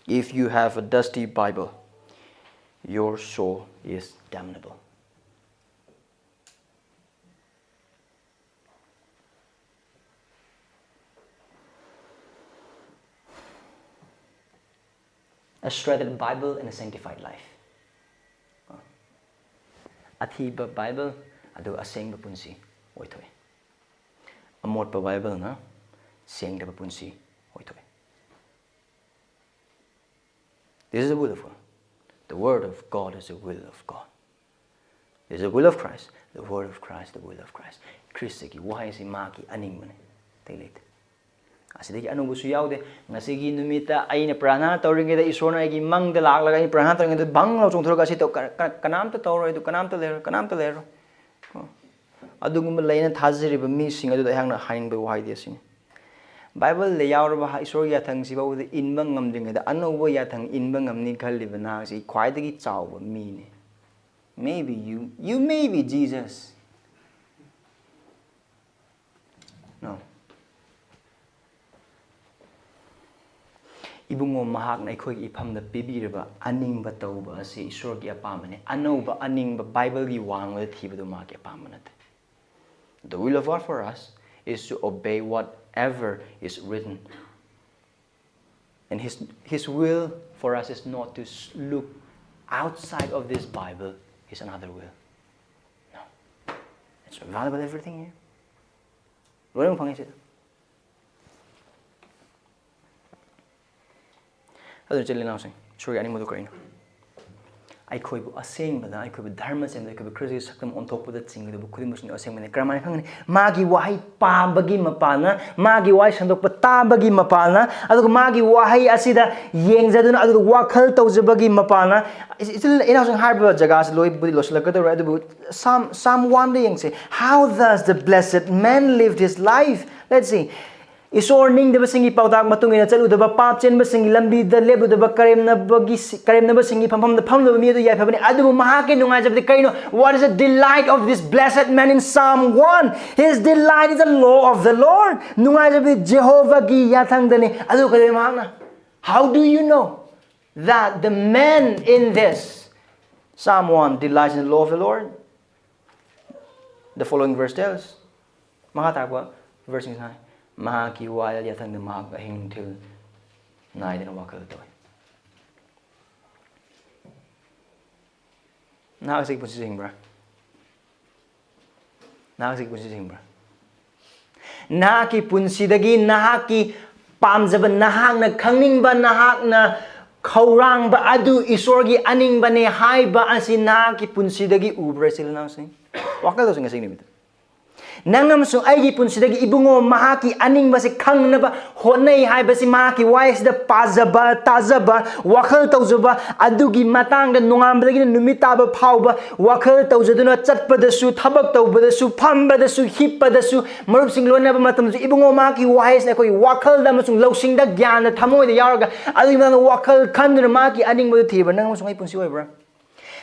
If you have a dusty Bible, your soul is damnable. A shredded Bible and a sanctified life. ꯑꯊꯤꯕ Bible ꯑꯗꯨꯒ ꯑꯁꯦꯡꯕ ꯄꯨꯟꯁꯤ ꯑꯣꯏꯊꯣꯛꯏ꯫ ꯑꯃꯣꯠꯄ Bible ꯅ ꯁꯦꯡꯗꯕ ꯄꯨꯟꯁꯤ ꯑꯣꯏꯊꯣꯛꯏ꯫ This is the will of God. The word of God is the will of God. This is the will of Christ. The word of Christ, the will of Christ. ꯈ꯭ꯔꯤꯁꯇꯒꯤ ꯋꯥꯍꯩꯁꯤ ꯃꯍꯥꯛꯀꯤ ꯑꯅꯤꯡꯕꯅꯤ꯫ ꯑꯇꯩ ꯂꯩꯇꯦ꯫ ꯑꯁꯤꯗꯒꯤ ꯑꯅꯧꯕꯁꯨ ꯌꯥꯎꯗꯦ꯫ ꯉꯁꯤꯒꯤ ꯅꯨꯃꯤꯠꯇ ꯑꯩꯅ ꯄ꯭ꯔꯥꯔꯊꯅꯥ ꯇꯧꯔꯤꯉꯩꯗ, ꯏꯁꯣꯔꯅ ꯑꯩꯒꯤ ꯃꯪꯗ ꯂꯥꯛꯂꯒ ꯑꯩꯅ ꯄ꯭ꯔꯥꯔꯊꯅꯥ ꯇꯧꯔꯤꯉꯩꯗ ꯕꯪ ꯂꯥꯎ ꯆꯣꯡꯊꯣꯔꯒ, "ꯑꯁꯤ ꯇꯧ, ꯀ-, ꯀ-, ꯀꯅꯥꯝꯇ ꯇꯧꯔꯣꯏ, ꯑꯗꯨ ꯀꯅꯥꯝꯇ ꯂꯩꯔꯣꯏ, ꯀꯅꯥꯝꯇ ꯂꯩꯔꯣꯏ"꯫ ꯀꯣ? ꯑꯗꯨꯒꯨꯝꯕ ꯂꯩꯅ ꯊꯥꯖꯔꯤꯕ ꯃꯤꯁꯤꯡ ꯑꯗꯨꯗ ꯑꯩꯍꯥꯛꯅ ꯍꯥꯏꯅꯤꯡꯕ ꯋꯥꯍꯩꯗꯤ ꯑꯁꯤꯅꯤ: ꯕꯥꯏꯕꯜꯗ ꯌꯥꯎꯔꯕ ꯏꯁꯣꯔꯒꯤ ꯌꯥꯊꯪꯁꯤ ꯐꯥꯎꯕꯗ ꯏꯟꯕ ꯉꯝꯗ꯭ꯔꯤꯉꯩꯗ ꯑꯅꯧꯕ ꯌꯥꯊꯪ ꯏꯟꯕ ꯉꯝꯅꯤ ꯈꯜꯂꯤꯕ ꯅꯍꯥꯛꯁꯤ ꯈ꯭ꯋꯥꯏꯗꯒꯤ ꯆꯥꯎꯕ ꯃꯤꯅꯤ꯫ Maybe you, you may be Jesus. No. ꯏꯕꯨꯡꯉꯣ, ꯃꯍꯥꯛꯅ ꯑꯩꯈꯣꯏꯒꯤ ꯏꯐꯝꯗ ꯄꯤꯕꯤꯔꯕ ꯑꯅꯤꯡꯕ ꯇꯧꯕ ꯑꯁꯤ ꯏꯁꯣꯔꯒꯤ ꯑꯄꯥꯝꯕꯅꯤ꯫ ꯑꯅꯧꯕ ꯑꯅꯤꯡꯕ ꯕꯥꯏꯕꯜꯒꯤ ꯋꯥꯡꯃꯗ ꯊꯤꯕꯗꯨ ꯃꯍꯥꯛꯀꯤ ꯑꯄꯥꯝꯕ ꯅꯠꯇꯦ꯫ The will of God for us is to obey whatever is written. And his, his will for us is not to s-, look outside of this Bible. It's another will. No. It's available everything here. ꯂꯣꯏꯅꯃꯛ ꯐꯪꯉꯦ ꯁꯤꯗ꯫ ꯑꯗꯨꯅ ꯏꯆꯤꯜ ꯏꯅꯥꯎꯁꯤꯡ, ꯏꯁꯣꯔꯒꯤ ꯑꯅꯤꯡꯕꯗꯨ ꯀꯔꯤꯅꯣ? ꯑꯩꯈꯣꯏꯕꯨ ꯑꯁꯦꯡꯕꯗ, ꯑꯩꯈꯣꯏꯕꯨ ꯙꯔꯃ ꯆꯦꯟꯕꯗ, ꯑꯩꯈꯣꯏꯕꯨ ꯈ꯭ꯔꯤꯁꯇꯒꯤ ꯁꯛꯇꯝ ꯑꯣꯟꯊꯣꯛꯄꯗ ꯆꯤꯡꯒꯗꯕ ꯈꯨꯗꯤꯡꯃꯛꯁꯤꯡꯗꯨ ꯑꯁꯦꯡꯕꯅꯤ꯫ ꯀꯔꯝꯍꯥꯏꯅ ꯈꯪꯒꯅꯤ? ꯃꯥꯒꯤ ꯋꯥꯍꯩ ꯄꯥꯕꯒꯤ ꯃꯄꯥꯜꯅ, ꯃꯥꯒꯤ ꯋꯥꯍꯩ ꯁꯟꯗꯣꯛꯄ ꯇꯥꯕꯒꯤ ꯃꯄꯥꯜꯅ, ꯑꯗꯨꯒ ꯃꯥꯒꯤ ꯋꯥꯍꯩ ꯑꯁꯤꯗ ꯌꯦꯡꯖꯗꯨꯅ ꯑꯗꯨꯗ ꯋꯥꯈꯜ ꯇꯧꯖꯕꯒꯤ ꯃꯄꯥꯜꯅ꯫ ꯏꯆꯤꯜ ꯏꯅꯥꯎꯁꯤꯡ, ꯍꯥꯏꯔꯤꯕ ꯖꯒꯥꯁꯤ ꯂꯣꯏꯕꯨꯗꯤ ꯂꯣꯏꯁꯤꯜꯂꯛꯀꯗꯧꯔꯦ, ꯑꯗꯨꯕꯨ ꯁꯥꯝ, ꯁꯥꯝ ꯋꯥꯟꯗ ꯌꯦꯡꯁꯦ꯫ How does the blessed man lived his life? Let's see. ꯏꯁꯣꯔ ꯅꯤꯡꯗꯕꯁꯤꯡꯒꯤ ꯄꯥꯎꯇꯥꯛ ꯃꯇꯨꯡ ꯏꯟꯅ ꯆꯠꯂꯨꯗꯕ, ꯄꯥꯞ ꯆꯦꯟꯕꯁꯤꯡꯒꯤ ꯂꯝꯕꯤꯗ ꯂꯦꯞꯂꯨꯗꯕ, ꯀꯔꯦꯝꯅꯕꯒꯤ, ꯀꯔꯦꯝꯅꯕꯁꯤꯡꯒꯤ ꯐꯝꯐꯝꯗ ꯐꯝꯂꯨꯕ ꯃꯤ ꯑꯗꯨ ꯌꯥꯏꯐꯕꯅꯤ꯫ ꯑꯗꯨꯕꯨ ꯃꯍꯥꯛꯀꯤ ꯅꯨꯡꯉꯥꯏꯖꯕꯗꯤ ꯀꯔꯤꯅꯣ? What is the delight of this blessed man in Psalm one? His delight is the law of the Lord. ꯅꯨꯡꯉꯥꯏꯖꯕꯗꯤ ꯖꯦꯍꯣꯚꯥꯒꯤ ꯌꯥꯊꯪꯗꯅꯤ꯫ ꯑꯗꯨ ꯀꯩꯗꯧꯋꯤ ꯃꯍꯥꯛꯅ? How do you know that the man in this Psalm one delights in the law of the Lord? The following verse tells. ꯃꯈꯥ ꯇꯥꯔꯛꯄ verse ꯁꯤꯡꯁꯤꯅ ꯍꯥꯏ, ꯃꯍꯥꯛꯀꯤ ꯋꯥꯌꯦꯜ ꯌꯥꯊꯪꯗ ꯃꯍꯥꯛ ꯑꯍꯤꯡ ꯅꯨꯡꯊꯤꯜ ꯅꯥꯏꯗꯅ ꯋꯥꯈꯜ ꯇꯧꯏ꯫ ꯅꯍꯥꯛ ꯑꯁꯤꯒꯤ ꯄꯨꯟꯁꯤꯁꯦ ꯍꯤꯡꯕ꯭ꯔꯥ? ꯅꯍꯥꯛ ꯑꯁꯤꯒꯤ ꯄꯨꯟꯁꯤꯁꯦ ꯍꯤꯡꯕ꯭ꯔꯥ? ꯅꯍꯥꯛꯀꯤ ꯄꯨꯟꯁꯤꯗꯒꯤ ꯅꯍꯥꯛꯀꯤ ꯄꯥꯝꯖꯕ, ꯅꯍꯥꯛꯅ ꯈꯪꯅꯤꯡꯕ, ꯅꯍꯥꯛꯅ ꯈꯧꯔꯥꯡꯕ ꯑꯗꯨ ꯏꯁꯣꯔꯒꯤ ꯑꯅꯤꯡꯕꯅꯦ ꯍꯥꯏꯕ ꯑꯁꯤ ꯅꯍꯥꯛꯀꯤ ꯄꯨꯟꯁꯤꯗꯒꯤ ꯎꯕ꯭ꯔꯥ, ꯏꯆꯤꯜ ꯏꯅꯥꯎꯁꯤꯡ? ꯋꯥꯈꯜ ꯇꯧꯁꯤ ꯉꯁꯤꯒꯤ ꯅꯨꯃꯤꯠꯇ꯫ ꯅꯪ ꯑꯃꯁꯨꯡ ꯑꯩꯒꯤ ꯄꯨꯟꯁꯤꯗꯒꯤ ꯏꯕꯨꯡꯉꯣ ꯃꯍꯥꯛꯀꯤ ꯑꯅꯤꯡꯕꯁꯤ ꯈꯪꯅꯕ ꯍꯣꯠꯅꯩ ꯍꯥꯏꯕꯁꯤ ꯃꯍꯥꯛꯀꯤ ꯋꯥꯍꯩꯁꯤꯗ ꯄꯥꯖꯕ, ꯇꯥꯖꯕ, ꯋꯥꯈꯜ ꯇꯧꯖꯕ ꯑꯗꯨꯒꯤ ꯃꯇꯥꯡꯗ ꯅꯣꯡꯉꯥꯟꯕꯗꯒꯤꯅ ꯅꯨꯃꯤꯠ ꯇꯥꯕ ꯐꯥꯎꯕ ꯋꯥꯈꯜ ꯇꯧꯖꯗꯨꯅ ꯆꯠꯄꯗꯁꯨ, ꯊꯕꯛ ꯇꯧꯕꯗꯁꯨ, ꯐꯝꯕꯗꯁꯨ, ꯍꯤꯞꯄꯗꯁꯨ, ꯃꯔꯨꯞꯁꯤꯡ ꯂꯣꯏꯅꯕ ꯃꯇꯝꯗꯁꯨ ꯏꯕꯨꯡꯉꯣ ꯃꯍꯥꯛꯀꯤ ꯋꯥꯍꯩꯁꯤꯅ ꯑꯩꯈꯣꯏꯒꯤ ꯋꯥꯈꯜꯗ ꯑꯃꯁꯨꯡ ꯂꯧꯁꯤꯡꯗ, ꯒ꯭ꯌꯥꯟꯗ, ꯊꯃꯣꯏꯗ ꯌꯥꯎꯔꯒ ꯑꯗꯨꯒꯤ ꯃꯇꯥꯡꯗ ꯋꯥꯈꯜ ꯈꯟꯗꯨꯅ ꯃꯍꯥꯛꯀꯤ ꯑꯅꯤꯡꯕꯗꯨ ꯊꯤꯕ꯭ꯔꯥ? ꯅꯪ ꯑꯃꯁꯨꯡ ꯑꯩ ꯄꯨꯟꯁꯤ ꯑꯣꯏꯕ꯭ꯔꯥ?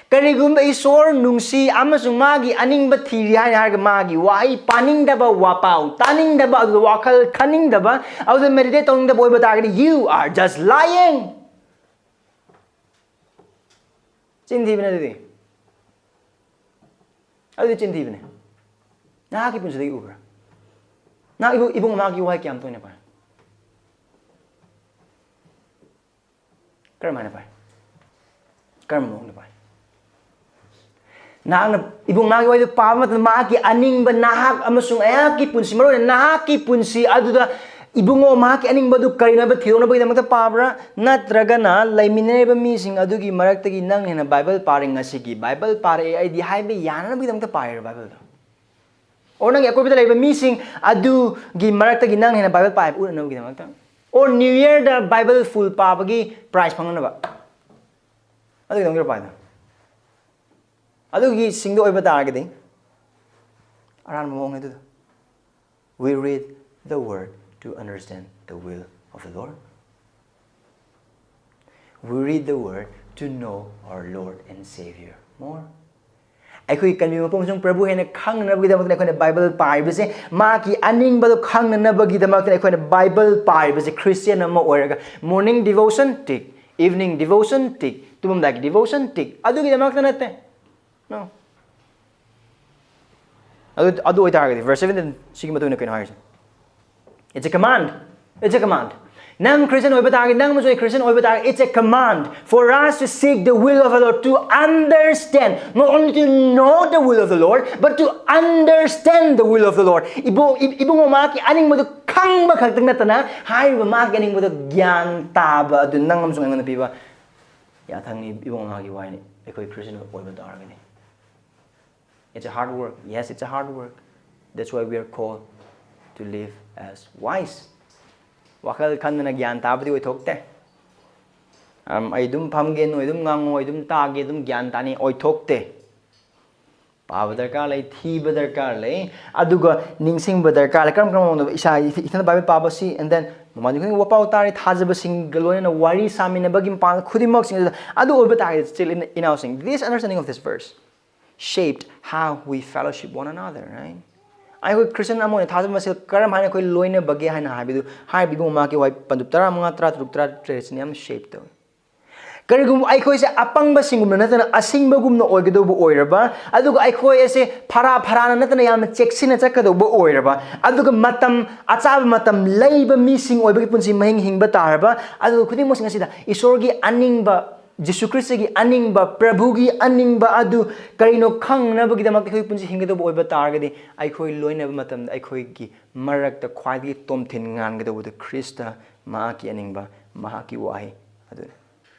ꯀꯔꯤꯒꯨꯝꯕ ꯏꯁꯣꯔ ꯅꯨꯡꯁꯤ ꯑꯃꯁꯨꯡ ꯃꯥꯒꯤ ꯑꯅꯤꯡꯕ ꯊꯤꯔꯤ ꯍꯥꯏꯅ ꯍꯥꯏꯔꯒ ꯃꯥꯒꯤ ꯋꯥꯍꯩ ꯄꯥꯅꯤꯡꯗꯕ, ꯋꯥꯄꯥꯎ ꯇꯥꯅꯤꯡꯗꯕ, ꯑꯗꯨꯗ ꯋꯥꯈꯜ ꯈꯟꯅꯤꯡꯗꯕ, ꯑꯗꯨꯗ meditate ꯇꯧꯅꯤꯡꯗꯕ ꯑꯣꯏꯕ ꯇꯥꯔꯒꯗꯤ, you are just lying. ꯆꯤꯟ ꯊꯤꯕꯅꯦ ꯑꯗꯨꯗꯤ꯫ ꯑꯗꯨꯗꯤ ꯆꯤꯟ ꯊꯤꯕꯅꯦ꯫ ꯅꯍꯥꯛꯀꯤ ꯄꯨꯟꯁꯤꯗꯒꯤ ꯎꯕ꯭ꯔꯥ? ꯅꯍꯥꯛ ꯏꯕꯨꯡ, ꯏꯕꯨꯡ ꯃꯍꯥꯛꯀꯤ ꯋꯥꯍꯩ ꯀꯌꯥꯝ ꯇꯣꯏꯅ ꯄꯥꯏ? ꯀꯔꯝ ꯍꯥꯏꯅ ꯄꯥꯏ? ꯀꯔꯝꯕ ꯃꯑꯣꯡꯗ ꯄꯥꯏ? ꯅꯍꯥꯛꯅ ꯏꯕꯨꯡ ꯃꯍꯥꯛꯀꯤ ꯋꯥꯔꯤꯗꯨ ꯄꯥꯕ ꯃꯇꯝꯗ ꯃꯍꯥꯛꯀꯤ ꯑꯅꯤꯡꯕ, ꯅꯍꯥꯛ ꯑꯃꯁꯨꯡ ꯑꯩꯍꯥꯛꯀꯤ ꯄꯨꯟꯁꯤ, ꯃꯔꯨꯑꯣꯏꯅ ꯅꯍꯥꯛꯀꯤ ꯄꯨꯟꯁꯤ ꯑꯗꯨꯗ ꯏꯕꯨꯡꯉꯣ ꯃꯍꯥꯛꯀꯤ ꯑꯅꯤꯡꯕꯗꯨ ꯀꯔꯤꯅꯣ ꯍꯥꯏꯕ ꯊꯤꯗꯣꯛꯅꯕꯒꯤꯗꯃꯛꯇ ꯄꯥꯕ꯭ꯔꯥ? ꯅꯠꯇ꯭ꯔꯒꯅ ꯂꯩꯃꯤꯟꯅꯔꯤꯕ ꯃꯤꯁꯤꯡ ꯑꯗꯨꯒꯤ ꯃꯔꯛꯇꯒꯤ ꯅꯪ ꯍꯦꯟꯅ ꯕꯥꯏꯕꯜ ꯄꯥꯔꯦ, ꯉꯁꯤꯒꯤ ꯕꯥꯏꯕꯜ ꯄꯥꯔꯛꯑꯦ ꯑꯩꯗꯤ ꯍꯥꯏꯕ ꯌꯥꯅꯅꯕꯒꯤꯗꯃꯛꯇ ꯄꯥꯔꯤꯔꯣ ꯕꯥꯏꯕꯜꯗꯣ? ꯑꯣꯔ ꯅꯪꯒꯤ ꯑꯀꯣꯏꯕꯗ ꯂꯩꯔꯤꯕ ꯃꯤꯁꯤꯡ ꯑꯗꯨꯒꯤ ꯃꯔꯛꯇꯒꯤ ꯅꯪ ꯍꯦꯟꯅ ꯕꯥꯏꯕꯜ ꯄꯥꯏꯕ ꯎꯠꯅꯅꯕꯒꯤꯗꯃꯛꯇ? ꯑꯣꯔ ꯅ꯭ꯌꯨ ꯌꯔꯗ ꯕꯥꯏꯕꯜ ꯐꯨꯜ ꯄꯥꯕꯒꯤ ꯄ꯭ꯔꯥꯏꯖ ꯐꯪꯅꯅꯕ? ꯑꯗꯨꯒꯤꯗꯃꯛꯇ ꯄꯥꯏꯗꯣ? ꯑꯗꯨꯒꯤ ꯁꯤꯡꯗ ꯑꯣꯏꯕ ꯇꯥꯔꯒꯗꯤ ꯑꯔꯥꯟꯕ ꯃꯑꯣꯡꯅꯦ ꯑꯗꯨꯗꯣ. We read the word to understand the will of the Lord. We read the word to know our Lord and Savior more. ꯑꯩꯈꯣꯏ ꯀꯟꯕꯤꯕ ꯃꯄꯨ ꯑꯃꯁꯨꯡ ꯄ꯭ꯔꯚꯨ ꯍꯦꯟꯅ ꯈꯪꯅꯅꯕꯒꯤꯗꯃꯛꯇ ꯑꯩꯈꯣꯏꯅ ꯕꯥꯏꯕꯜ ꯄꯥꯔꯤꯕꯁꯦ, ꯃꯍꯥꯛꯀꯤ ꯑꯅꯤꯡꯕꯗꯣ ꯈꯪꯅꯅꯕꯒꯤꯗꯃꯛꯇ ꯑꯩꯈꯣꯏꯅ ꯕꯥꯏꯕꯜ ꯄꯥꯔꯤꯕꯁꯦ. ꯈ꯭ꯔꯤꯁꯇꯤꯌꯥꯟ ꯑꯃ ꯑꯣꯏꯔꯒ morning devotion tick, evening devotion tick, ꯇꯨꯝꯃꯝꯗꯥꯏꯒꯤ devotion tick, ꯑꯗꯨꯒꯤꯗꯃꯛꯇ ꯅꯠꯇꯦ. No. ꯑꯗꯨ ꯑꯗꯨ ꯑꯣꯏꯇꯥꯔꯒꯗꯤ verse seventeen ꯁꯤꯒꯤ ꯃꯇꯨꯡ ꯏꯟꯅ ꯀꯩꯅꯣ ꯍꯥꯏꯔꯤꯁꯦ? It's a command. It's a command. ꯅꯪ ꯈ꯭ꯔꯤꯁꯇꯤꯌꯥꯟ ꯑꯣꯏꯕ ꯇꯥꯔꯒꯗꯤ, ꯅꯪ ꯑꯃꯁꯨꯡ ꯑꯩ ꯈ꯭ꯔꯤꯁꯇꯤꯌꯥꯟ ꯑꯣꯏꯕ ꯇꯥꯔꯒꯗꯤ, it's a command for us to seek the will of the Lord, to understand, not only to know the will of the Lord, but to understand the will of the Lord. ꯏꯕꯨꯡ E- ꯏꯕꯨꯡꯉꯣ ꯃꯍꯥꯛꯀꯤ ꯑꯅꯤꯡꯕꯗꯨ ꯈꯪꯕ ꯈꯛꯇꯪ ꯅꯠꯇꯅ, ꯍꯥꯏꯔꯤꯕ ꯃꯍꯥꯛꯀꯤ ꯑꯅꯤꯡꯕꯗꯨ ꯒ꯭ꯌꯥꯟ ꯇꯥꯕ ꯑꯗꯨ ꯅꯪ ꯑꯃꯁꯨꯡ ꯑꯩꯉꯣꯟꯗ ꯄꯤꯕ ꯌꯥꯊꯪꯅꯤ. ꯏꯕꯨꯡꯉꯣ ꯃꯍꯥꯛꯀꯤ ꯋꯥꯏꯅꯤ, ꯑꯩꯈꯣꯏ ꯈ꯭ꯔꯤꯁꯇꯤꯌꯥꯟ ꯑꯣꯏꯕ ꯇꯥꯔꯒꯗꯤ. It's a hard work. Yes, it's a hard work. That's why we are called to live as wise. ꯋꯥꯈꯜ ꯈꯟꯗꯅ ꯒ꯭ꯌꯥꯟ ꯇꯥꯕꯗꯤ ꯑꯣꯏꯊꯣꯛꯇꯦ. ꯑꯝ, ꯑꯩ ꯑꯗꯨꯝ ꯐꯝꯒꯦ, ꯅꯣꯏ ꯑꯗꯨꯝ ꯉꯥꯡꯉꯣ, ꯑꯩ ꯑꯗꯨꯝ ꯇꯥꯒꯦ, ꯑꯗꯨꯝ ꯒ꯭ꯌꯥꯟ ꯇꯥꯅꯤ ꯑꯣꯏꯊꯣꯛꯇꯦ. ꯄꯥꯕ ꯗꯔꯀꯥꯔ ꯂꯩ, ꯊꯤꯕ ꯗꯔꯀꯥꯔ ꯂꯩ, ꯑꯗꯨꯒ ꯅꯤꯡꯁꯤꯡꯕ ꯗꯔꯀꯥꯔ ꯂꯩ꯫ ꯀꯔꯝ ꯀꯔꯝꯕ ꯃꯑꯣꯡꯗ? ꯏꯁꯥ ꯏꯊ- ꯏꯊꯟꯗ ꯕꯥꯏꯕꯜ ꯄꯥꯕꯁꯤ, and then ꯃꯃꯥꯟꯅꯕ ꯈꯨꯗꯤꯡꯃꯛ ꯋꯥꯄꯥꯎ ꯇꯥꯔꯤ, ꯊꯥꯖꯕꯁꯤꯡꯒ ꯂꯣꯏꯅꯅ ꯋꯥꯔꯤ ꯁꯥꯃꯤꯟꯅꯕꯒꯤ ꯃꯄꯥꯡꯒꯜ ꯈꯨꯗꯤꯡꯃꯛꯁꯤꯡ ꯑꯗꯨꯗ, ꯑꯗꯨ ꯑꯣꯏꯕ ꯇꯥꯔꯒꯗꯤ, ꯏꯆꯤꯜ ꯏꯅꯥꯎꯁꯤꯡ, this understanding of this verse shaped how we fellowship one another, right? ꯑꯩꯈꯣꯏ ꯈ꯭ꯔꯤꯁꯇꯤꯌꯥꯟ ꯑꯃ ꯑꯣꯏꯅ ꯊꯥꯖꯕ ꯃꯁꯦꯜ ꯀꯔꯝ ꯍꯥꯏꯅ ꯑꯩꯈꯣꯏ ꯂꯣꯏꯅꯕꯒꯦ ꯍꯥꯏꯅ ꯍꯥꯏꯕꯗꯨ, ꯍꯥꯏꯔꯤꯕ ꯏꯕꯨꯡꯉꯣ ꯃꯍꯥꯛꯀꯤ ꯋꯥꯍꯩ ꯄꯟꯗꯨꯞ ꯇꯔꯥꯃꯉꯥ, ꯇꯔꯥꯇꯔꯨꯛ, ꯇꯔꯥꯇꯔꯦꯠꯁꯤꯅ ꯌꯥꯝ ꯁꯦꯞ ꯇꯧꯏ꯫ ꯀꯔꯤꯒꯨꯝꯕ ꯑꯩꯈꯣꯏꯁꯦ ꯑꯄꯪꯕꯁꯤꯡꯒꯨꯝꯅ ꯅꯠꯇꯅ ꯑꯁꯤꯡꯕꯒꯨꯝꯅ ꯑꯣꯏꯒꯗꯧꯕ ꯑꯣꯏꯔꯕ, ꯑꯗꯨꯒ ꯑꯩꯈꯣꯏ ꯑꯁꯦ ꯐꯔꯥ ꯐꯔꯥꯅ ꯅꯠꯇꯅ ꯌꯥꯝꯅ ꯆꯦꯛꯁꯤꯟꯅ ꯆꯠꯀꯗꯧꯕ ꯑꯣꯏꯔꯕ, ꯑꯗꯨꯒ ꯃꯇꯝ, ꯑꯆꯥꯕ ꯃꯇꯝ ꯂꯩꯕ ꯃꯤꯁꯤꯡ ꯑꯣꯏꯕꯒꯤ ꯄꯨꯟꯁꯤ ꯃꯍꯤꯡ ꯍꯤꯡꯕ ꯇꯥꯔꯕ, ꯑꯗꯨꯒ ꯈꯨꯗꯤꯡꯃꯛꯁꯤꯡ ꯑꯁꯤꯗ ꯏꯁꯣꯔꯒꯤ ꯑꯅꯤꯡꯕ ꯖꯤꯁꯨ ꯈ꯭ꯔꯤꯁꯇꯒꯤ ꯑꯅꯤꯡꯕ, ꯄ꯭ꯔꯚꯨꯒꯤ ꯑꯅꯤꯡꯕ ꯑꯗꯨ ꯀꯔꯤꯅꯣ ꯈꯪꯅꯕꯒꯤꯗꯃꯛꯇ ꯑꯩꯈꯣꯏ ꯄꯨꯟꯁꯤ ꯍꯤꯡꯒꯗꯧꯕ ꯑꯣꯏꯕ ꯇꯥꯔꯒꯗꯤ, ꯑꯩꯈꯣꯏ ꯂꯣꯏꯅꯕ ꯃꯇꯝꯗ ꯑꯩꯈꯣꯏꯒꯤ ꯃꯔꯛꯇ ꯈ꯭ꯋꯥꯏꯗꯒꯤ ꯇꯣꯝꯊꯤꯟ ꯉꯥꯟꯒꯗꯧꯕꯗꯨ ꯈ꯭ꯔꯤꯁꯇ, ꯃꯍꯥꯛꯀꯤ ꯑꯅꯤꯡꯕ, ꯃꯍꯥꯛꯀꯤ ꯋꯥꯍꯩ ꯑꯗꯨꯅꯤ꯫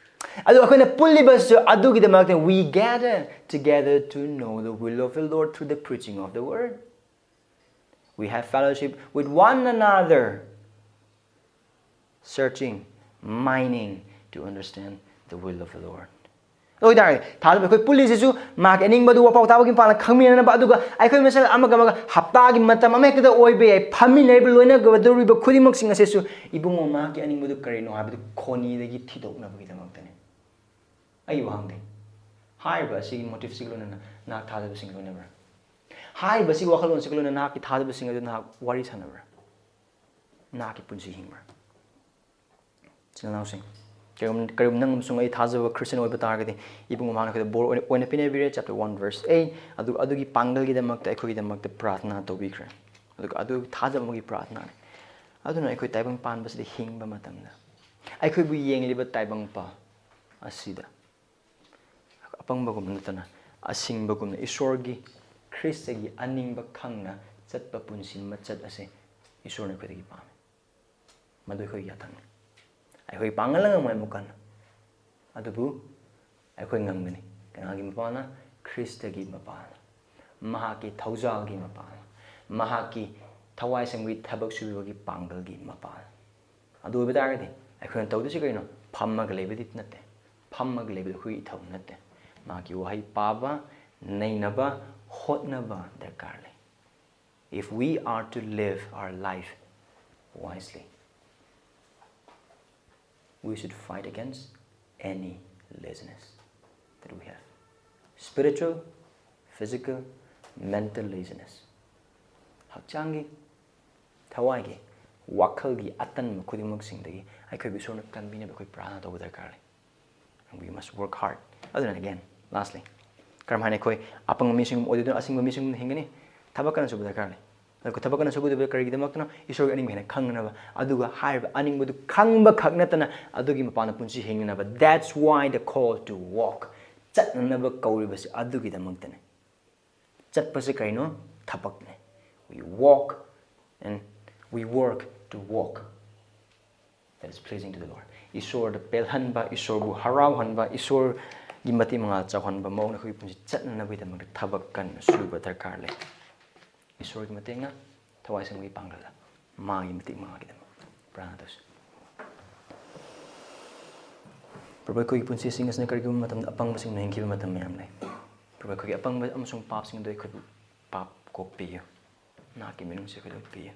ꯑꯗꯨ ꯑꯩꯈꯣꯏꯅ ꯄꯨꯜꯂꯤꯕꯁꯨ ꯑꯗꯨꯒꯤꯗꯃꯛꯇ, we gather together to know the will of the Lord through the preaching of the word. We have fellowship with one another, searching, mining to understand the will of the Lord. ꯑꯗꯨ ꯑꯣꯏꯇꯥꯔꯗꯤ, ꯊꯥꯖꯕ ꯑꯩꯈꯣꯏ ꯄꯨꯜꯂꯤꯁꯤꯁꯨ ꯃꯍꯥꯛꯀꯤ ꯑꯅꯤꯡꯕꯗꯨ ꯋꯥꯐꯥꯎ ꯇꯥꯕꯒꯤ ꯃꯄꯥꯟꯅ ꯈꯪꯃꯤꯟꯅꯅꯕ, ꯑꯗꯨꯒ ꯑꯩꯈꯣꯏ ꯃꯁꯦꯜ ꯑꯃꯒ ꯑꯃꯒ ꯍꯞꯇꯥꯒꯤ ꯃꯇꯝ ꯑꯃ ꯍꯦꯛꯇꯗ ꯑꯣꯏꯕ ꯌꯥꯏ, ꯐꯝꯃꯤꯟꯅꯔꯤꯕ ꯂꯣꯏꯅꯒꯗꯧꯔꯤꯕ ꯈꯨꯗꯤꯡꯃꯛꯁꯤꯡ ꯑꯁꯤꯁꯨ ꯏꯕꯨꯡꯉꯣ ꯃꯍꯥꯛꯀꯤ ꯑꯅꯤꯡꯕꯗꯨ ꯀꯔꯤꯅꯣ ꯍꯥꯏꯕꯗꯨ ꯈꯣꯟꯅꯤꯗꯒꯤ ꯊꯤꯗꯣꯛꯅꯕꯒꯤꯗꯃꯛꯇꯅꯤ꯫ ꯑꯩ ꯋꯥꯍꯪꯗꯤ, ꯍꯥꯏꯔꯤꯕ ꯑꯁꯤꯒꯤ ꯃꯣꯇꯤꯞꯁꯤꯒ ꯂꯣꯏꯅꯅ ꯅꯍꯥꯛ ꯊꯥꯖꯕꯁꯤꯡ ꯂꯣꯏꯅꯕ꯭ꯔꯥ? ꯍꯥꯏꯔꯤꯕ ꯑꯁꯤꯒꯤ ꯋꯥꯈꯜꯂꯣꯟꯁꯤꯒ ꯂꯣꯏꯅꯅ ꯅꯍꯥꯛꯀꯤ ꯊꯥꯖꯕꯁꯤꯡ ꯑꯗꯨ ꯅꯍꯥꯛ ꯋꯥꯔꯤ ꯁꯥꯟꯅꯕ꯭ꯔꯥ? ꯅꯍꯥꯛꯀꯤ ꯄꯨꯟꯁꯤ ꯍꯤꯡꯕ꯭ꯔꯥ? ꯏꯆꯤꯜ ꯏꯅꯥꯎꯁꯤꯡ, ꯀꯔꯤꯒꯨꯝ-, ꯀꯔꯤꯒꯨꯝꯕ ꯅꯪ ꯑꯃꯁꯨꯡ ꯑꯩ ꯊꯥꯖꯕ ꯈ꯭ꯔꯤꯁꯇꯤꯌꯟ ꯑꯣꯏꯕ ꯇꯥꯔꯒꯗꯤ, ꯏꯕꯨꯡ ꯃꯍꯥꯛꯅ ꯑꯩꯈꯣꯏꯗ ꯕꯣꯔ ꯑꯣꯏꯅ, ꯑꯣꯏꯅ ꯄꯤꯅꯕꯤꯔꯦ, chapter one verse eight꯫ ꯑꯗꯨ, ꯑꯗꯨꯒꯤ ꯄꯥꯡꯒꯜꯒꯤꯗꯃꯛꯇ, ꯑꯩꯈꯣꯏꯒꯤꯗꯃꯛꯇ ꯄ꯭ꯔꯥꯊꯅꯥ ꯇꯧꯕꯤꯈ꯭ꯔꯦ꯫ ꯑꯗꯨꯒ ꯑꯗꯨ ꯊꯥꯖꯕ ꯑꯃꯒꯤ ꯄ꯭ꯔꯥꯊꯅꯥꯅꯤ꯫ ꯑꯗꯨꯅ ꯑꯩꯈꯣꯏ ꯇꯥꯏꯕꯪ ꯄꯥꯟꯕꯁꯤꯗ ꯍꯤꯡꯕ ꯃꯇꯝꯗ, ꯑꯩꯈꯣꯏꯕꯨ ꯌꯦꯡꯂꯤꯕ ꯇꯥꯏꯕꯪꯄꯥ ꯑꯁꯤꯗ ꯑꯄꯪꯕꯒꯨꯝ ꯅꯠꯇꯅ, ꯑꯁꯤꯡꯕꯒꯨꯝꯅ ꯏꯁꯣꯔꯒꯤ, ꯈ꯭ꯔꯤꯁꯇꯒꯤ ꯑꯅꯤꯡꯕ ꯈꯪꯅ ꯆꯠꯄ ꯄꯨꯟꯁꯤ ꯃꯆꯠ ꯑꯁꯤ ꯏꯁꯣꯔꯅ ꯑꯩꯈꯣꯏꯗꯒꯤ ꯄꯥꯝꯃꯤ꯫ ꯃꯗꯨ ꯑꯩꯈꯣꯏꯒꯤ ꯌꯥꯊꯪꯅꯤ꯫ ꯑꯩꯈꯣꯏ ꯄꯥꯡꯒꯜꯅ ꯉꯝꯃꯣꯏ ꯑꯃꯨꯛ ꯀꯟꯅ, ꯑꯗꯨꯕꯨ ꯑꯩꯈꯣꯏ ꯉꯝꯒꯅꯤ꯫ ꯀꯅꯥꯒꯤ ꯃꯄꯥꯜꯅ? ꯈ꯭ꯔꯤꯁꯇꯒꯤ ꯃꯄꯥꯜꯅ, ꯃꯍꯥꯛꯀꯤ ꯊꯧꯖꯥꯜꯒꯤ ꯃꯄꯥꯜꯅ, ꯃꯍꯥꯛꯀꯤ ꯊꯋꯥꯏ ꯁꯦꯡꯕꯒꯤ ꯊꯕꯛ ꯁꯨꯕꯤꯕꯒꯤ ꯄꯥꯡꯒꯜꯒꯤ ꯃꯄꯥꯜꯅ꯫ ꯑꯗꯨ ꯑꯣꯏꯕ ꯇꯥꯔꯒꯗꯤ ꯑꯩꯈꯣꯏꯅ ꯇꯧꯗꯣꯏꯁꯤ ꯀꯔꯤꯅꯣ? ꯐꯝꯃꯒ ꯂꯩꯕꯗꯤ ꯅꯠꯇꯦ꯫ ꯐꯝꯃꯒ ꯂꯩꯕꯗꯨ ꯑꯩꯈꯣꯏꯒꯤ ꯏꯊꯧ ꯅꯠꯇꯦ꯫ ꯃꯍꯥꯛꯀꯤ ꯋꯥꯍꯩ ꯄꯥꯕ, ꯅꯩꯅꯕ, ꯍꯣꯠꯅꯕ ꯗꯔꯀꯥꯔ ꯂꯩ꯫ If we are to live our life wisely, we should fight against any laziness that we have. Spiritual, physical, mental laziness. ꯍꯛꯆꯥꯡꯒꯤ, ꯊꯋꯥꯏꯒꯤ, ꯋꯥꯈꯜꯒꯤ ꯑꯇꯟꯕ ꯈꯨꯗꯤꯡꯃꯛꯁꯤꯡꯗꯒꯤ ꯑꯩꯈꯣꯏꯕꯨ ꯏꯁꯣꯔꯅ ꯀꯟꯕꯤꯅꯕ ꯑꯩꯈꯣꯏ ꯄ꯭ꯔꯥꯊꯅꯥ ꯇꯧꯕ ꯗꯔꯀꯥꯔ ꯂꯩ꯫ And we must work hard. ꯑꯗꯨꯅ again, lastly, ꯀꯔꯝꯍꯥꯏꯅ ꯑꯩꯈꯣꯏ ꯑꯄꯪꯕ ꯃꯤꯁꯤꯡꯒꯨꯝ ꯑꯣꯏꯗꯣꯏꯅꯣ, ꯑꯁꯤꯡꯕ ꯃꯤꯁꯤꯡꯒꯨꯝ ꯍꯤꯡꯒꯅꯤ? ꯊꯕꯛ ꯀꯟꯅ ꯁꯨꯕ ꯗꯔꯀꯥꯔ ꯂꯩ꯫ ꯑꯗꯨꯒ ꯊꯕꯛ ꯀꯟꯅ ꯁꯨꯒꯗꯕ ꯀꯔꯤꯒꯤꯗꯃꯛꯇꯅꯣ? ꯏꯁꯣꯔꯒꯤ ꯑꯅꯤꯡꯕ ꯍꯦꯟꯅ ꯈꯪꯅꯅꯕ꯫ ꯑꯗꯨꯒ ꯍꯥꯏꯔꯤꯕ ꯑꯅꯤꯡꯕꯗꯨ ꯈꯪꯕ ꯈꯛ ꯅꯠꯇꯅ ꯑꯗꯨꯒꯤ ꯃꯄꯥꯟꯗ ꯄꯨꯟꯁꯤ ꯍꯤꯡꯅꯅꯕ꯫ That's why the call to walk. ꯆꯠꯅꯅꯕ ꯀꯧꯔꯤꯕꯁꯤ ꯑꯗꯨꯒꯤꯗꯃꯛꯇꯅꯤ꯫ ꯆꯠꯄꯁꯤ ꯀꯩꯅꯣ? ꯊꯕꯛꯅꯤ꯫ We walk and we work to walk that is pleasing to the Lord. ꯏꯁꯣꯔꯗ ꯄꯦꯜꯍꯟꯕ, ꯏꯁꯣꯔꯕꯨ ꯍꯔꯥꯎꯍꯟꯕ, ꯏꯁꯣꯔꯒꯤ ꯃꯇꯤꯛ ꯃꯉꯥꯜ ꯆꯥꯎꯍꯟꯕ ꯃꯑꯣꯡꯗ ꯑꯩꯈꯣꯏꯒꯤ ꯄꯨꯟꯁꯤ ꯆꯠꯅꯅꯕꯒꯤꯗꯃꯛꯇ ꯊꯕꯛ ꯀꯟꯅ ꯁꯨꯕ ꯗꯔꯀꯥꯔ ꯂꯩ꯫ ꯏꯁꯣꯔꯒꯤ ꯃꯇꯦꯡꯅ ꯊꯋꯥꯏ ꯁꯦꯡꯕꯒꯤ ꯄꯥꯡꯒꯜꯗ ꯃꯥꯒꯤ ꯃꯇꯤꯛ ꯃꯉꯥꯜꯒꯤꯗꯃꯛ ꯄ꯭ꯔꯥꯔꯊꯅꯥ ꯇꯧꯁꯤ꯫ ꯄ꯭ꯔꯚꯨ, ꯑꯩꯈꯣꯏꯒꯤ ꯄꯨꯟꯁꯤꯁꯤꯡ ꯑꯁꯤꯅ ꯀꯔꯤꯒꯨꯝꯕ ꯃꯇꯝꯗ ꯑꯄꯪꯕꯁꯤꯡꯅ ꯍꯤꯡꯈꯤꯕ ꯃꯇꯝ ꯃꯌꯥꯝ ꯂꯩ꯫ ꯄ꯭ꯔꯚꯨ, ꯑꯩꯈꯣꯏꯒꯤ ꯑꯄꯪꯕ ꯑꯃꯁꯨꯡ ꯄꯥꯞꯁꯤꯡ ꯑꯗꯨ ꯑꯩꯈꯣꯏꯕꯨ ꯄꯥꯞ ꯀꯣꯛꯄꯤꯌꯨ꯫ ꯅꯍꯥꯛꯀꯤ ꯃꯤꯅꯨꯡꯁꯤ ꯑꯩꯈꯣꯏꯗ ꯎꯠꯄꯤꯌꯨ꯫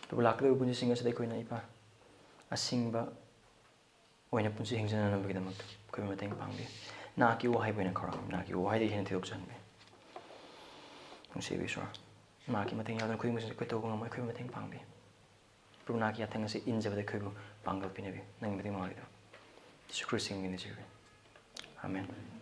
ꯄ꯭ꯔꯚꯨ, ꯂꯥꯛꯀꯗꯧꯔꯤꯕ ꯄꯨꯟꯁꯤꯁꯤꯡ ꯑꯁꯤꯗ ꯑꯩꯈꯣꯏꯅ, ꯏꯄꯥ, ꯑꯁꯤꯡꯕ ꯑꯣꯏꯅ ꯄꯨꯟꯁꯤ ꯍꯤꯡꯖꯅꯅꯕꯒꯤꯗꯃꯛꯇ ꯑꯩꯈꯣꯏꯕꯨ ꯃꯇꯦꯡ ꯄꯥꯡꯕꯤꯌꯨ꯫ ꯅꯍꯥꯛꯀꯤ ꯋꯥꯍꯩꯕꯨ ꯑꯣꯏꯅ ꯈꯧꯔꯥꯡꯕꯤꯌꯨ꯫ ꯅꯍꯥꯛꯀꯤ ꯋꯥꯍꯩꯗꯒꯤ ꯍꯦꯟꯅ ꯊꯣꯏꯗꯣꯛꯆꯍꯟꯕꯤꯌꯨ꯫ ꯅꯨꯡꯁꯤꯕ ꯏꯁꯣꯔ, ꯅꯍꯥꯛꯀꯤ ꯃꯇꯦꯡ ꯌꯥꯎꯗꯅ ꯑꯩꯈꯣꯏ ꯃꯁꯤꯡ ꯑꯩꯈꯣꯏ ꯇꯧꯕ ꯉꯝꯃꯣꯏ꯫ ꯑꯩꯈꯣꯏꯕꯨ ꯃꯇꯦꯡ ꯄꯥꯡꯕꯤꯌꯨ꯫ ꯄ꯭ꯔꯚꯨ, ꯅꯍꯥꯛꯀꯤ ꯌꯥꯊꯪ ꯑꯁꯤ ꯏꯟꯖꯕꯗ ꯑꯩꯈꯣꯏꯕꯨ ꯄꯥꯡꯒꯜ ꯄꯤꯅꯕꯤꯌꯨ꯫ ꯅꯪꯒꯤ ꯃꯇꯦꯡ ꯃꯉꯥꯜꯒꯤꯗꯃꯛ ꯖꯤꯁꯨ ꯈ꯭ꯔꯤꯁꯇꯒꯤ ꯃꯤꯡꯗ ꯅꯤꯖꯔꯤ꯫ ꯑꯥꯃꯦꯟ꯫